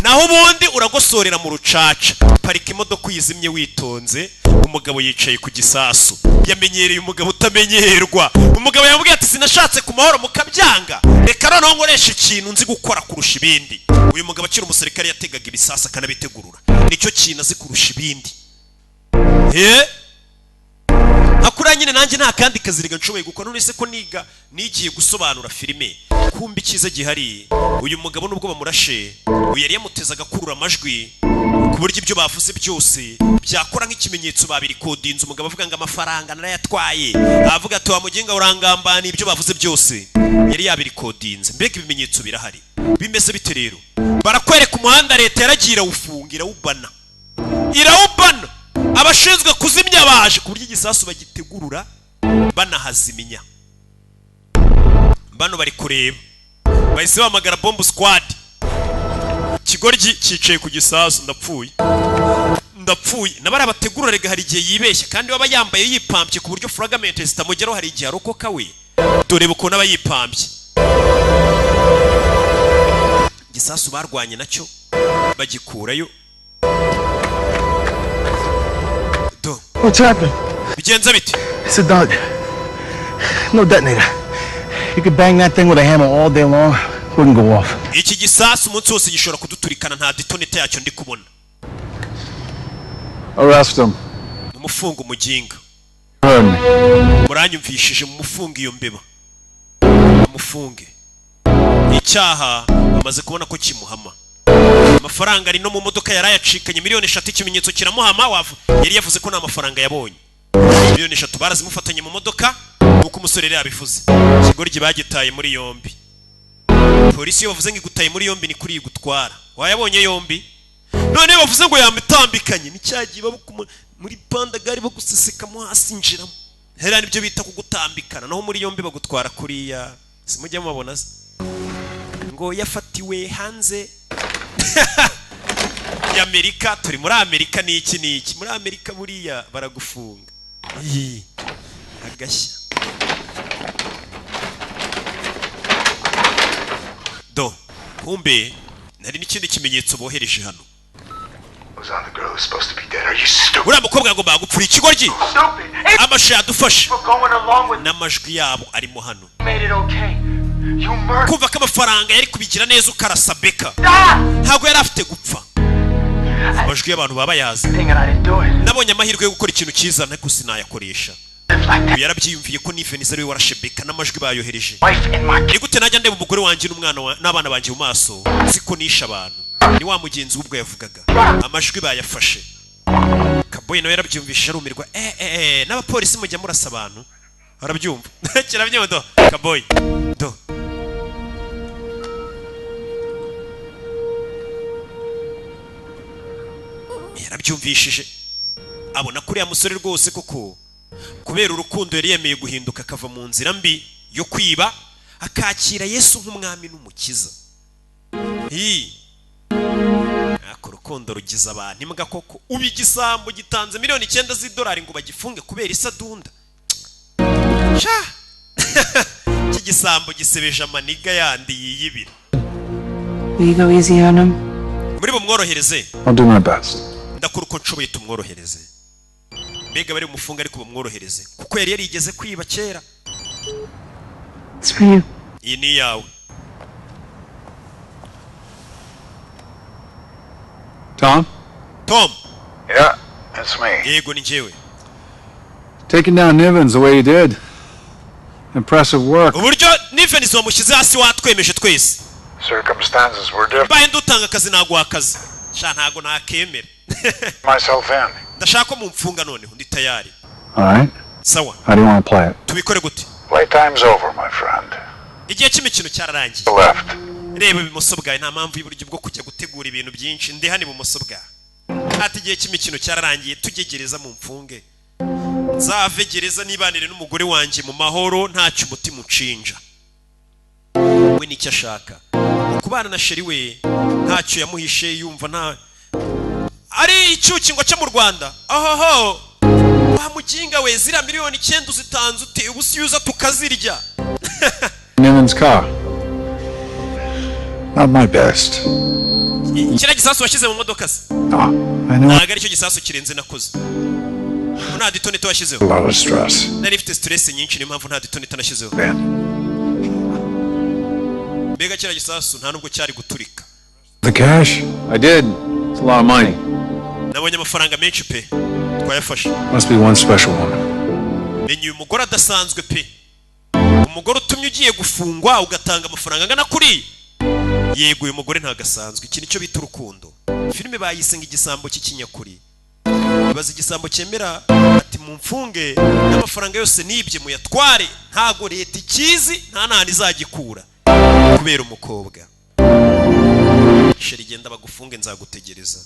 Speaker 1: naho ubundi uragosorera mu rucaca. Parika imodoka uyizimye witonze. Umugabo yicaye ku gisasu, yamenyereye umugabo utamenyerwa. Umugabo yamubwiye ati: "Sinashatse ku mahoro mukabyanga, reka noneho nkoresha ikintu nzi gukora kurusha ibindi." Uyu mugabo akiri umusirikare yategaga ibisasu akanabitegurura, nicyo kintu azi kurusha ibindi. Eh? Akuriya nyine nanjye nta kandi kazi rega nshoboye gukora. None se ko niga nigiye gusobanura filime? Kumva icyiza gihari, uyu mugabo nubwo bamurashe, uyu yari yamuteze agakurura amajwi ku buryo ibyo bavuze byose byakora nk'ikimenyetso. Babirikodinze. Umugabo avuga ngo amafaranga narayatwaye, avuga ati: "Wa muginga urangambana." Ibyo bavuze byose yari yabirikodinze, mbega ibimenyetso birahari. Bimeze bite rero? Barakwereka umuhanda leta yaragiye irawufunga, irawubana, irawubana. Abashinzwe kuzimya baje ku buryo igisasu bagitegurura banahazimya. Bano bari kureba, bahise bahamagara bomb squad. Ikigoryi cyicaye ku gisasu. Ndapfuye, ndapfuye. Nabari abategura rega, hari igihe yibeshya, kandi waba yambaye yipampye ku buryo fragment zitamugeraho, hari igihe arokoka we. Dore ukuntu aba yipampye. Igisasu barwanye nacyo bagikurayo do.
Speaker 10: What's happening?
Speaker 1: Bigenze bite?
Speaker 10: It's a dud. No detonator. You could bang that thing with a hammer all day long, wouldn't go off.
Speaker 1: Iki gisasu umunsi wose gishobora kuduturikana, nta detonator yacyo ndi kubona.
Speaker 9: Arrest him.
Speaker 1: Mumufunga umuginga.
Speaker 9: Heard me.
Speaker 1: Muranyumvishije? Mumufunge iyo mbeba, mumufunge. Icyaha bamaze kubona ko kimuhama. Amafaranga ari no mu modoka yari ayacikanye, miliyoni 3. Ikimenyetso kiramuhama. Yari yavuze ko nta mafaranga yabonye. Miliyoni 3 barazimufatanye mu modoka nk'uko umusore yari yabivuze. Ikigoryi bagitaye muri yombi. Polisi iyo bavuze ngo igutaye muri yombi, ni kuri igutwara wayabonye yombi. None bavuze ngo yamitambikanye, ni cya gihe muri pandagari bagusesekamo hasi injiramo hera, nibyo bita kugutambikana. Naho muri yombi bagutwara kuriya, simujya mubabona se ngo yafatiwe hanze y'Amerika? Turi muri Amerika, ni iki n'iki muri Amerika, buriya baragufunga. Ii, agashya do. Kumbe nari n'ikindi kimenyetso bohereje hano.
Speaker 4: Was on the girl who's supposed to be dead. Are you stupid?
Speaker 1: Uriya mukobwa yagombaga gupfura. Ikigoryi, amashusho yadufashe
Speaker 14: Going along with
Speaker 1: n'amajwi yabo arimo hano.
Speaker 14: made it okay. You murdered.
Speaker 1: Kumva ko amafaranga yari kubigira neza, ukarasa Beka, ntabwo yari afite gupfa. Amajwi y'abantu baba bayazi. Nabonye amahirwe yo gukora ikintu cyiza, ariko sinayakoresha. Uyu yarabyiyumviye ko Nivens ari we warashe Beka n'amajwi bayohereje. Ni gute najya ndeba umugore wanjye n'umwana n'abana banjye mu maso siko nishe abantu? Ni wa mugenzi w'ubwo yavugaga, amajwi bayafashe. Kaboyi nawe yarabyumvishije, arumirwa. Eh eh eh, n'abapolisi mujya murasa abantu? Arabyumva, kirabyumva. Do Kaboyi do. Yarabyumvishije, abona kuriya musore rwose koko kubera urukundo yari yemeye guhinduka, akava mu nzira mbi yo kwiba, akakira Yesu nk'umwami n'umukiza. Hi, ako urukundo rugize abantu imbwa koko! Ubu igisambo gitanze miliyoni 9 z'idolari ngo bagifunge kubera isadunda. Sha, iki gisambo gisebeje amaniga yandi yiyibira.
Speaker 5: Will you go easy on him?
Speaker 1: Muri bumworohereze?
Speaker 9: I'll do my best.
Speaker 1: Ndakora uko nshoboye tumworohereze. Mbega bari bumufunge, ariko bamworohereze kuko yari yarigeze kwiba kera.
Speaker 5: It's for you.
Speaker 1: Iyi ni iyawe.
Speaker 9: Tom?
Speaker 1: Tom?
Speaker 6: Yeah, that's me.
Speaker 1: Yego, ni njyewe.
Speaker 9: Taking down Nivens the way you did. Impressive work.
Speaker 1: Uburyo Nivens wamushyize hasi watwemeje twese.
Speaker 6: Circumstances were different.
Speaker 1: Mbaye ndutanga akazi, naguha akazi. Sha, ntago nakemera.
Speaker 6: Myself in.
Speaker 1: Ndashaka ko mumfunga noneho, ndi tayari.
Speaker 9: All right.
Speaker 1: Sawa.
Speaker 9: How do you want to play it?
Speaker 1: Tubikore gute?
Speaker 6: Playtime's over, my friend.
Speaker 1: Igihe cy'imikino cyararangiye.
Speaker 6: The left.
Speaker 1: Reba ibumoso bwawe, nta mpamvu y'uburyo bwo kujya gutegura ibintu byinshi, ndi hano ibumoso bwawe. Ati igihe cy'imikino cyararangiye, tujye gereza mu mfunge, nzave gereza nibanire n'umugore wanjye mu mahoro, ntacyo umutima unshinja. We nicyo ashaka, kubana na chérie we, ntacyo yamuhishe, yumva nta ari icyuki ngo cyo mu Rwanda. Ahoho wa muginga we, ziriya miliyoni 9 uzitanze ute? Ubu si uza tukazirya.
Speaker 9: Nivens' car.
Speaker 6: Not my best.
Speaker 1: Kiriya gisasu washyize mu modoka se?
Speaker 6: I know
Speaker 1: Ntabwo aricyo gisasu kirenze nakoze. Nta detonator washyizeho.
Speaker 6: a lot of stress.
Speaker 1: Nari mfite stress nyinshi, niyo mpamvu nta detonator nashyizeho.
Speaker 6: Ben.
Speaker 1: Mbega kiriya gisasu nta nubwo cyari guturika.
Speaker 6: The cash?
Speaker 9: I did. It's a lot of money.
Speaker 1: Nabonye amafaranga menshi pe, twayafashe.
Speaker 9: Must be one special woman.
Speaker 1: Menya uyu mugore adasanzwe pe, umugore utumye ugiye gufungwa ugatanga amafaranga angana kuri. Yego, uyu mugore ntabwo asanzwe. Iki nicyo bita urukundo. Filime bayise ngo Igisambo cy'ikinyakuri. Ibaza igisambo cyemera ati mumfunge n'amafaranga yose nibye muyatware, ntago leta ikizi, nta n'ahantu izagikura, kubera umukobwa. Chérie, genda bagufunge, nzagutegereza.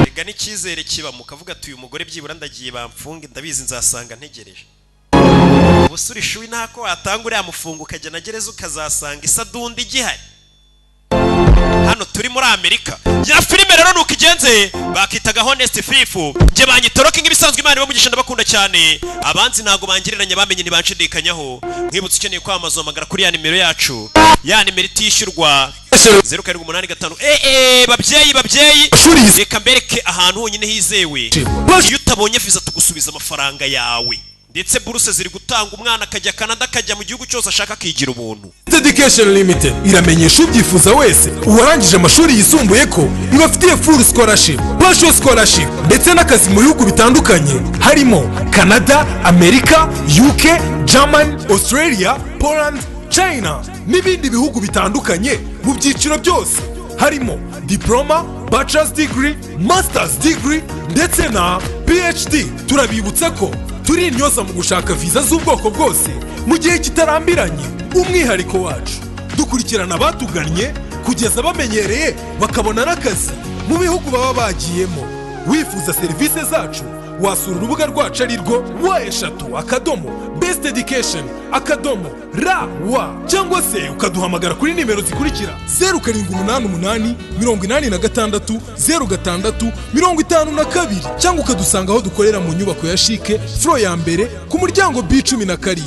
Speaker 1: Rega n'icyizere kiba mukavuga ati uyu mugore byibura ndagiye bamfunge, ndabizi nzasanga ntegereje. Ubusore ishuwi ntako watanga uriya mufungo, ukajya na gereza ukazasanga isadundi igihari. Hano turi muri Amerika. Ya filime rero nuko igenze, bakitaga Honest Thief, njye banyita Rocky nk'ibisanzwe. Imana ibamugisha, ndabakunda cyane. Abanzi ntago bangereranya, bamenye ntibanshidikanyaho. Nkwibutsa, ukeneye kwamamaza uhamagara kuri ya nimero yacu, ya nimero itishyurwa, 0785. Babyeyi, babyeyi, reka mbereke ahantu honyine hizewe. Iyo utabonye viza tugusubiza amafaranga yawe, ndetse buruse ziri gutanga, umwana akajya Canada, akajya mu gihugu cyose ashaka, akigira ubuntu.
Speaker 2: Education Limited iramenyesha ubyifuza wese, uwarangije amashuri yisumbuye, ko ibafitiye full scholarship, partial scholarship ndetse n'akazi mu bihugu bitandukanye harimo Canada, Amerika, UK, Germany, Australia, Poland, China n'ibindi bihugu bitandukanye mu byiciro byose harimo diploma, bachelor's degree, master's degree ndetse na PhD. Turabibutsa ko turi intyoza mu gushaka viza z'ubwoko bwose mu gihe kitarambiranye. Umwihariko wacu, dukurikirana abatugannye kugeza bamenyereye, bakabona n'akazi mu bihugu baba bagiyemo. Wifuza serivisi zacu, wasura urubuga rwacu ari rwo www.besteducation.rw, cyangwa se ukaduhamagara kuri nimero zikurikira: 0788 86 06 52, cyangwa ukadusanga aho dukorera mu nyubako ya CHIC, floor ya mbere, ku muryango B17.